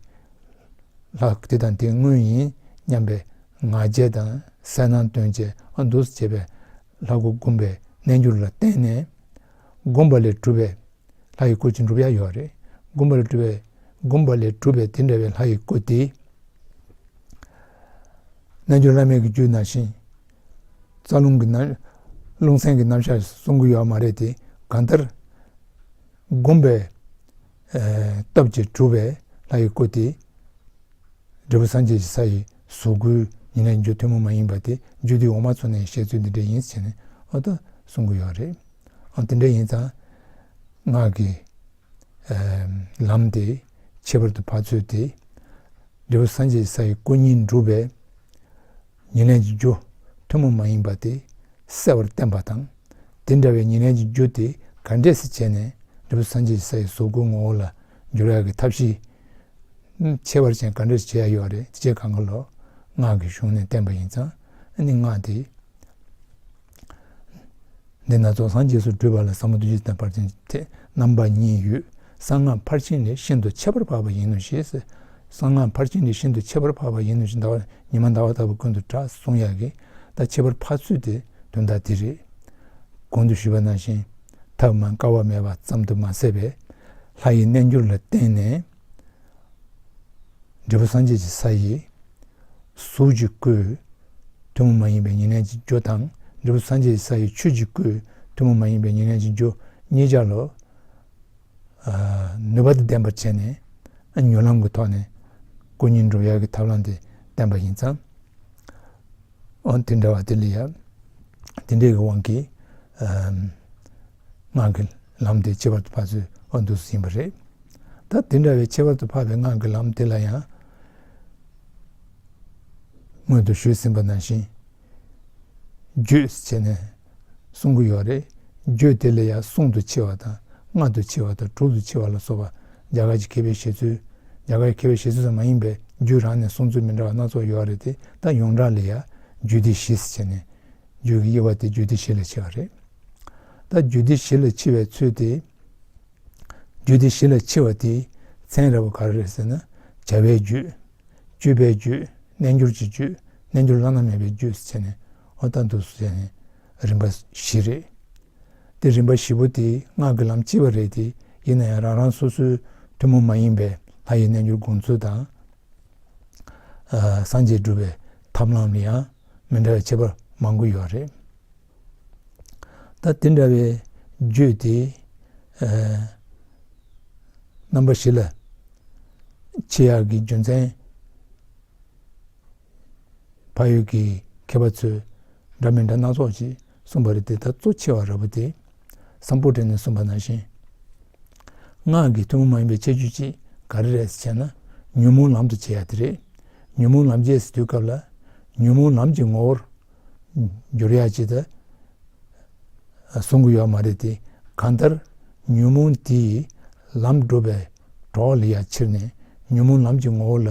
ལྷ་དེ་དང་དེ་དངོས་ཡིན་སྙམ་པའི་ང་རྒྱལ་དང་གསལ་སྣང་སྟོན་བྱས། ཨ་འདུག་སེ་བྱས་པའི་ལྷ་སྐུ་བསྒོམ་པའི་རྣལ་འབྱོར་ལ་བརྟེན་ནས་བསྒོམས་པ་ལས་གྲུབ་པའི་ལྷ་ཡི་སྐུ་ཅིག་འགྲུབ་ཡ་ཡོད་རེད། བསྒོམས་པ་ལས་གྲུབ་པའི་བསྒོམས་པ་ལས་གྲུབ་པའི་དེ་འདྲ་བའི་ལྷ་ཡི་སྐུ་དེ། རྣལ་འབྱོར་བླ་མེད་ཀྱི་རྒྱུད་ནང་བཞིན། རྩ་རླུང་གི་རྣམ་རླུང་སེམས་ཀྱི་རྣམ་གཞག་གསུང་གི་ཡོད་མ་རེད་དེ། གང་ལྟར་བསྒོམས་པའི་ཨ་སྟོབས་ཀྱིས་གྲུབ་པའི་ལྷ་ཡི་སྐུ་དེ། འབྲས་བུ་སངས་རྒྱས་ཀྱི་ས་ཡི་གཟུགས་སྐུའི་ཉེར་ལེན་རྒྱུ་ཐུན་མོང་མ་ཡིན་པ་དེ་རྒྱུད་སྡེ་འོག་མ་ཚོ་ནས་བཤད་ཚུལ་འདི་འདྲ་ཡིན་ཟེར་ནས་ཨོ་ད་གསུང་གི་ཡོད་རེད། ཨ་དེ་འདྲ་ཡིན་ཙང་སྔགས་ཀྱི་ཨ་ལམ་དེ་ཁྱད་པར་དུ་འཕགས་ཚུལ་དེ་འབྲས་བུ་སངས་རྒྱས་ཀྱི་ས་ཡི་སྐུ་གཉིས་འགྲུབ་པའི་ ཉེར་ལེན་གྱི་རྒྱུ་ཐུན་མོང་མ་ཡིན་པ་དེ་གསལ་བར་བསྟན་པ་དང་། དེ་འདྲ་བའི་ཉེར་ལེན་གྱི་རྒྱུ་དེ་ག་འདྲས་སེ་བྱས་ནས་འབྲས་བུ་སངས་རྒྱས་ཀྱི་ས་ཡི་གཟུགས་སྐུའི་ངོ་བོ་ལ་འགྱུར་ཡག་གི་ཐབས་ཤེས་ཁྱད་པར་ཅན་ག་འདྲས་བྱེད་ཡག་ཡོད་རེད། དེ་བྱས་གང་ག་ལོ་སྔགས་ཀྱི་གཞུང་ནས་བསྟན་པ་ཡིན་ཙང་། ཨ་ནི་སྔགས་དེ། འདི་སྣ་ཚོགས་སངས་རྒྱས་སུ་བགྲོད་པ་ལ། ཟབ་མོ་འདུ་བྱེད་དང་ཕར་ཕྱིན་ཏེ་རྣམ་པ་གཉིས་ཡོད། གསང་སྔགས་ཕར་ཕྱིན་ལས་ཤིན་ཏུ་ཁྱད་པར་འཕགས་པ་ཡིན་ནོ་ཞེས། གསང་སྔགས་ཕར་ཕྱིན་ལས་ཤིན་ཏུ་ཁྱད་པར་འཕགས་པ་ཡིན་ནོ་ཞེས་ཟླ་བ་ཉི་མ་ཟླ་བ་ལྟ་བུ་ཀུན་ཏུ་གྲགས་གསུང་ཡག་གི་ད་ཁྱད་པར་འཕགས་ཚུལ་དེ་དོན་དག་དེ་རེད། གོང་དུ་ཞུས་པ་ནང་བཞིན་ཐབས་མང་དཀའ་བ་མེད་པ་ཙམ་དུ་མ་ཟད་པའི་ལྷ་ཡི་རྣལ་འབྱོར་ལ་བརྟེན་ནས། འབྲས་བུ་སངས་རྒྱས་ཀྱི་ས་ཡི་གཟུགས་ཀྱི་སྐུ་ཐུན་མོང་མ་ཡིན་པའི་ཉེར་ལེན་གྱི་རྒྱུ་དང་། འབྲས་བུ་སངས་རྒྱས་ཀྱི་ས་ཡི་ཆོས་ཀྱི་སྐུ་ཐུན་མོང་མ་ཡིན་པའི་ཉེར་ལེན་གྱི་རྒྱུ་གཉིས་ཆར་ལོ། ནུས་པ་དང་ལྡན་པར་བྱས་ནས་མྱུར་ལམ་གྱི་ཐོག་ནས་སྐུ་གཉིས་འགྲུབ་ཡག་གི་ཐབས་ལམ་དེ་བསྟན་པ་ཡིན་ཙང་། འོ་དེ་འདྲ་བ་དེ་ལ་ཡང་དེ་འདྲའི་གི་དབང་གིས་སྔགས་ཀྱི་ལམ་དེ་ཁྱད་པར་དུ་འཕགས་ཚུལ་འོ་འདུག་ཡིན་པ་རེད། ད་དེ་འདྲ་བའི་ཁྱད་པར་དུ་འཕགས་པའི་སྔགས་ཀྱི་ལམ་དེ་ལ་ཡང་། སྔོན་དུ་ཞུས་ཟིན་པ་ནང་བཞིན། རྒྱུད་ཟེར་ནས་གསུང་གི་ཡོད་རེད། རྒྱུད་དེ་ལ་ཡང་གསུང་དུ་ཕྱེ་བ་དང་། སྔགས་དུ་ཕྱེ་བ་དང་། དྲུག་ཏུ་ཕྱེ་བ་ལ་སོགས་པ་རྒྱ་གར་གྱི་མཁས་པའི་བཞེད་ཚུལ། རྒྱ་གར་གྱི་མཁས་པའི་བཞེད་ཚུལ་ཙམ་མ་ཡིན་པའི་རྒྱུད་རང་ནས་གསུང་ཚུལ་མི་འདྲ་བ་སྣ་ཚོགས་ཡོད་རེད་དེ། ད་ཡོངས་གྲགས་ལ་ཡང་རྒྱུད་སྡེ་བཞི་ཟེར་ནས། རྒྱུད་ཀྱི་དབྱེ་བ་དེ་རྒྱུད་སྡེ་བཞི་ལ་ཕྱེ་བ་རེད། ད་རྒྱུད་སྡེ་བཞི་ལ་ཕྱེ་བའི་ཚུལ་དེ། རྒྱུད་སྡེ་བཞི་ལ་ཕྱེ་བ་དེའི་མཚན་རབ་ག་རེ་རེད་ཟེར་ན། བྱ་བའི་རྒྱུད། སྤྱོད་པའི་རྒྱུད། རྣལ་འབྱོར་གྱི་རྒྱུད། རྣལ་འབྱོར་བླ་ན་མེད་པའི་རྒྱུད་ཟེར་ནས། འོ་ད་འདུག་ཟེར་ནས་རིམ་པ་བཞི་རེད། དེ་རིམ་པ་བཞི་པོ་དེ་སྔགས་ཀྱི་ལམ་གཅིག་པ་རེད་དེ། ཡིན་ན་ཡང་རང་རང་སོ་སོའི་ཐུན་མོང་མ་ཡིན་པའི་ལྷ་ཡི་རྣལ་འབྱོར་སྒོམ་ཚུལ་དང་། སངས་རྒྱས་སྒྲུབ་པའི་ཐབས་ལམ་ལ་ཡང་མི་འདྲ་བའི་ཁྱད་པར་མང་པོ་ཡོད་རེད། ད་དེ་འདྲ་བའི་རྒྱུད་དེ་རྣམ་པ་བཞི་ལ་ཕྱེ་ཡག་གི་རྒྱུ་མཚན། ཕ་ཡུལ་གྱི་མཁས་པ་ཚོས་འདྲ་མི་འདྲ་སྣ་ཚོགས་ཤིག་གསུངས་པ་རེད་དེ། ད་གཙོ་ཆེ་བ་ར་བ་དེ་སམ་བྷོ་ཊ་ནས་གསུངས་པ་ནང་བཞིན། སྔགས་ཀྱི་ཐུན་མོང་མ་ཡིན་པའི་ཁྱད་ཆོས་གཅིག་ག་རེ་རེད་ཟེར་ན། ཉོན་མོངས་ལམ་དུ་བྱེད་ཡ་དེ་རེད། ཉོན་མོངས་ལམ་བྱེད་ཟེར་དུས་སྐབས་ལ། ཉོན་མོངས་ལམ་གྱི་ངོ་བོར་འགྱུར་ཡ་ཅིག་ད་གསུང་གི་ཡོད་མ་རེད་དེ། གང་ལྟར་ཉོན་མོངས་དེའི་ལམ་སྒྲུབ་པའི་གྲོགས་ལ་ཡ་ཕྱིར་ནས་ཉོན་མོངས་ལམ་གྱི་ངོ་བོ་ལ།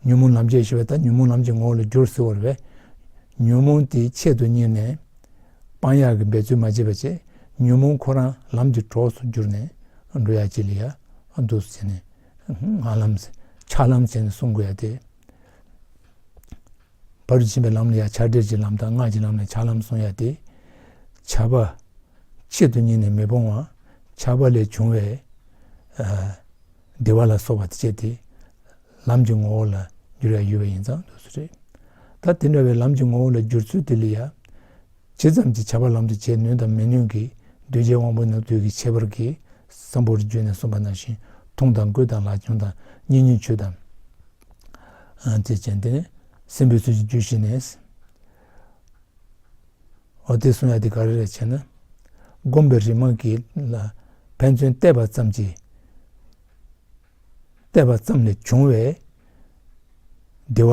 ཉོན་མོངས་ལམ་བྱེད་ཞེས་པ་ད་ཉོན་མོངས་ལམ་གྱི་ངོ་བོ་ལ་འགྱུར་ཟེར་བ་རེད་པས། ཉོན་མོངས་དེའི་ཆེད་དུ་གཉེར་ནས་སྤང་ཡག་གི་འབད་རྩོལ་མ་བྱེད་པ་བྱས། ཉོན་མོངས་ཁོ་རང་ལམ་གྱི་གྲོགས་སུ་གྱུར་ནས་འགྲོ་ཡག་ཅིག་ལ་ཡ་འདུག་ཟེར་ནས། སྔགས་ལམ་ཟེར་ཕྱག་ལམ་ཟེར་ནས་གསུང་དགོས་ཡ་དེ། ཕ་རོལ་ཏུ་ཕྱིན་པའི་ལམ་ལ་ཡ་ཕྱག་འབྲེལ་གྱི་ལམ་དང་། སྔགས་ཀྱི་ལམ་ལ་ཕྱག་ལམ་གསུང་ཡ་དེ། བྱ་བ་ཆེད་དུ་གཉེར་ནས་མི་སྤོང་བ། བྱ་བ་ལས་བྱུང་བའི་བདེ་བ་ལ་སོགས་པ་དེ་བྱས་ཏེ་ལམ་གྱི་ངོ་བོ་ལ་འགྱུར་ཡ་ཡོད་པ་ཡིན་ཙང་འདུག་སེ་རེད། ད་དེ་འདྲ་བའི་ལམ་གྱི་ངོ་བོ་ལ་འགྱུར་ཚུལ་དེ་ལ་ཡ། ཇི་ཙམ་གྱིས་བྱ་བ་ལམ་དུ་བྱེད་ནུས་དང་མི་ནུས་ཀྱི་འདུས་བྱས་དབང་པོ་རྣམ་འདུས་ཀྱི་ཁྱད་པར་གྱིས་སམ་བྷོ་ཊ་བརྗོད་ནས་གསུངས་པ་ནང་བཞིན། མཐོང་དང་བཀོད་དང་ལག་འཁྱོངས་དང་། གཉེན་ཉེ་ཆོས་དང་། ཨ་དེ་བྱས་ཏེ་ནི་སེམས་པའི་ཚུལ་གྱིས་རྒྱུད་བཞི་ནས། འོ་དེ་གསུང་ཡ་དེ་ག་རེ་རེད་ཟེར་ན། བསྒོམས་པའི་རིག་མ་གི་ལ་ཕན་ཚུན་བལྟས་པ་ཙམ་གྱིས། བལྟས་པ་ཙམ་ལས་བྱུང་བའི་བདེ་བ་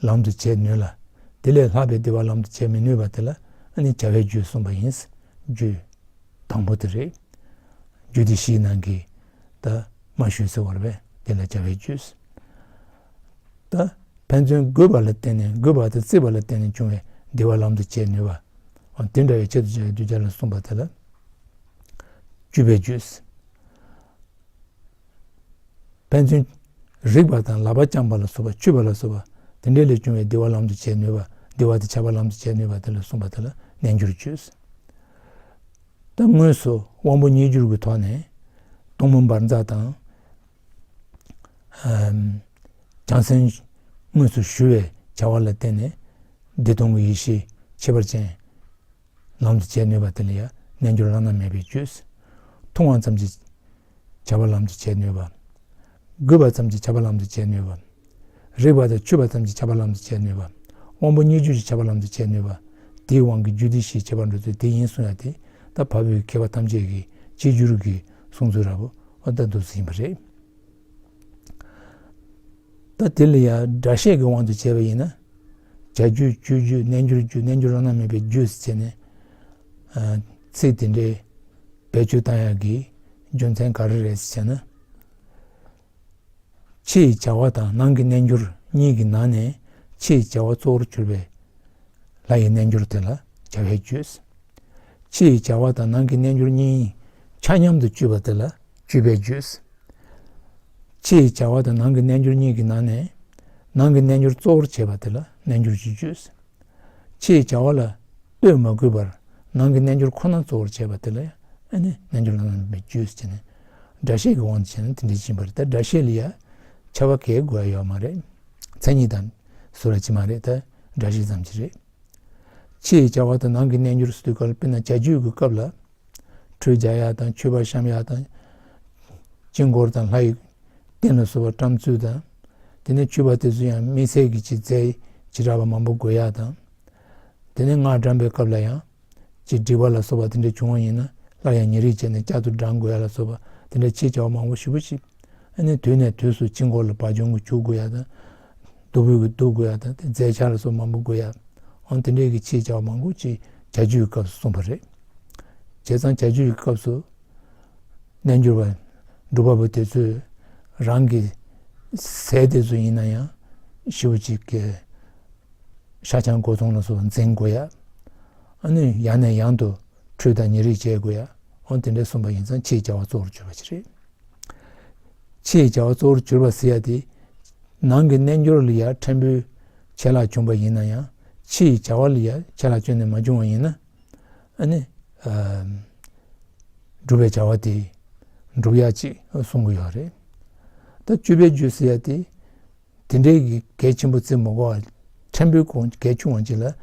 ལམ་དུ་བྱེད་ནུས་ལ། དེ་ལས་ལྷག་པའི་བདེ་བ་ལམ་དུ་བྱེད་མི་ནུས་པ་དེ་ལ་ཨ་ནི་བྱ་བའི་རྒྱུད་གསུངས་པ་ཡིན། རྒྱུད་དང་པོ་དེ་རེད། རྒྱུད་སྡེ་བཞིའི་ནང་གི་ད་མ་ཞུས་ཟེར་བ་རེད་པས། དེ་ལ་བྱ་བའི་རྒྱུད། ད་ཕན་ཚུན་དགོས་པ་ལ་བརྟེན་ནས། དགོས་པ་དང་བརྩིས་པ་ལ་བརྟེན་ནས་བྱུང་བའི་བདེ་བ་ལམ་དུ་བྱེད་ནུས་པ། འོ་དེ་འདྲ་བའི་ཆེད་དུ་བྱ་བའི་གདུལ་བྱ་ལ་གསུངས་པ་དེ་ལ་སྤྱོད་པའི་རྒྱུད། ཕན་ཚུན་རིག་པ་དང་ལག་པ་བརྐྱངས་པ་ལ་སོགས་པ། འཁྱུད་པ་ལ་སོགས་པ་དེ་འདྲ་ལས་བྱུང་བའི་བདེ་བ་ལམ་དུ་བྱེད་ནུས་པ། བདེ་བ་དེ་བྱ་བ་ལམ་དུ་བྱེད་ནུས་པ་དེ་ལ་གསུངས་པ་དེ་ལ་རྣལ་འབྱོར་རྒྱུད། ད་དངོས་སུ་དབང་པོ་ཉིས་འགྱུར་གྱི་ཐོག་ནས་གཏུམ་མོ་འབར་འཛག་དང་། ཨམ། བྱང་སེམས་དངོས་སུ་ཞུ་བའི་བྱ་བ་ལ་བརྟེན་ནས་བདེ་སྟོང་གི་ཡེ་ཤེས་ཁྱད་པར་ཅན་ལམ་དུ་བྱེད་ནུས་པ་དེ་ལ་ཡང་རྣལ་འབྱོར་བླ་ན་མེད་པའི་རྒྱུད། མཐོང་བ་ཙམ་གྱིས་བྱ་བ་ལམ་དུ་བྱེད་ནུས་པ། དགོས་པ་ཙམ་གྱིས་བྱ་བ་ལམ་དུ་བྱེད་ནུས་པ། རེག་པ་དང་འཁྱུད་པ་ཙམ་གྱིས་བྱ་བ་ལམ་དུ་བྱེད་ནུས་པ། དབང་པོ་ཉིས་འགྱུར་གྱིས་བྱ་བ་ལམ་དུ་བྱེད་ནུས་པ། དེའི་དབང་གིས་རྒྱུད་སྡེ་བཞིའི་ཁྱད་པར་འགྲོ་ཚུལ་དེ་ཡིན་གསུང་ཡ་དེ། ད་འཕགས་པའི་མཁས་པ་ཐམས་ཅད་ཀྱི་གཅིག་གྱུར་གྱི་གསུང་ཚུལ་ར་བོ་འོ་ད་འདུག་སེ་ཡིན་པ་རེད། ད་དེ་ལ་ཡང་སྒྲ་བཤད་ཀྱི་དབང་དུ་བྱས་པ་ཡིན་ན། བྱ་རྒྱུད་སྤྱོད་རྒྱུད་རྣལ་འབྱོར་རྒྱུད་རྣལ་འབྱོར་བླ་ན་མེད་པའི་རྒྱུད་ཟེར་བྱས་ནས། ཚིག་དེ་འདྲའི་བེད་སྤྱོད་བཏང་ཡག་གི་རྒྱུ་མཚན་ག་རེ་རེད་ཟེར་བྱས་ན། ཕྱི་ཡི་བྱ་བ་དང་ནང་གི་རྣལ་འབྱོར་གཉིས་ཀྱི་ནང་ནས་ཕྱི་ཡི་བྱ་བ་གཙོ་བོར་གྱུར་པའི་ལྷ་ཡི་རྣལ་འབྱོར་དེ་ལ་བྱ་བའི་རྒྱུད། ཕྱི་ཡི་བྱ་བ་དང་ནང་གི་རྣལ་འབྱོར་གཉིས་ཆ་མཉམ་དུ་སྤྱོད་པ་དེ་ལ་སྤྱོད་པའི་རྒྱུད། ཕྱི་ཡི་བྱ་བ་དང་ནང་གི་རྣལ་འབྱོར་གཉིས་ཀྱི་ནང་ནས་ནང་གི་རྣལ་འབྱོར་གཙོ་བོར་བྱེད་པ་དེ་ལ་རྣལ་འབྱོར་གྱི་རྒྱུད། ཕྱིའི་བྱ་བ་ལ་ལྟོས་མ་དགོས་པར་ནང་གི་རྣལ་འབྱོར་ཁོ་ན་གཙོ་བོར་བྱས་པ་དེ་ལ་ཡང་ཨ་ནི་རྣལ་འབྱོར་བླ་ན་མེད་པའི་རྒྱུད་ཟེར་ནས། སྒྲ་བཤད་ཀྱི་དབང་དུ་བྱས་ན་དེ་འདྲ་ཡིན་པ་རེད། ད་སྒྲ་བཤད་ལ་ཡང་ཁྱབ་པ་གས་དགོས་ཡ་ཡོད་མ་རེད། མཚན་ཉིད་དང་ཟུར་ལ་ཅི་མ་རེད། ད་སྒྲ་བཤད་ཙམ་གྱི་རེད། ཕྱིའི་བྱ་བ་དང་ནང་གི་རྣལ་འབྱོར་ཟེར་དུས་སྐབས་ལ་དཔེར་ན་བྱ་རྒྱུད་ཀྱི་སྐབས་ལ། ཁྲུས་རྒྱག་ཡག་དང་མཆོད་པ་བཤམས་ཡག་དང་། དཀྱིལ་འཁོར་དང་ལྷ་ཡི་རྟེན་ལ་སོགས་པ་བཀྲམ་ཚུལ་དང་། དེ་ནས་མཆོད་པ་དེ་ཚོ་ཡང་དམིགས་བསལ་གྱི་ཅིག་རྫས་ཅིག་རགས་པ་མང་པོ་དགོས་ཡག་དང་། དེ་ནས་སྔགས་བགྲང་པའི་སྐབས་ལ་ཡང་ཅིག་སྒྲིབ་པ་ལ་སོགས་པ་དེ་འདྲ་བྱུང་བ་ཡིན་ན་སླར་ཡང་ཉེ་རིང་བྱས་ནས་བསྐྱར་དུ་བགྲང་དགོས་ཡག་ལ་སོགས་པ་དེ་འདྲ་ཕྱིའི་བྱ་བ་མང་པོ་ཞེ་པོ་ཅིག་ཨ་ནི་དུས་ནས་དུས་སུ་དཀྱིལ་འཁོར་ལ་བག་ཅུང་གིས་བྱུག་དགོས་ཡག་དང་། བདུག་སྤོས་ཀྱིས་བདུག་དགོས་ཡག་དང་དེ་རྫས་ཆ་ལ་སོགས་མང་པོ་དགོས་ཡག་འོ་དེ་འདྲའི་གི་ཕྱིའི་བྱ་བ་མང་པོ་ཅིག་བྱ་རྒྱུད་སྐབས་སུ་གསུངས་པ་རེད། བྱས་ཙང་བྱ་རྒྱུད་ཀྱི་སྐབས་སུ་རྣལ་འབྱོར་པ་སྒྲུབ་པ་པོ་དེ་ཚོས་རང་གི་ཟས་དེ་ཚོ་ཡིན་ན་ཡང་ཞེ་པོ་ཅིག་གི་ཤ་ཆང་སྒོ་ཚང་ལ་སོགས་པ་འཛིན་དགོས་ཡག་ཨ་ནི་ཡང་ནས་ཡང་དུ་ཁྲུས་དང་ཉེ་རིང་བྱེད་དགོས་ཡག་འོ་དེ་འདྲ་གསུངས་པ་ཡིན་ཙང་ཕྱིའི་བྱ་བ་གཙོ་བོར་གྱུར་པ་ཞིག་རེད། ཕྱིའི་བྱ་བ་གཙོ་བོར་གྱུར་པ་ཟེར་ཡ་དེ། ནང་གི་རྣལ་འབྱོར་ལ་ཡ་ཕྲན་བུའི་ཆད་ལྷག་བྱུང་པ་ཡིན་ན་ཡང་ཕྱིའི་བྱ་བ་ལ་ཡ་ཆད་ལྷག་བྱུང་ནས་མ་བྱུང་བ་ཡིན་ན། ཨ་ནི། སྒྲུབ་པའི་བྱ་བ་དེ་འགྲུབ་ཡག་ཅིག་གསུང་གི་ཡོད་རེད། ད་སྤྱོད་པའི་རྒྱུད་ཟེར་ཡ་དེ། དེ་འདྲའི་གི་གལ་ཆེན་པོ་བརྩི་མི་དགོས་པ། ཕྲན་བུའི་གོང་གལ་ཆུང་བ་ཅིག་ལ།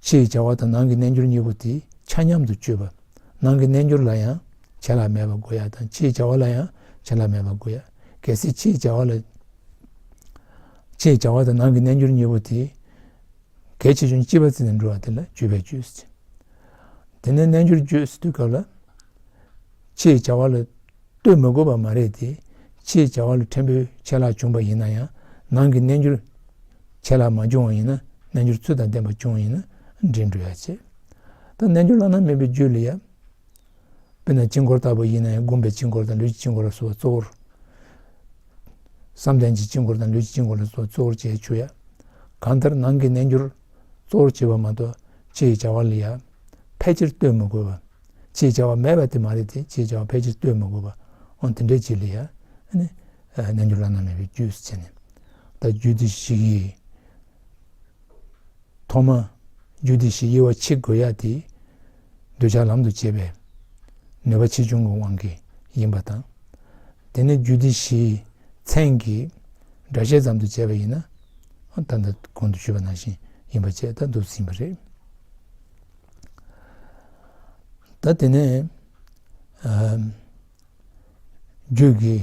ཕྱིའི་བྱ་བ་དང་ནང་གི་རྣལ་འབྱོར་གཉིས་པོ་དེ་ཆ་མཉམ་དུ་སྤྱོད་པ། ནང་གི་རྣལ་འབྱོར་ལ་ཡང་ཆད་ལྷག་མེད་པ་དགོས་ཡག་དང་ཕྱིའི་བྱ་བ་ལ་ཡང་ཆད་ལྷག་མེད་པ་དགོས་ཡག་གལ་སྲིད་ཕྱིའི་བྱ་བ་ལ། ཕྱིའི་བྱ་བ་དང་ནང་གི་རྣལ་འབྱོར་གཉིས་པོ་དེ་གལ་ཆེ་ཆུང་གཅིག་པ་བརྩིས་ནས་འགྲོ་བ་དེ་ལ་སྤྱོད་པའི་རྒྱུད་ཟེར། དེ་ནས་རྣལ་འབྱོར་རྒྱུད་ཟེར་དུས་སྐབས་ལ། ཕྱིའི་བྱ་བ་ལ་ལྟོས་མི་དགོས་པ་མ་རེད་དེ། ཕྱིའི་བྱ་བ་ལ་ཕྲན་བུའི་ཆད་ལྷག་བྱུང་པ་ཡིན་ན་ཡང་ནང་གི་རྣལ་འབྱོར་ཆད་ལྷག་མ་བྱུང་བ་ཡིན་ན་རྣལ་འབྱོར་ཚུལ་དང་ལྡན་པ་བྱུང་བ་ཡིན་ན་འདྲེན་འགྲོ་ཡག་བྱེད། ད་རྣལ་འབྱོར་བླ་ན་མེད་པའི་རྒྱུད་ལ་ཡང་། དཔེར་ན་དཀྱིལ་འཁོར་ལྟ་བུ་ཡིན་ན་ཡང་བསྒོམས་པའི་དཀྱིལ་འཁོར་དང་ལུས་ཀྱི་དཀྱིལ་འཁོར་ལ་སོགས་པ་གཙོ་བོར། བསམ་གཏན་གྱི་དཀྱིལ་འཁོར་དང་ལུས་ཀྱི་དཀྱིལ་འཁོར་ལ་སོགས་པ་གཙོ་བོར་བྱས་ཆུ་ཡ། གང་ལྟར་ནང་གི་རྣལ་འབྱོར་གཙོ་བོར་བྱེད་པ་མ་གཏོགས་ཕྱིའི་བྱ་བ་ལ་ཡ། ཕལ་ཆེར་ལྟོས་མི་དགོས་པ། ཕྱིའི་བྱ་བ་མེད་པ་དེ་མ་རེད་དེ་ཕྱིའི་བྱ་བ་ཕལ་ཆེར་ལྟོས་མི་དགོས་པ། འོ་དེ་འདྲའི་ཅིག་ལ་ཡ། ཨ་ནི། རྣལ་འབྱོར་བླ་ན་མེད་པའི་རྒྱུད་ཟེར་ནས། ད་རྒྱུད་སྡེ་བཞི་ཡི། ཐོག་མ་རྒྱུད་སྡེ་བཞི་དབྱེ་བ་ཕྱེ་དགོས་ཡ་དེ། འདོད་ཆགས་ལམ་དུ་བྱེད་པའི་ནུས་པ་ཆེ་ཆུང་གི་དབང་གིས་ཡིན་པ་དང་། དེ་ནས་རྒྱུད་སྡེ་བཞིའི་མཚན་གྱི་སྒྲ་བཤད་ཙམ་དུ་བྱས་པ་ཡིན་ན། ད་ལྟ་གོང་དུ་ཞུས་པ་ནང་བཞིན་ཡིན་པ་བཅས་ད་འདུག་ཟིན་པ་རེད། ད་དེ་ནས། རྒྱུད་ཀྱི་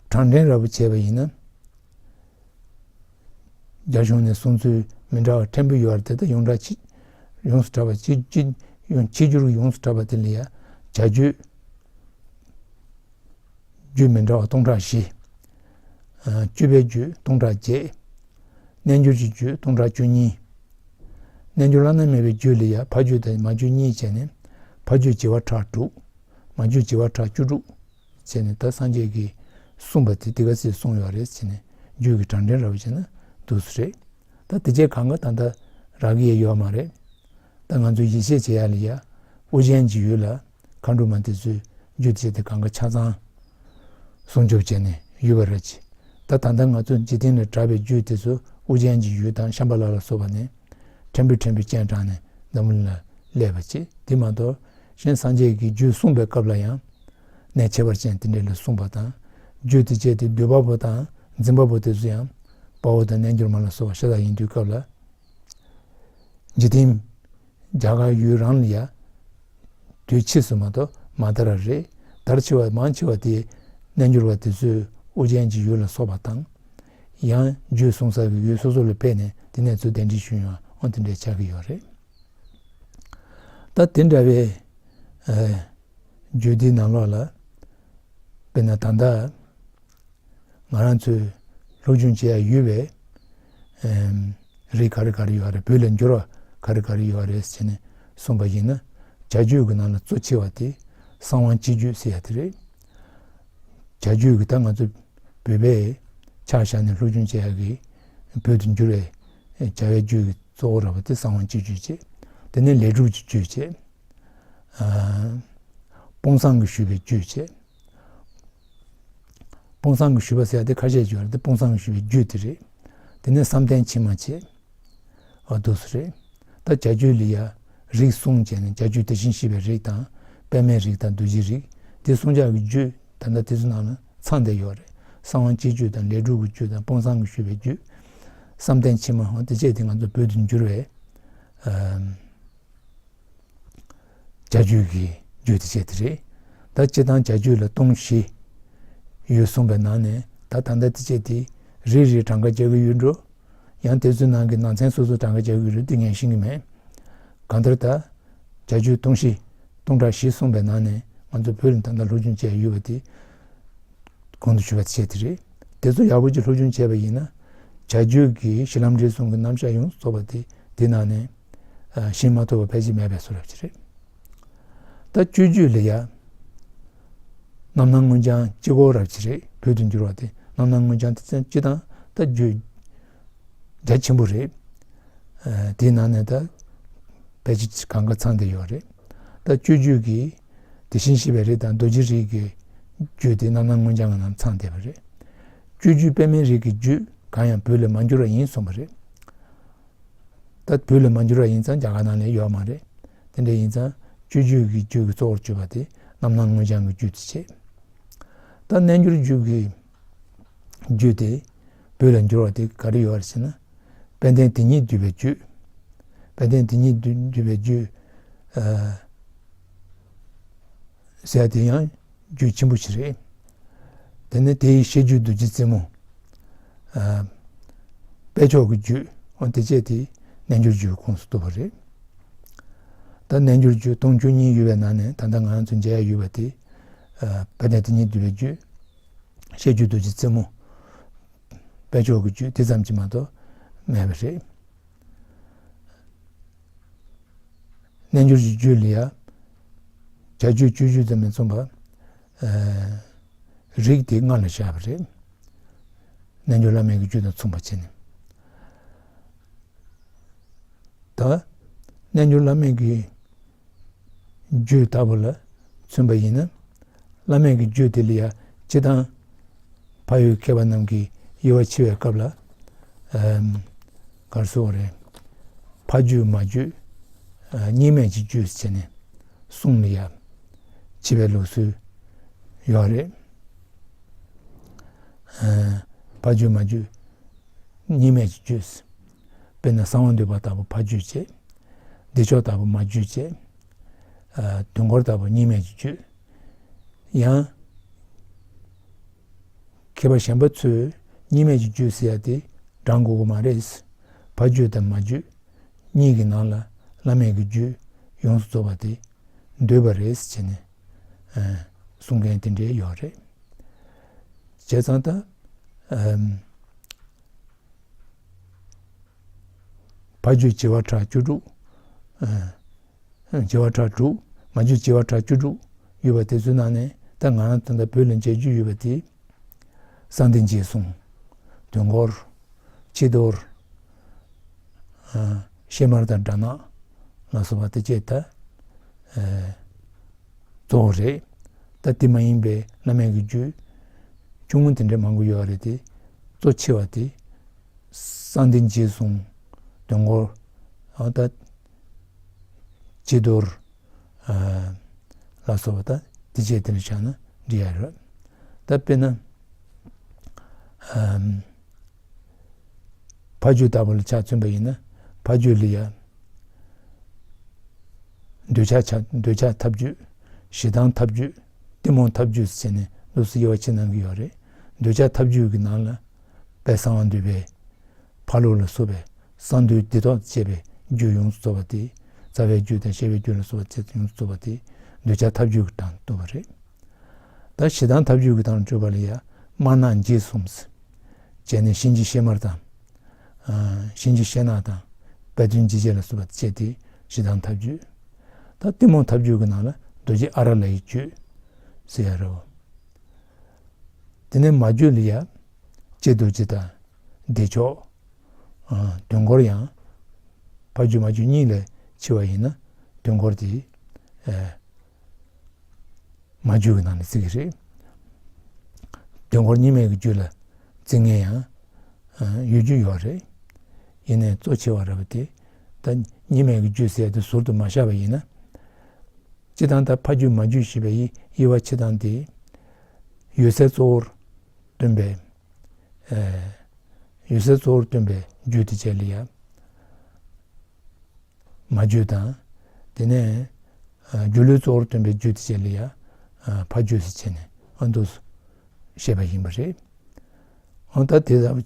གྲངས་འདྲེན་ར་བ་བྱས་པ་ཡིན་ན། རྒྱ་གཞུང་ནས་གསུང་ཚུལ་མི་འདྲ་བ་ཕྲན་བུ་ཡོད་རེད་དེ་ད་ཡོངས་གྲགས་ཆེ། ཡོངས་སུ་གྲགས་པ་ཆེ་ཆེ་ཡོངས་ཆེ་བསྒྱུར་ཡོངས་སུ་གྲགས་པ་དེ་ལ་ཡ་བྱ་རྒྱུད། རྒྱུད་མི་འདྲ་བ་སྟོང་ཕྲག་བཞི། སྤྱོད་པའི་རྒྱུད་སྟོང་ཕྲག་བརྒྱད། རྣལ་འབྱོར་གྱི་རྒྱུད་སྟོང་ཕྲག་བཅུ་གཉིས། རྣལ་འབྱོར་བླ་ན་མེད་པའི་རྒྱུད་ལ་ཡ་ཕ་རྒྱུད་དང་མ་རྒྱུད་གཉིས་བྱས་ནས་ཕ་རྒྱུད་བྱེ་བ་ཕྲག་དྲུག། མ་རྒྱུད་བྱེ་བ་ཕྲག་བཅུ་དྲུག་བྱས་ནས་ད་སངས་རྒྱས་ཀྱིས་གསུངས་པ་དེ་དེ་ག་ཚོད་གསུངས་ཡོད་རེད་བྱས་ནས་རྒྱུད་ཀྱི་གྲངས་འདྲེན་ར་བ་བྱས་ན་འདུག་སེ་རེད། ད་དེ་བྱས་གང་ག་ད་ལྟ་རག་གི་ཡོད་མ་རེད། ད་ང་ཚོས་ཡིད་ཆེས་བྱེད་ཡ་ལ་ཡ་ཨོ་རྒྱན་གྱི་ཡུལ་ལ་མཁའ་འགྲོ་མ་དེ་ཚོས་རྒྱུད་དེ་དེ་གང་ག་ཆ་ཚང་སྲུང་སྐྱོབ་བྱས་ནས་ཡོད་པ་རེད་ཅེས། ད་ད་ལྟ་ང་ཚོ་འཇིག་རྟེན་ལ་གྲགས་པའི་རྒྱུད་དེ་ཚོ་ཨོ་རྒྱན་གྱི་ཡུལ་དང་ཤམ་བྷ་ལ་ལ་སོགས་པ་ནས་ཕྲན་བུ་ཕྲན་བུ་སྤྱན་དྲངས་ནས་འཛམ་བུ་གླིང་ལ་སླེབས་པ་ཅེས། དེ་མ་གཏོགས་གཞན་སངས་རྒྱས་ཀྱིས་རྒྱུད་གསུངས་པའི་སྐབས་ལ་ཡང་གནས་ཁྱད་པར་ཅན་དེ་འདྲ་ལ་གསུངས་པ་དང་། རྒྱུད་དེ་བཅས་ཏེ་བསྡུས་པ་པོ་དང་འཛིན་པ་པོ་དེ་ཚོ་ཡང་དཔའ་བོ་དང་རྣལ་འབྱོར་མ་ལ་སོགས་པ་ཤ་སྟག་ཡིན་དུས་སྐབས་ལ། འཇིག་རྟེན་རྒྱ་གར་ཡུལ་རང་ལ་ཡ། དུས་ཕྱིས་སུ་མ་གཏོགས་མ་དར་བ་རེད། དར་ཆེ་བ་མང་ཆེ་བ་དེ་རྣལ་འབྱོར་པ་དེ་ཚོས་ཨོ་རྒྱན་གྱི་ཡུལ་ལ་སོགས་པ་དང་། ཡང་རྒྱུད་གསུང་ས་གི་ཡུལ་སོ་སོ་ལ་ཕེབས་ནས་དེ་ནས་ཚུར་གདན་འདྲེན་ཞུས་ཡོང་བ་འོ་དེ་འདྲ་ཆགས་ཀྱི་ཡོད་རེད། ད་དེ་འདྲ་བའི་རྒྱུད་སྡེ་ནང་ལོགས་ལ་དཔེར་ན་ད་ལྟ། ང་རང་ཚོས་སློབ་སྦྱོང་བྱེད་ཡ་ཡོད་པའི་ཨེམ། རིགས་ག་རེ་ག་རེ་ཡོད་རེད། བོད་ལ་འགྱུར་བ་ག་རེ་ག་རེ་ཡོད་རེད་ཟེར་ནས་གསུངས་པ་ཡིན་ན། བྱ་སྤྱོད་ཀྱི་ནང་ལ་གཙོ་ཆེ་བ་དེ་གསང་དབང་སྤྱི་སྤྱོད་ཟེར་ཡ་དེ་རེད། བྱ་སྤྱོད་ཀྱི་ད་ང་ཚོ་བོད་པས་ཆ་བཞག་ནས་སློབ་སྦྱོང་བྱེད་ཡ་གི་བོད་དུ་འགྱུར་བའི་བྱ་བའི་སྤྱོད་ཀྱི་གཙོ་བོ་ར་བ་དེ་གསང་དབང་སྤྱི་སྤྱོད་བྱེད། དེ་ནས་ལས་སྒྲུབ་ཀྱི་སྤྱོད་བྱེད། ཨ། སྤོང་བཟང་གི་ཞུས་པའི་སྤྱོད་བྱེད། སྤོང་བཟང་གི་ཞུས་པ་ཟེར་ཡ་དེ་ཁ་ཤས་ཡོད་རེད་དེ། སྤོང་བཟང་གི་ཞུས་པའི་སྤྱོད་དེ་རེད། དེ་ནས་བསམ་གཏན་ཕྱི་མ་བྱེད། ཨ། འདུག་སེ་རེད། ད་བྱ་སྤྱོད་ལ་ཡ་རིགས་གསུམ་བྱས་ནས། བྱ་སྤྱོད་དེ་བཞིན་གཤེགས་པའི་རིགས་དང་། པདྨའི་རིགས་དང་། རྡོ་རྗེའི་རིགས། དེ་གསུམ་ཆར་གྱི་སྤྱོད་ད་ལྟ་དེ་ཚོ་ནང་ལ་ཚང་བསྡད་ཡོད་རེད། གསང་དབང་སྤྱི་སྤྱོད་དང་། ལས་སྒྲུབ་ཀྱི་སྤྱོད་དང་། སྤོང་བཟང་གི་ཞུས་པའི་སྤྱོད། བསམ་གཏན་ཕྱི་མ། འོ། དེ་བྱས་དེ་ང་ཚོ་བོད་དུ་འགྱུར་བའི། ཨམ། བྱ་སྤྱོད་ཀྱི་སྤྱོད་དེ་བྱས་དེ་རེད། ད་སྤྱིར་བཏང་བྱ་སྤྱོད་ལ་སྟོང་བཞི་ཡོད་གསུངས་པའི་ནང་ནས། ད་ད་ལྟ་དེ་བྱས་དེ་རེ་རེ་གྲངས་ཀ་རྒྱག་གི་ཡོད་འགྲོ། ཡང་དེ་ཚོའི་ནང་གི་ནང་ཚན་སོ་སོ་གྲངས་ཀ་རྒྱག་གི་ཡོད་རེད། དེ་ངས་ཤེས་ཀྱི་མེད། གང་ལྟར་ད་བྱ་སྤྱོད་སྟོང་བཞི། སྟོང་ཕྲག་བཞི་གསུངས་པའི་ནང་ནས་ང་ཚོ་བོད་ལ་ད་ལྟ་སློབ་སྦྱོང་བྱས་ཡོད་པ་དེ་གོང་དུ་ཞུས་པ་དེ་བྱས་དེ་རེད། དེ་ཚོ་ཡག་པོ་ཅིག་སློབ་སྦྱོང་བྱས་པ་ཡིན་ན། བྱ་སྤྱོད་ཀྱི་གཞི་ལམ་འབྲས་གསུམ་གྱི་རྣམ་གཞག་ཡོངས་སུ་རྫོགས་པ་དེ་དེའི་ནང་ནས། ཨ། ཤེས་མ་ཐུབ་པ་ཕལ་ཆེར་མེད་པའི་བཟོ་འདྲ་ཅིག་རེད། ད་སྤྱོད་བརྗོད་ལ་ཡ། རྣམ་སྣང་མངོན་བྱང་གཅིག་པོ་འདྲ་ཅིག་རེད། བོད་དུ་འགྱུར་བ་དེ། རྣམ་སྣང་མངོན་བྱང་དེ་སྤྱིར་བཏང་ད་བརྗོད་རྒྱ་ཆེན་པོ་རེད། ཨ། དེའི་ནང་ནས་ད་ཕལ་ཆེར་གང་ག་ཚང་བསྡད་ཡོད་རེད། ད་སྤྱོད་བརྗོད་ཀྱི་དེ་བཞིན་གཤེགས་པའི་རིགས་དང་། རྡོ་རྗེ་རིགས་ཀྱི་སྤྱོད་དེ་རྣམ་སྣང་མངོན་བྱང་གི་ནང་ཚང་བསྡད་པ་རེད། སྤྱོད་བརྗོད་པདྨའི་རིགས་ཀྱི་སྤྱོད་གང་ཡང་བོད་ལ་མ་འགྱུར་བ་ཡིན་གསུངས་པ་རེད། ད་བོད་ལ་མ་འགྱུར་བ་ཡིན་ཙང་རྒྱ་གར་ནང་ལ་ཡོད་མ་རེད། དེ་འདྲ་ཡིན་ཙང་སྤྱོད་བརྗོད་ཀྱི་སྤྱོད་ཀྱི་གཙོ་བོར་གྱུར་པ་དེ་རྣམ་སྣང་མངོན་བྱང་གི་སྤྱོད་དེ་བྱས། ད་རྣལ་འབྱོར་སྤྱོད་ཀྱི་སྤྱོད་དེ་བོད་ལ་འགྱུར་བ་དེ་ག་རེ་ཡོད་རེད་ཟེར་ན། དཔལ་ལྡན་དེ་ཉིད་འདུས་པའི་སྤྱོད། དཔལ་ལྡན་དེ་ཉིད་འདུས་འདུས་པའི་སྤྱོད། ཨ། ཟེར་ཡ་དེ་ཡང་རྒྱུད་ཆེན་པོ་ཞིག་རེད། དེ་ནས་དེའི་བཤད་རྒྱུད་རྡོ་རྗེ་རྩེ་མོ། ཨ། དཔལ་མཆོག་གི་རྒྱུད། འོ། དེ་བཅས་དེ་རྣལ་འབྱོར་རྒྱུད་ཁོངས་སུ་གཏོགས་པ་རེད། ད་རྣལ་འབྱོར་རྒྱུད་སྟོང་བཅུ་གཉིས་ཡོད་པའི་ནང་ནས་ད་ལྟ་ང་རང་ཚོ་མཇལ་ཡ་ཡོད་པ་དེ། ཨ། དཔལ་ལྡན་དེ་ཉིད་འདུས་པའི་རྒྱུད། བཤད་རྒྱུད་རྡོ་རྗེ་རྩེ་མོ། དཔལ་མཆོག་གི་རྒྱུད། དེ་ཙམ་གྱིས་མ་གཏོགས་མེད་པ་རེད། རྣལ་འབྱོར་གྱི་རྒྱུད་ལ་ཡ། བྱ་སྤྱོད་སྤྱོད་བརྗོད་ཙམ་མི་མཚུངས་པ། ཨ། རིགས་དེ་ལྔ་ལ་བཞག་པ་རེད། རྣལ་འབྱོར་བླ་མེད་ཀྱི་རྒྱུད་དང་མཚུངས་པ་བྱས་ནས། ད་རྣལ་འབྱོར་བླ་མེད་ཀྱི་རྒྱུད་ལྟ་བུ་ལ་མཚོན་པ་ཡིན་ན། བླ་མེད་ཀྱི་རྒྱུད་དེ་ལ་ཡ་སྤྱིར་བཏང་འཕགས་ཡུལ་མཁས་པ་རྣམས་ཀྱིས་དབྱེ་བ་ཕྱེ་བའི་སྐབས་ལ། ཨམ། ག་རེ་ཟེར་དགོས་རེད། ཕ་རྒྱུད་མ་རྒྱུད། ཨ། གཉིས་མེད་ཀྱི་རྒྱུད་ཟེར་ནས་གསུམ་ལ་ཡ་ཕྱེ་བའི་ལུགས་སྲོལ་ཡོད་རེད། ཨ། ཕ་རྒྱུད་མ་རྒྱུད། གཉིས་མེད་ཀྱི་རྒྱུད། དཔེར་ན་གསང་བ་འདུས་པ་ལྟ་བུ་ཕ་རྒྱུད་བྱས། བདེ་མཆོག་ལྟ་བུ་མ་རྒྱུད་བྱས། ཨ། དུས་འཁོར་ལྟ་བུ་གཉིས་མེད་ཀྱི་རྒྱུད། ཡང་མཁས་པ་གཞན་པ་ཚོས་གཉིས་མེད་ཀྱི་རྒྱུད་ཟེར་ཡ་དེ་བགྲང་དགོས་ཀྱི་མ་རེད། ཕ་རྒྱུད་དང་མ་རྒྱུད་གཉིས་ཀྱི་ནང་ལ་བླ་མེད་ཀྱི་རྒྱུད་ཡོངས་སུ་རྫོགས་པ་དེ་འདུས་པ་རེད་ཟེར་ནས། ཨ། གསུང་མཁན་དེ་འདྲའི་ཡོད་རེད། བྱས་ཙང་ད། ཨམ། ཕ་རྒྱུད་བྱེ་བ་ཕྲག་བཅུ་དྲུག། ཨ། བྱེ་བ་ཕྲག་དྲུག། མ་རྒྱུད་བྱེ་བ་ཕྲག་བཅུ་དྲུག་ཡོད་པ་དེ་ཚོའི་ནང་ནས་ད་ང་རང་ད་ལྟ་བོད་ལ་མཇལ་རྒྱུ་ཡོད་པ་དེ། གསང་བདེ་འཇིགས་གསུམ། དུས་འཁོར། ཕྱི་དོར། ཨ། གཤེད་དམར་དང་དགྲ་ནག་ལ་སོགས་པ་དེ་བཅས་ད། ཨ། གཙོ་བོ་རེད། ད་དེ་མ་ཡིན་པའི་བླ་མེད་ཀྱི་རྒྱུད་ཆུང་ངུ་དེ་འདྲ་མང་པོ་ཡོད་རེད་དེ། གཙོ་ཆེ་བ་དེ་གསང་བདེ་འཇིགས་གསུམ། དུས་འཁོར། ཨ། ད་ཕྱི་དོར། ཨ། ལ་སོགས་པ་ད་དེ་བཅས་དེ་ལ་བཞག་ན་འགྲིག་ཡ་རེད། ད་དཔེར་ན། ཨམ། ཕ་རྒྱུད་ལྟ་བུ་ལ་ཆ་མཚོན་པ་ཡིན་ན། ཕ་རྒྱུད་ལ་ཡ། འདོད་ཆགས་ཆགས། འདོད་ཆགས་ཐབས་རྒྱུད། ཞེ་སྡང་ཐབས་རྒྱུད། གཏི་མུག་ཐབས་རྒྱུད་ཟེར་ནས་ལུགས་སུ་དབྱེ་བ་ཕྱེ་གནང་གི་ཡོད་རེད། འདོད་ཆགས་ཐབས་རྒྱུད་ཀྱི་ནང་ལ། དཔལ་གསང་བ་འདུས་པའི་ཕ་ལུགས་ལ་སོགས་པའི་གསང་འདུས་སྡེ་ཐོག་ཅེས་པའི་རྒྱུད་ཡོངས་སུ་རྫོགས་པ་དེ། རྩ་བའི་རྒྱུད་དང་བཤད་པའི་རྒྱུད་ལ་སོགས་པ་ཡོངས་སུ་རྫོགས་པ་དེ་འདོད་ཆགས་ཐབས་རྒྱུད་ཀྱི་གྲངས་སུ་གཏོགས་པ་རེད། ད་ཞེ་སྡང་ཐབས་རྒྱུད་ཀྱི་གྲངས་སུ་གཏོགས་པ་ལ་ཡ། དམར་ནག་འཇིགས་གསུམ། བྱས་ནས་གཤིན་རྗེ་གཤེད་དམར་དང་། གཤིན་རྗེ་གཤེད་ནག་དང་དཔལ་ལྡན་འཇིགས་བྱེད་ལ་སོགས་པ་བཅས་ཏེ་ཞེ་སྡང་ཐབས་བརྒྱུད། ད་གཏི་མུག་ཐབས་བརྒྱུད་ཀྱི་ནང་ལ་རྡོ་རྗེ་ཨ་ར་ལའི་བརྒྱུད་ཟེར་ཡ་རེད། དེ་ནས་མ་བརྒྱུད་ལ་ཡ་ལྕེ་རྡོ་རྗེ་དང་བདེ་མཆོག་དུས་འཁོར་ཡང་ཕ་རྒྱུད་མ་བརྒྱུད་གཉིས་ལས་ཕྱེ་བ་ཡིན་ན་དུས་འཁོར་དེ་མ་བརྒྱུད་ཀྱི་ནང་ནས་བརྩི་གི་རེད། དུས་འཁོར་གཉིས་མེད་ཀྱི་རྒྱུད་ལ་བརྩི་མཁན་ཡང་ཡོད་རྒྱུ་ཡོད་རེད། ཡིན་ནའི་གཙོ་ཆེ་བ་རེད་པ་དེ། ད་གཉིས་མེད་ཀྱི་རྒྱུད་ཟེར་དེ་ཟུར་དུ་མ་བཞག་པ་ཡིན་ན། སྤྱིར་བཏང་ད་ཕ་རྒྱུད་མ་བརྒྱུད་ཞེས་པའི་དབྱེ་བ་ཕྱེ་སྟངས་དེ། ཡོད་ཚད་གཙོ་བོར་སྟོན་པའི། ཨེ། ཡོད་ཚད་གཙོ་བོར་སྟོན་པའི་རྒྱུད་དེ་བྱས་ལ་ཡ། མ་རྒྱུད་དང་། དེ་ནས་སྒྱུ་ལུས་གཙོ་བོར་སྟོན་པའི་རྒྱུད་དེ་བྱས་ལ་ཡ། ཕ་རྒྱུད་ཟེར་བྱས་ནས་ཨ་འདུག་བཤད་པ་ཡིན་པ་རེད། འོ་ད་དེ་ལ།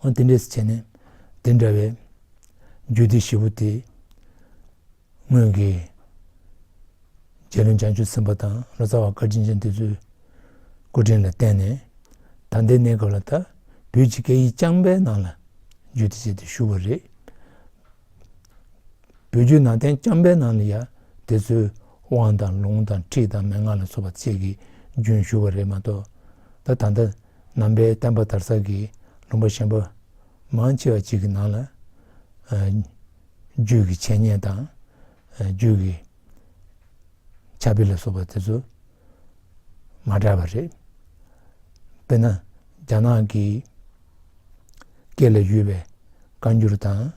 འོ་དེ་འདྲས་བྱས་ནས་དེ་འདྲ་བའི་རྒྱུད་སྡེ་བཞི་པོ་དེ། སྔོན་གྱི་རྗེ་བློན་བྱང་ཆུབ་སེམས་དཔའ་དང་ལོ་ཙཱ་བ་བཀའ་དྲིན་ཅན་དེ་ཚོའི་སྐུ་དྲིན་ལ་བརྟེན་ནས། ད་ལྟའི་གནས་སྐབས་ལ་ད་བོད་ཀྱི་སྐད་ཡིག་རྐྱང་པའི་ནང་ལ་རྒྱུད་སྡེ་བྱས་ཏེ་བཞུགས་པ་རེད། བོད་བརྒྱུད་ནང་བསྟན་རྐྱང་པའི་ནང་ལ་ཡ་དེ་ཚོའི་དབང་དང་ལུང་དང་ཁྲིད་དང་མན་ངག་ལ་སོགས་པ་བཅས་ཀྱི་རྒྱུན་ཞུགས་པ་རེད་མ་གཏོགས། ད་ད་ལྟ་ནང་པའི་བསྟན་པ་དར་ས་གི་ལུང་པ་གཞན་པ་མང་ཆེ་བ་ཅིག་གི་ནང་ལ་རྒྱུད་ཀྱི་འཆད་ཉན་དང་རྒྱུད་ཀྱི་ཕྱག་དཔེ་ལ་སོགས་པ་དེ་ཚོ་མ་གྲགས་པ་རེད། དཔེར་ན་རྒྱ་ནག་གི་སྐད་ལ་ཡོད་པའི་བཀའ་འགྱུར་དང་།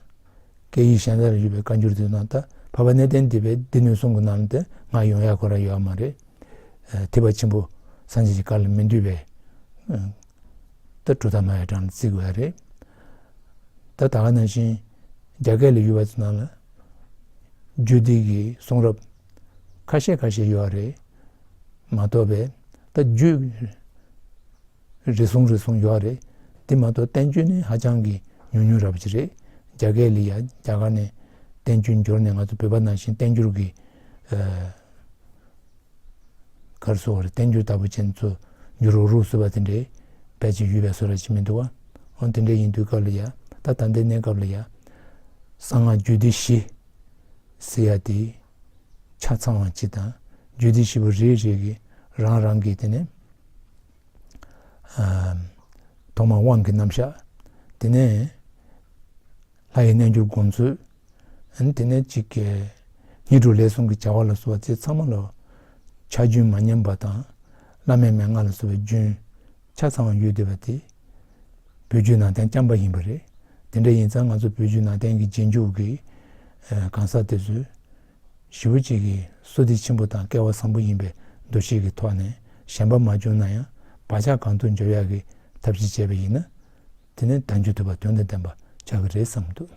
སྐད་ཡིག་གཞན་དག་ལ་ཡོད་པའི་བཀའ་འགྱུར་དེ་ནང་ད་འཕགས་པ་གནས་བརྟན་སྡེ་པའི་སྡེ་སྣོད་གསུམ་གྱི་ནང་དུ་ང་ཡོང་ཡག་ཁོ་རང་ཡོད་མ་རེད། ཐེག་པ་ཆེན་པོ་སངས་རྒྱས་ཀྱི་བཀའ་ལ་མི་འདུས་པའི་ད་གྲུབ་མཐའ་སྨྲ་བའི་གྲངས་ལ་བརྩི་དགོས་ཡ་རེད། ད་ད་ག་ནང་བཞིན་རྒྱ་སྐད་ལ་ཡོད་པ་ཚོ་ནང་ལ་རྒྱུད་སྡེ་གི་གསུང་རབ་ཁ་ཤས་ཁ་ཤས་ཡོད་རེད་མ་གཏོགས་པའི་ད་རྒྱུད་རེ་ཟུང་རེ་ཟུང་ཡོད་རེད། དེ་མ་གཏོགས་བསྟན་བཅོས་ནི་ཧ་ཅང་གི་ཉུང་ཉུང་ར་བ་ཅིག་རེད། རྒྱ་སྐད་ལ་ཡ་རྒྱ་གར་ནས་བསྟན་བཅོས་འབྱོར་ནས་ང་ཚོ་བོད་པ་ནང་བཞིན་བསྟན་འགྱུར་གྱི་གར་སོགས་རེད། བསྟན་འགྱུར་ལྟ་བུ་ཅན་ཚོ་འགྱུར་རུ་རུ་སུ་བ་དེ་འདྲའི་དཔེ་ཅིག་ཡོད་པའི་བཟོ་འདྲ་ཅིག་མི་འདུག་བ། འོ་དེ་འདྲ་ཡིན་དུས་སྐབས་ལ་ཡ་ད་ད་ལྟའི་གནས་སྐབས་ལ་ཡ་གསང་སྔགས་རྒྱུད་སྡེ་བཞི་ཟེར་ཡ་དེ་ཆ་ཚང་བ་ཅིག་དང་རྒྱུད་སྡེ་བཞི་པོ་རེ་རེ་གི་རང་རང་གི་དེ་ནས་ཐོག་མར་དབང་གི་རྣམ་གཞག་དེ་ནས་ལྷ་ཡི་རྣལ་འབྱོར་དགོངས་ཚུལ། ཨ་ནི་དེ་ནས་གཅིག་གི་སྙིང་གྲོགས་ལས་གསུམ་གྱི་བྱ་བ་ལ་སོགས་པ་དེ་ཚང་མ་ལ་ཕྱག་རྒྱུན་མ་ཉམས་པ་དང་བླ་མའི་མན་ངག་ལ་སོགས་པའི་རྒྱུན་ཆ་ཚང་བ་ཡོད་བསྡད་པ་དེ་བོད་བརྒྱུད་ནང་བསྟན་རྐྱང་པ་ཡིན་པ་རེད། དེ་འདྲ་ཡིན་ཙང་ང་ཚོ་བོད་བརྒྱུད་ནང་བསྟན་གྱི་རྗེས་འཇུག་གི་གང་ཟག་དེ་ཚོས་ཞེ་པོ་ཅིག་གི་བསོད་བདེ་ཆེན་པོ་དང་སྐལ་བ་བཟང་པོ་ཡིན་པའི་འདུ་ཤེས་ཀྱི་ཐོག་ནས་ཞེན་པ་མ་བྱུང་ན་ཡང་བག་ཆགས་གང་དུ་འཇོག་ཡག་གི་ཐབས་ཤེས་བྱས་པ་ཡིན་ན། དེ་ནས་དལ་འབྱོར་ཐོབ་པ་དོན་དང་ལྡན་པ་ཆགས་ཀྱི་རེད་བསམ་འདུག